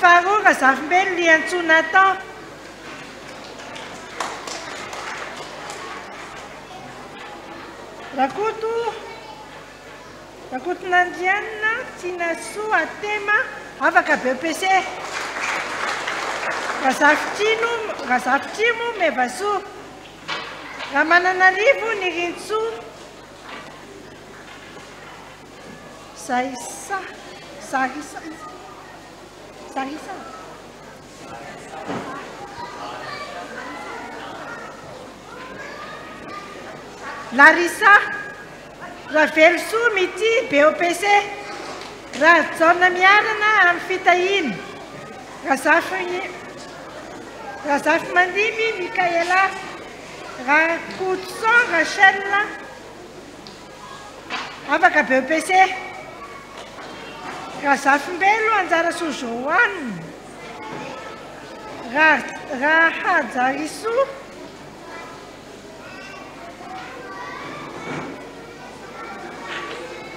S12: Faharoa Razafimbelo Liantsoa Nathan. Rakoto Rakotonandrianina Tinasoa Atema, afaka BEPC. Razafitrino Razafitrimo Mevasoa. Ramananarivo Nirintsoa. Zaisa Zarisa Zarisa. Larissa Ravelosoa Mitia BOPC Rajaona Miarana amin'ny fitahiana Razafy Razafimandimby Mikaela Rakotoson Rachel Afaka BEPC. Razafimbelo Anjarasoa Joanne. Rahajarisoa.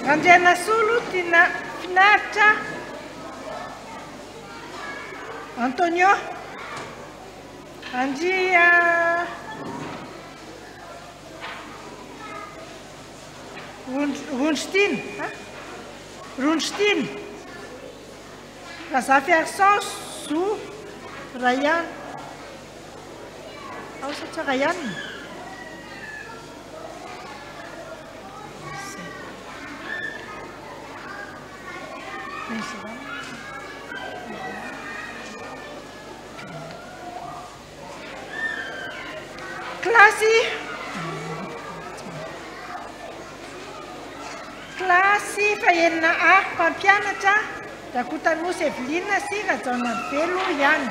S12: Randrianasolo Tina Finaritra Antonio. Andria Rondrotiana, Rondrotiana, Razafiarison Zo Rayan. Ao sa tsara ihany? Kilasy Kilasy fahenina A, mpampianatra, Rakotanosy Evelyne sy Rajaonarivelo ihany.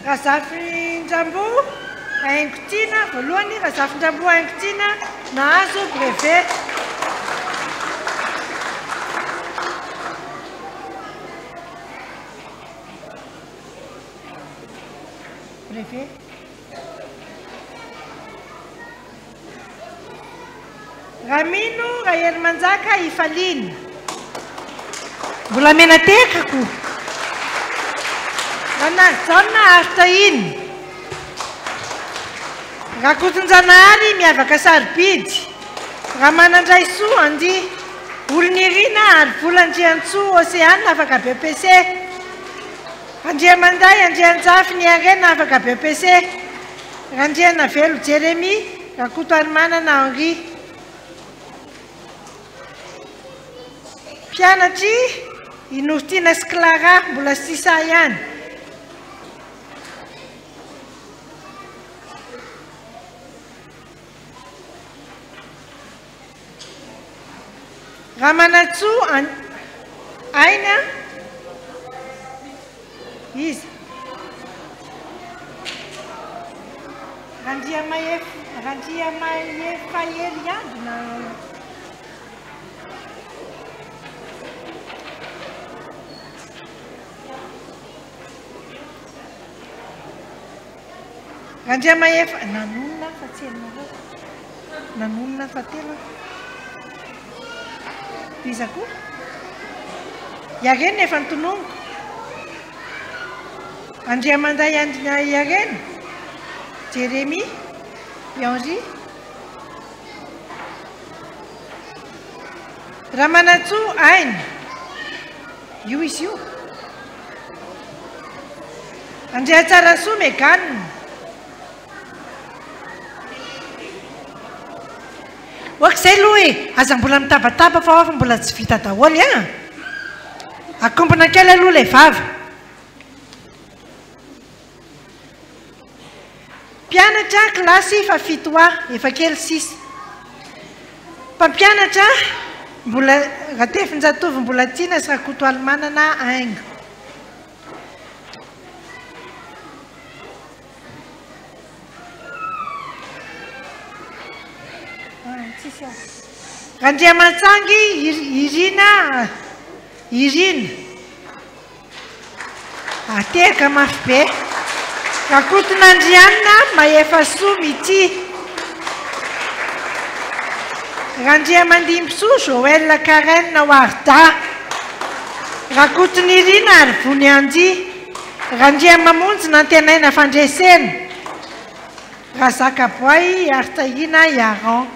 S12: Razafindrambo Haingotiana, voalohany Razafindrambo Haingotiana nahazo brevet. Brevet. Ramino Raherimanjaka Ifaliana. Mbola menateka ko. Ranarijaona Aritahiana. Rakotonjanahary Miavaka Sarobidy. Ramanandraisoa Andy. Olonirina Harivola Andriantsoa Océane afaka BEPC. Andriamanday Andrianjafy Niharena afaka BEPC. Randrianavelo Jérémie, Rakotoarimanana Henri. Mpianatr'i i Norotiana sy Clara, mbola sisa ihany. Ramanantsoa Aina, iza? Randriamahefa, Randriamahefa Heriandro na Randriamahefa, nanonona fa tsy henonareo. Nanonona fahatelo aho. Iza koa? Iarena efa notononiko. Andriamanday Andrina Iarena, Jérémie, i Henri. Ramanantsoa Aina, io izy io. Andriatsarasoa Megane. Ok zay aloha e! Aza mbola mitabataba fa ao fa mbola tsy vita daholo an! Akombona kely aloha ilay vava. Mpianatra kilasy fahafito A, efa kely sisa. Mpampianatra mbola Ratefinjatovo Mbolatiana sy Rakotoalimanana Haingo. Randriamantsangy Irina Irina Atehaka mafy be. Rakotonandrianina Mahefasoa Mitia. Randriamandimbisoa Joël Karen Warda. Rakotonirina Arivony Andy. Randriamamonjy Nantenaina Fandresena. Razakaboay Aritahiana Iaran.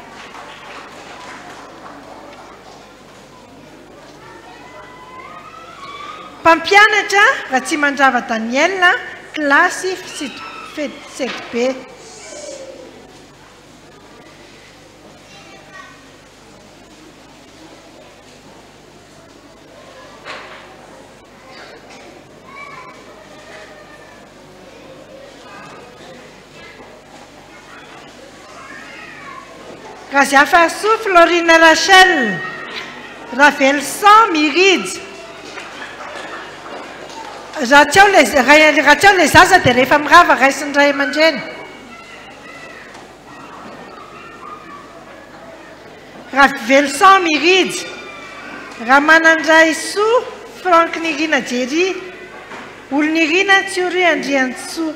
S12: Mpampianatra, Ratsimandrava Daniel, kilasy sept B. Raziafahasoa Florine Rachel, Raveloson Mirija. Raha tsy ao ilay raha tsy ao ilay zaza dia rehefa mirava raisin'ny ray aman-dreny. Raveloson Mirija, Ramanandraisoa Franck Nirina Jerry, Olonirina Tsiory Andriantsoa.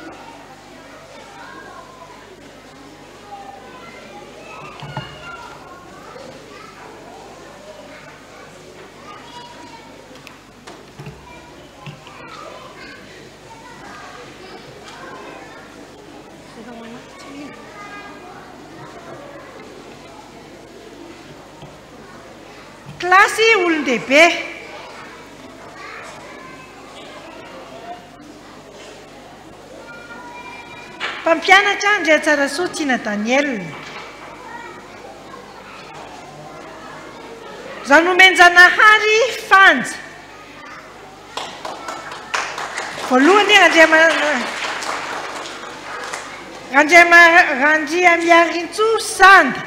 S12: Kilasy olon-dehibe. Mpampianatra Andriatsarasoa Tiana Daniel. Ranomenjanahary Fanja. Voalohany Randriamiarintsoa Sanda.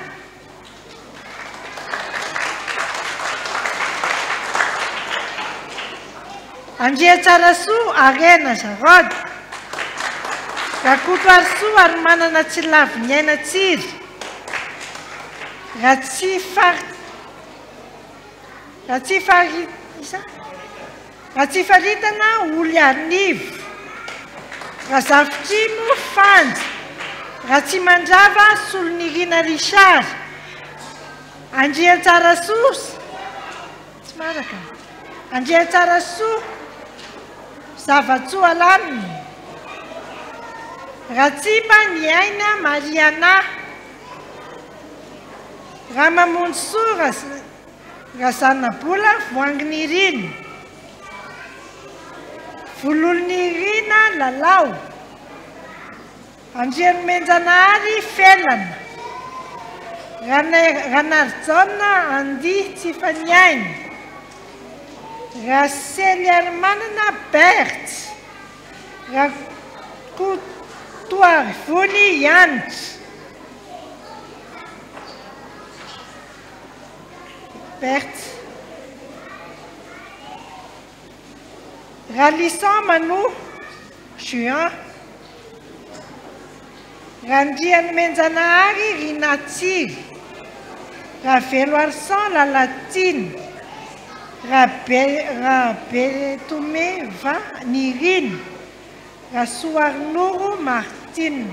S12: Andriatsarasoa Arena Jarod. Rakotoarisoa Arimanana Tsilaviniaina Tsiry. Ratsifaritana Oliarinivo. Razafitrimo Fanja. Ratsimandrava Solonirina Richard. Andriantsarasoa Tsy maharaka. Andriantsarasoa Zavatsoa Alanina. Ratsimba Niaina Mariana. Ramamonjisoa Razanabola Voanginirina. Vololonirina Lalao. Andrianomenjanahary Felana. Ranarijaona Andy Tsifaniaina. Raseliarimanana Berthe. Rakotoarivony Hanitra. Berthe. Ralison Mano Juan. Randrianomenjanahary Rinatsiry. Raveloarison Lalatiana. Rabe Rabetomeva Nirina. Rasoarinoro Martine.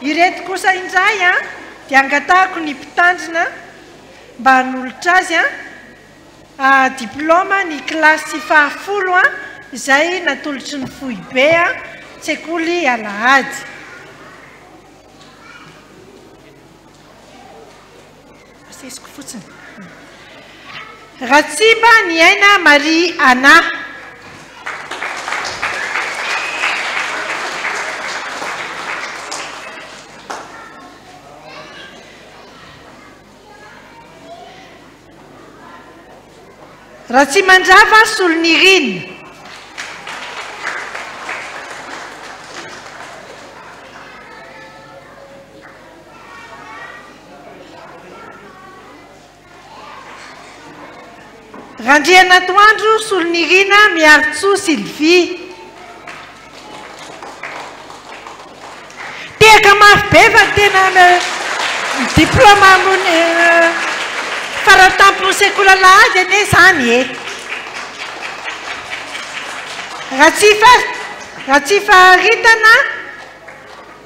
S12: Ireto kosa indray dia angatahako ny mpitandrina mba hanolotra azy diplaoma ny kilasy fahafolo izay natolotry ny foibe tsekoly alahady. Asesiko fotsiny. Ratsimba ny aina Marie Anna. Ratsimandrava Solonirina. Randrianatoandro Solonirina Miarintsoa Sylvie. Tehaka mafy be fa tena diplôme ambony faratampon'ny sekoly alahady anie izany e. Ratsifaritana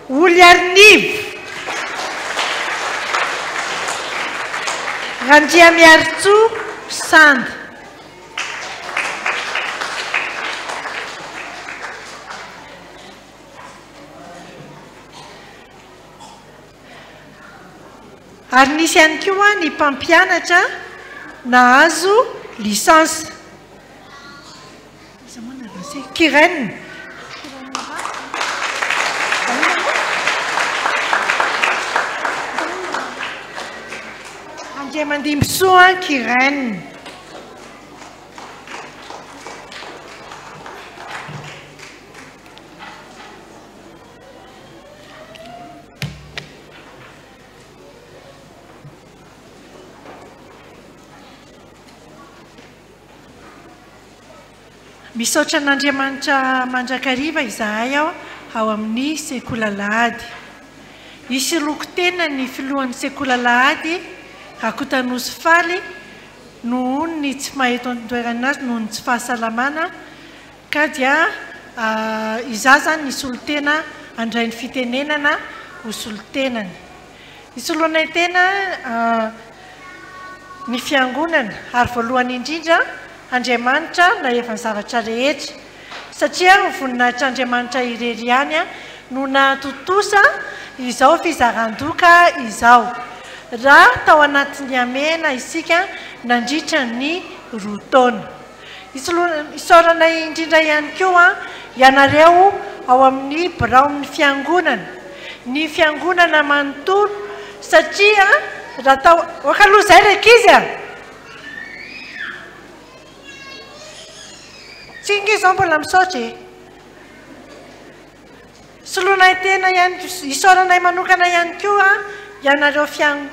S12: Oliarinivo. Randriamiarintsoa Sanda. Ary nisy ihany koa ny mpampianatra nahazo licence. Iza moa no avancé? Kirène. Andriamandimbisoa Kirène. Misaotra an'Andriamanitra mandrakariva izahay ao amin'ny Sekoly Alahady. Hisy tena ny filohan'ny Sekoly Alahady, Rakotanosy Faly, noho ny tsy maha eto an-toerana azy, noho ny tsy fahasalamana, ka dia izaho izany ny solontena handray ny fitenenana ho solontenany. Isoloanay tena ny Fiangonana, ary voalohany indrindra Andriamanitra nahefa ny zavatra rehetra, satria ho voninahitr'Andriamanitra irery ihany no nahatontosa izao fizaran-doka izao. raha tao anatin'ny hamehana isika nandritra ny roa taona. Isaoranay indrindra ihany koa ianareo ao amin'ny biraon'ny fiangonana, ny fiangonana manontolo satria raha tao, ok aloha izay ry ankizy a! Tsy ange izao mbola misaotra e! Soloinay tena ihany, isaoranay manokana ihany koa ianareo fian,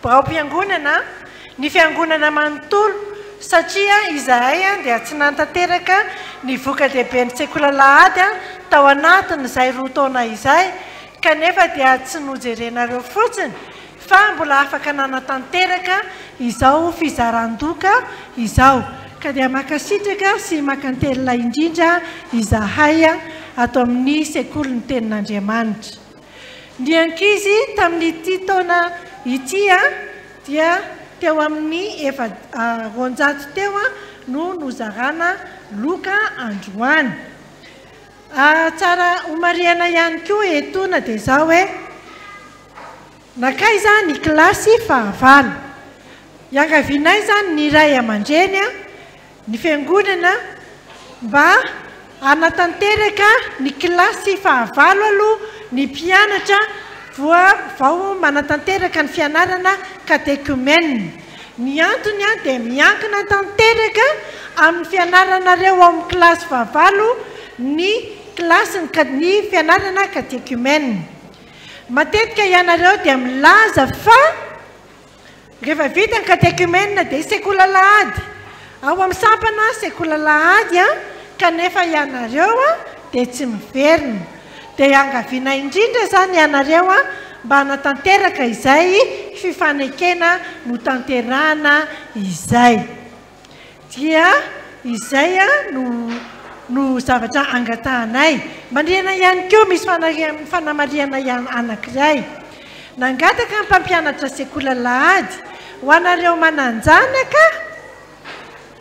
S12: biraom-piangonana, ny fiangonana manontolo satria izahay dia tsy nanatanteraka ny voka-dehiben'ny sekoly alahady tao anatin'izay roa taona izay kanefa dia tsy nojerenareo fotsiny fa mbola afaka nanatanteraka izao fizaran-doka izao ka dia mankasitraka sy mankantelina indrindra izahay ato amin'ny Sekolin'ny Tenin'Andriamanitra. Ny ankizy tamin'ity taona ity dia teo amin'ny efa 200 teo no nozarana loka androany. Tsara homarihana ihany koa etoana dia izao hoe, Nankaiza ny kilasy fahavalo? Iangavianay izany ny ray aman-dreny, ny fiangonana mba hanatanteraka ny kilasy fahavalo aloha ny mpianatra voa vao manatanteraka ny fianarana katekomena. Ny antony dia miankina tanteraka amin'ny fianaranareo ao amin'ny kilasy fahavalo ny kilasin'ny ny fianarana katekomena. Matetika ianareo dia milaza fa rehefa vita ny katekumena dia sekoly alahady. Ao amin'ny sampana sekoly alahady kanefa ianareo dia tsy miverina. Dia iangaviana indrindra izany ianareo mba hanatanteraka izay fifanekena notanterahana izay. Dia izay no no zavatra angatahanay. Marihana ihany koa, misy fanamarihana anankiray. Nangataka ny mpampianatra sekoly alahady, ho anareo manan-janaka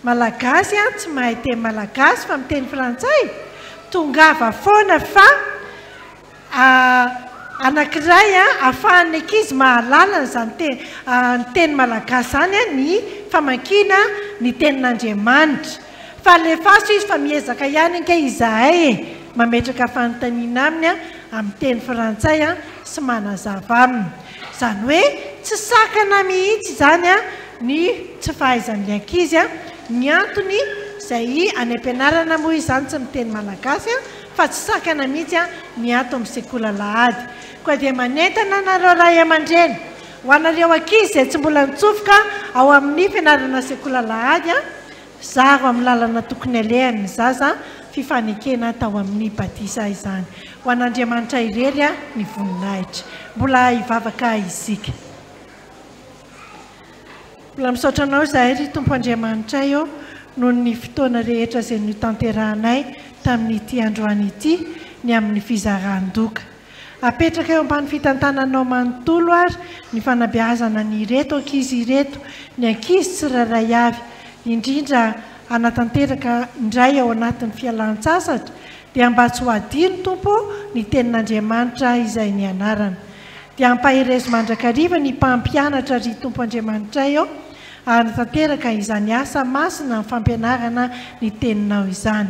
S12: Malagasy tsy mahay teny Malagasy fa miteny frantsay, tongava foana fa Anankiray ahafahan'ny ankizy mahalala an'izany ny teny malagasy izany ny famakiana ny tenin'Andriamanitra. Fa alefaso izy fa miezaka ihany ange izahay e! Mametraka fanontaniana aminy amin'ny teny frantsay sy manazava aminy. Izany hoe tsy sakana mihitsy izany ny tsy fahaizan'ny ankizy. Ny antony izay any am-pianarana moa izany tsy miteny malagasy fa tsy sakana mihitsy ny ato amin'ny sekoly alahady. Koa dia manentana anareo ray aman-dreny, ho anareo ankizy izay tsy mbola nitsofoka ao amin'ny fianarana sekoly alahady, zaro amin'ny lalana tokony alehany ny zaza, fifanekena tao amin'ny batisa izany. Ho an'Andriamanitra irery ny voninahitra. Mbola hivavaka isika. Mbola misaotra Anao izahay ry Tompo Andriamanitray ô noho ny fotoana rehetra izay notanterahanay tamin'ity androany ity ny amin'ny fizaran-doka. Apetraka eo ambany fitantananao manontolo ary ny fanabeazana an'ireto ankizy ireto, ny ankizy tsirairay avy, indrindra hanatanteraka indray ao anatin'ny fialan-tsasatra, dia mba tsy ho adino Tompo ô ny tenin'Andriamanitra izay nianarana. Dia ampaherezo mandrakariva ny mpampianatra ry Tompo Andriamanitray ô, hanatanteraka izany asa masina amin'ny fampianarana ny Teninao izany.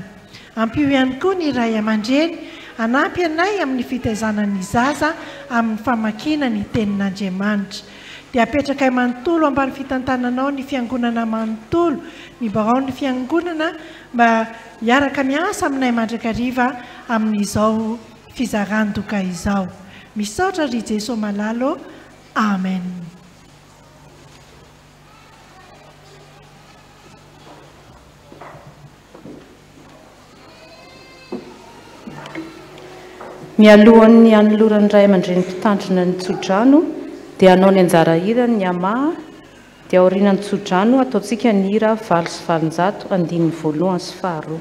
S12: Ampio ihany koa ny ray aman-dreny hanampy anay amin'ny fitaizana ny zaza amin'ny famakiana ny Tenin'Andriamanitra. Dia apetrakay manontolo ambany fitantananao ny Fiangonana manontolo, ny biraon'ny Fiangonana mba hiaraka miasa aminay mandrakariva amin'izao fizaran-doka izao. Misaotra ry Jeso malala ô. Amen.
S1: Mialohan'ny hanoloran'ny ray aman-dreny mpitandrina ny tsodrano dia hanao ny anjara hirany ny Amaha dia aorianan'ny tsodrano hataontsika ny hira 808 andininy voalohany sy faharoa.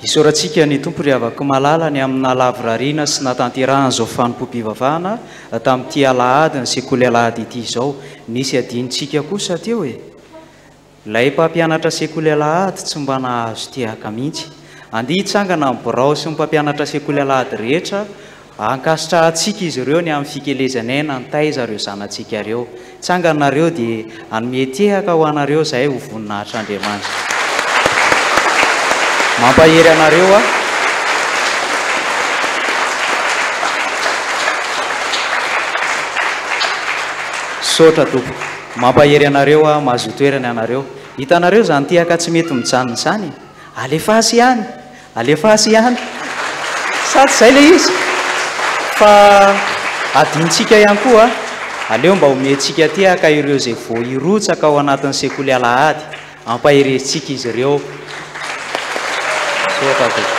S7: Isaorantsika ny Tompo ry havako malala ny amin'ny nahalavorariana sy nahatanterahana izao fanompoam-pivavahana tamin'ity alahady ny sekoly alahady ity izao. Nisy adinontsika kosa teo e! Ilay mpampianatra sekoly alahady tsy mba nahazo tehaka mihitsy. Andeha hitsangana ny birao sy ny mpampianatra sekoly alahady rehetra Ankasitrahantsika izy ireo ny amin'ny fikelezan'aina nitaiza ireo zanatsika ireo. Tsangana nareo dia hanome tehaka ho anareo izahay ho voninahitr'Andriamanitra. Mampahery anareo aho. Misaotra tompoko. Mampahery anareo aho, mahazoa toerana ianareo. Hitanareo izany tehaka tsy mety mijanona izany e? Alefaso ihany. Alefaso ihany. Sa tsy izay ilay izy? Fa adinontsika ihany koa, aleo mba omentsika tehaka ireo izay vao hirotsaka ao anatin'ny sekoly alahady, ampaherezintsika izy ireo. Misaotra tompoko.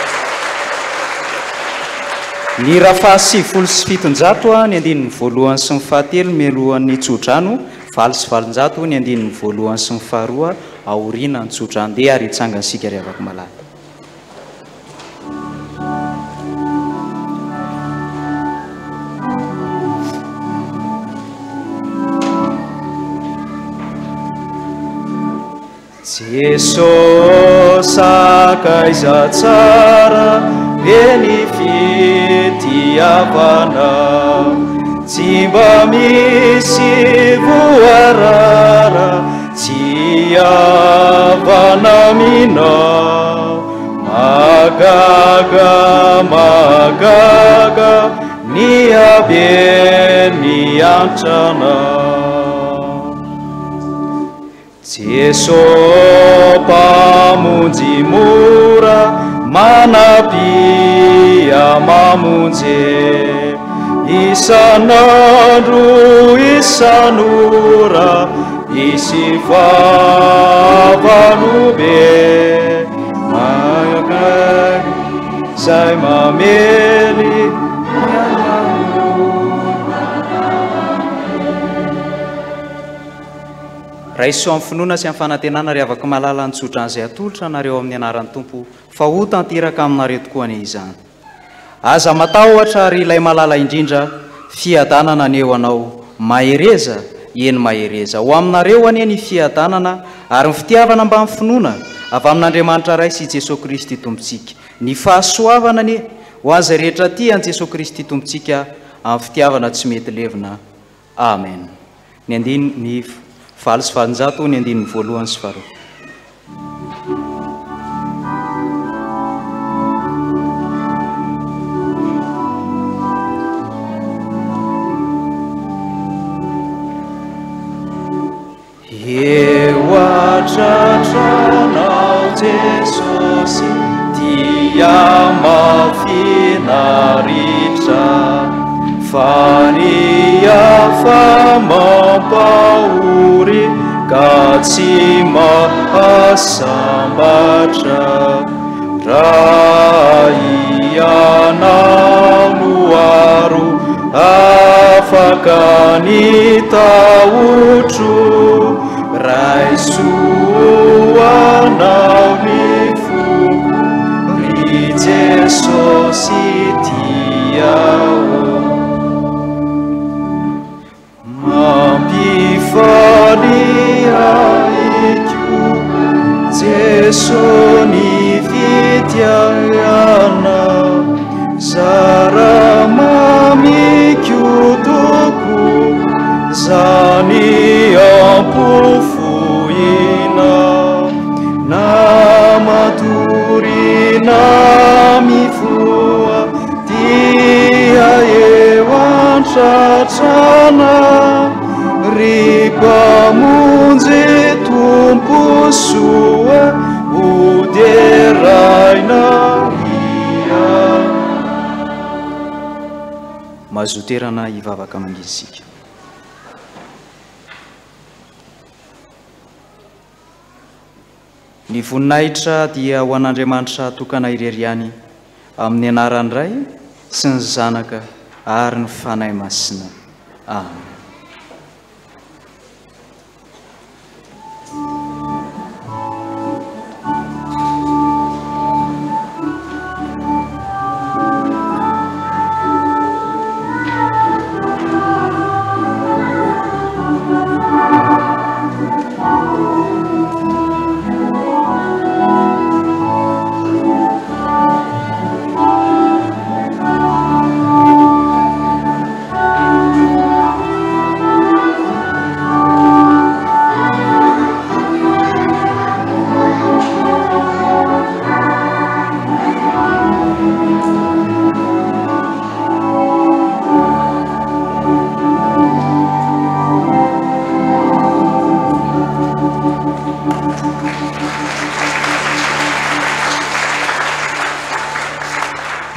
S7: Ny hira faha 790 ny andininy voalohany sy ny fahatelo mialohan'ny tsodrano, 808 ny andininy voalohany sy ny faharoa aoriana ny tsodrano. Ndeha ary hitsangana isika ry havako malala. Jeso sakaiza tsara be ny fitiavana tsy mba misy voarara Tsy havana aminao Mahagaga, mahagaga ny haben'ny antranao Jeso Mpamonjy mora manampia mamonje. Isan'andro isan'ora isy vavanobe Mahagai izay mamely Raiso amin'ny finoana sy amin'ny fanantenana ry havako malala ny tsodrano izay atolotra anareo amin'ny anaran'ny Tompo fa ho tanteraka aminareo tokoa anie izany. Aza matahotra ry ilay malala indrindra, fiadanana anie ho anao, mahereza, eny mahereza. Ho aminareo anie ny fiadanana ary ny fitiavana mbamin'ny finoana avy amin'Andriamanitra Ray sy Jesoa Kristy Tompontsika. Ny fahasoavana anie ho an'izay rehetra tia an'i Jesoa Kristy Tompontsika amin'ny fitiavana tsy mety levona. Amen. Ny andininy 808 ny andininy voalohany sy faharoa. Eo an-tratranao Jesosy dia mahafinaritra fa ny hafa mampahory ka tsy mahasambatra raha ianao no aro afaka ny tahotro raiso ho anao ny foko ry Jesosy tia ô. Mampifaly ahy koa Jeso ny fitiavana zara mamiko tokoa zany ampofoina na matory na mifoha Dia eo an-tratrana, ry Mpamonjy Tompo soa, ho deraina Ianao. Mazotoerana hivavaka mangina isika. Ny voninahitra dia ho an'Andriamanitra tokana irery ihany, amin'ny anaran'ny Ray sy ny Zanaka ary ny Fanahy Masina. Amen.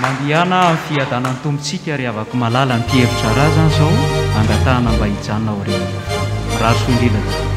S7: Mandehana amin'ny fiadanan'ny Tompontsika ry havako malala ny mpihevitra razana izao angatahana mba hijanona aorian'ny fotoana. Mirary soa indrindra tompoko.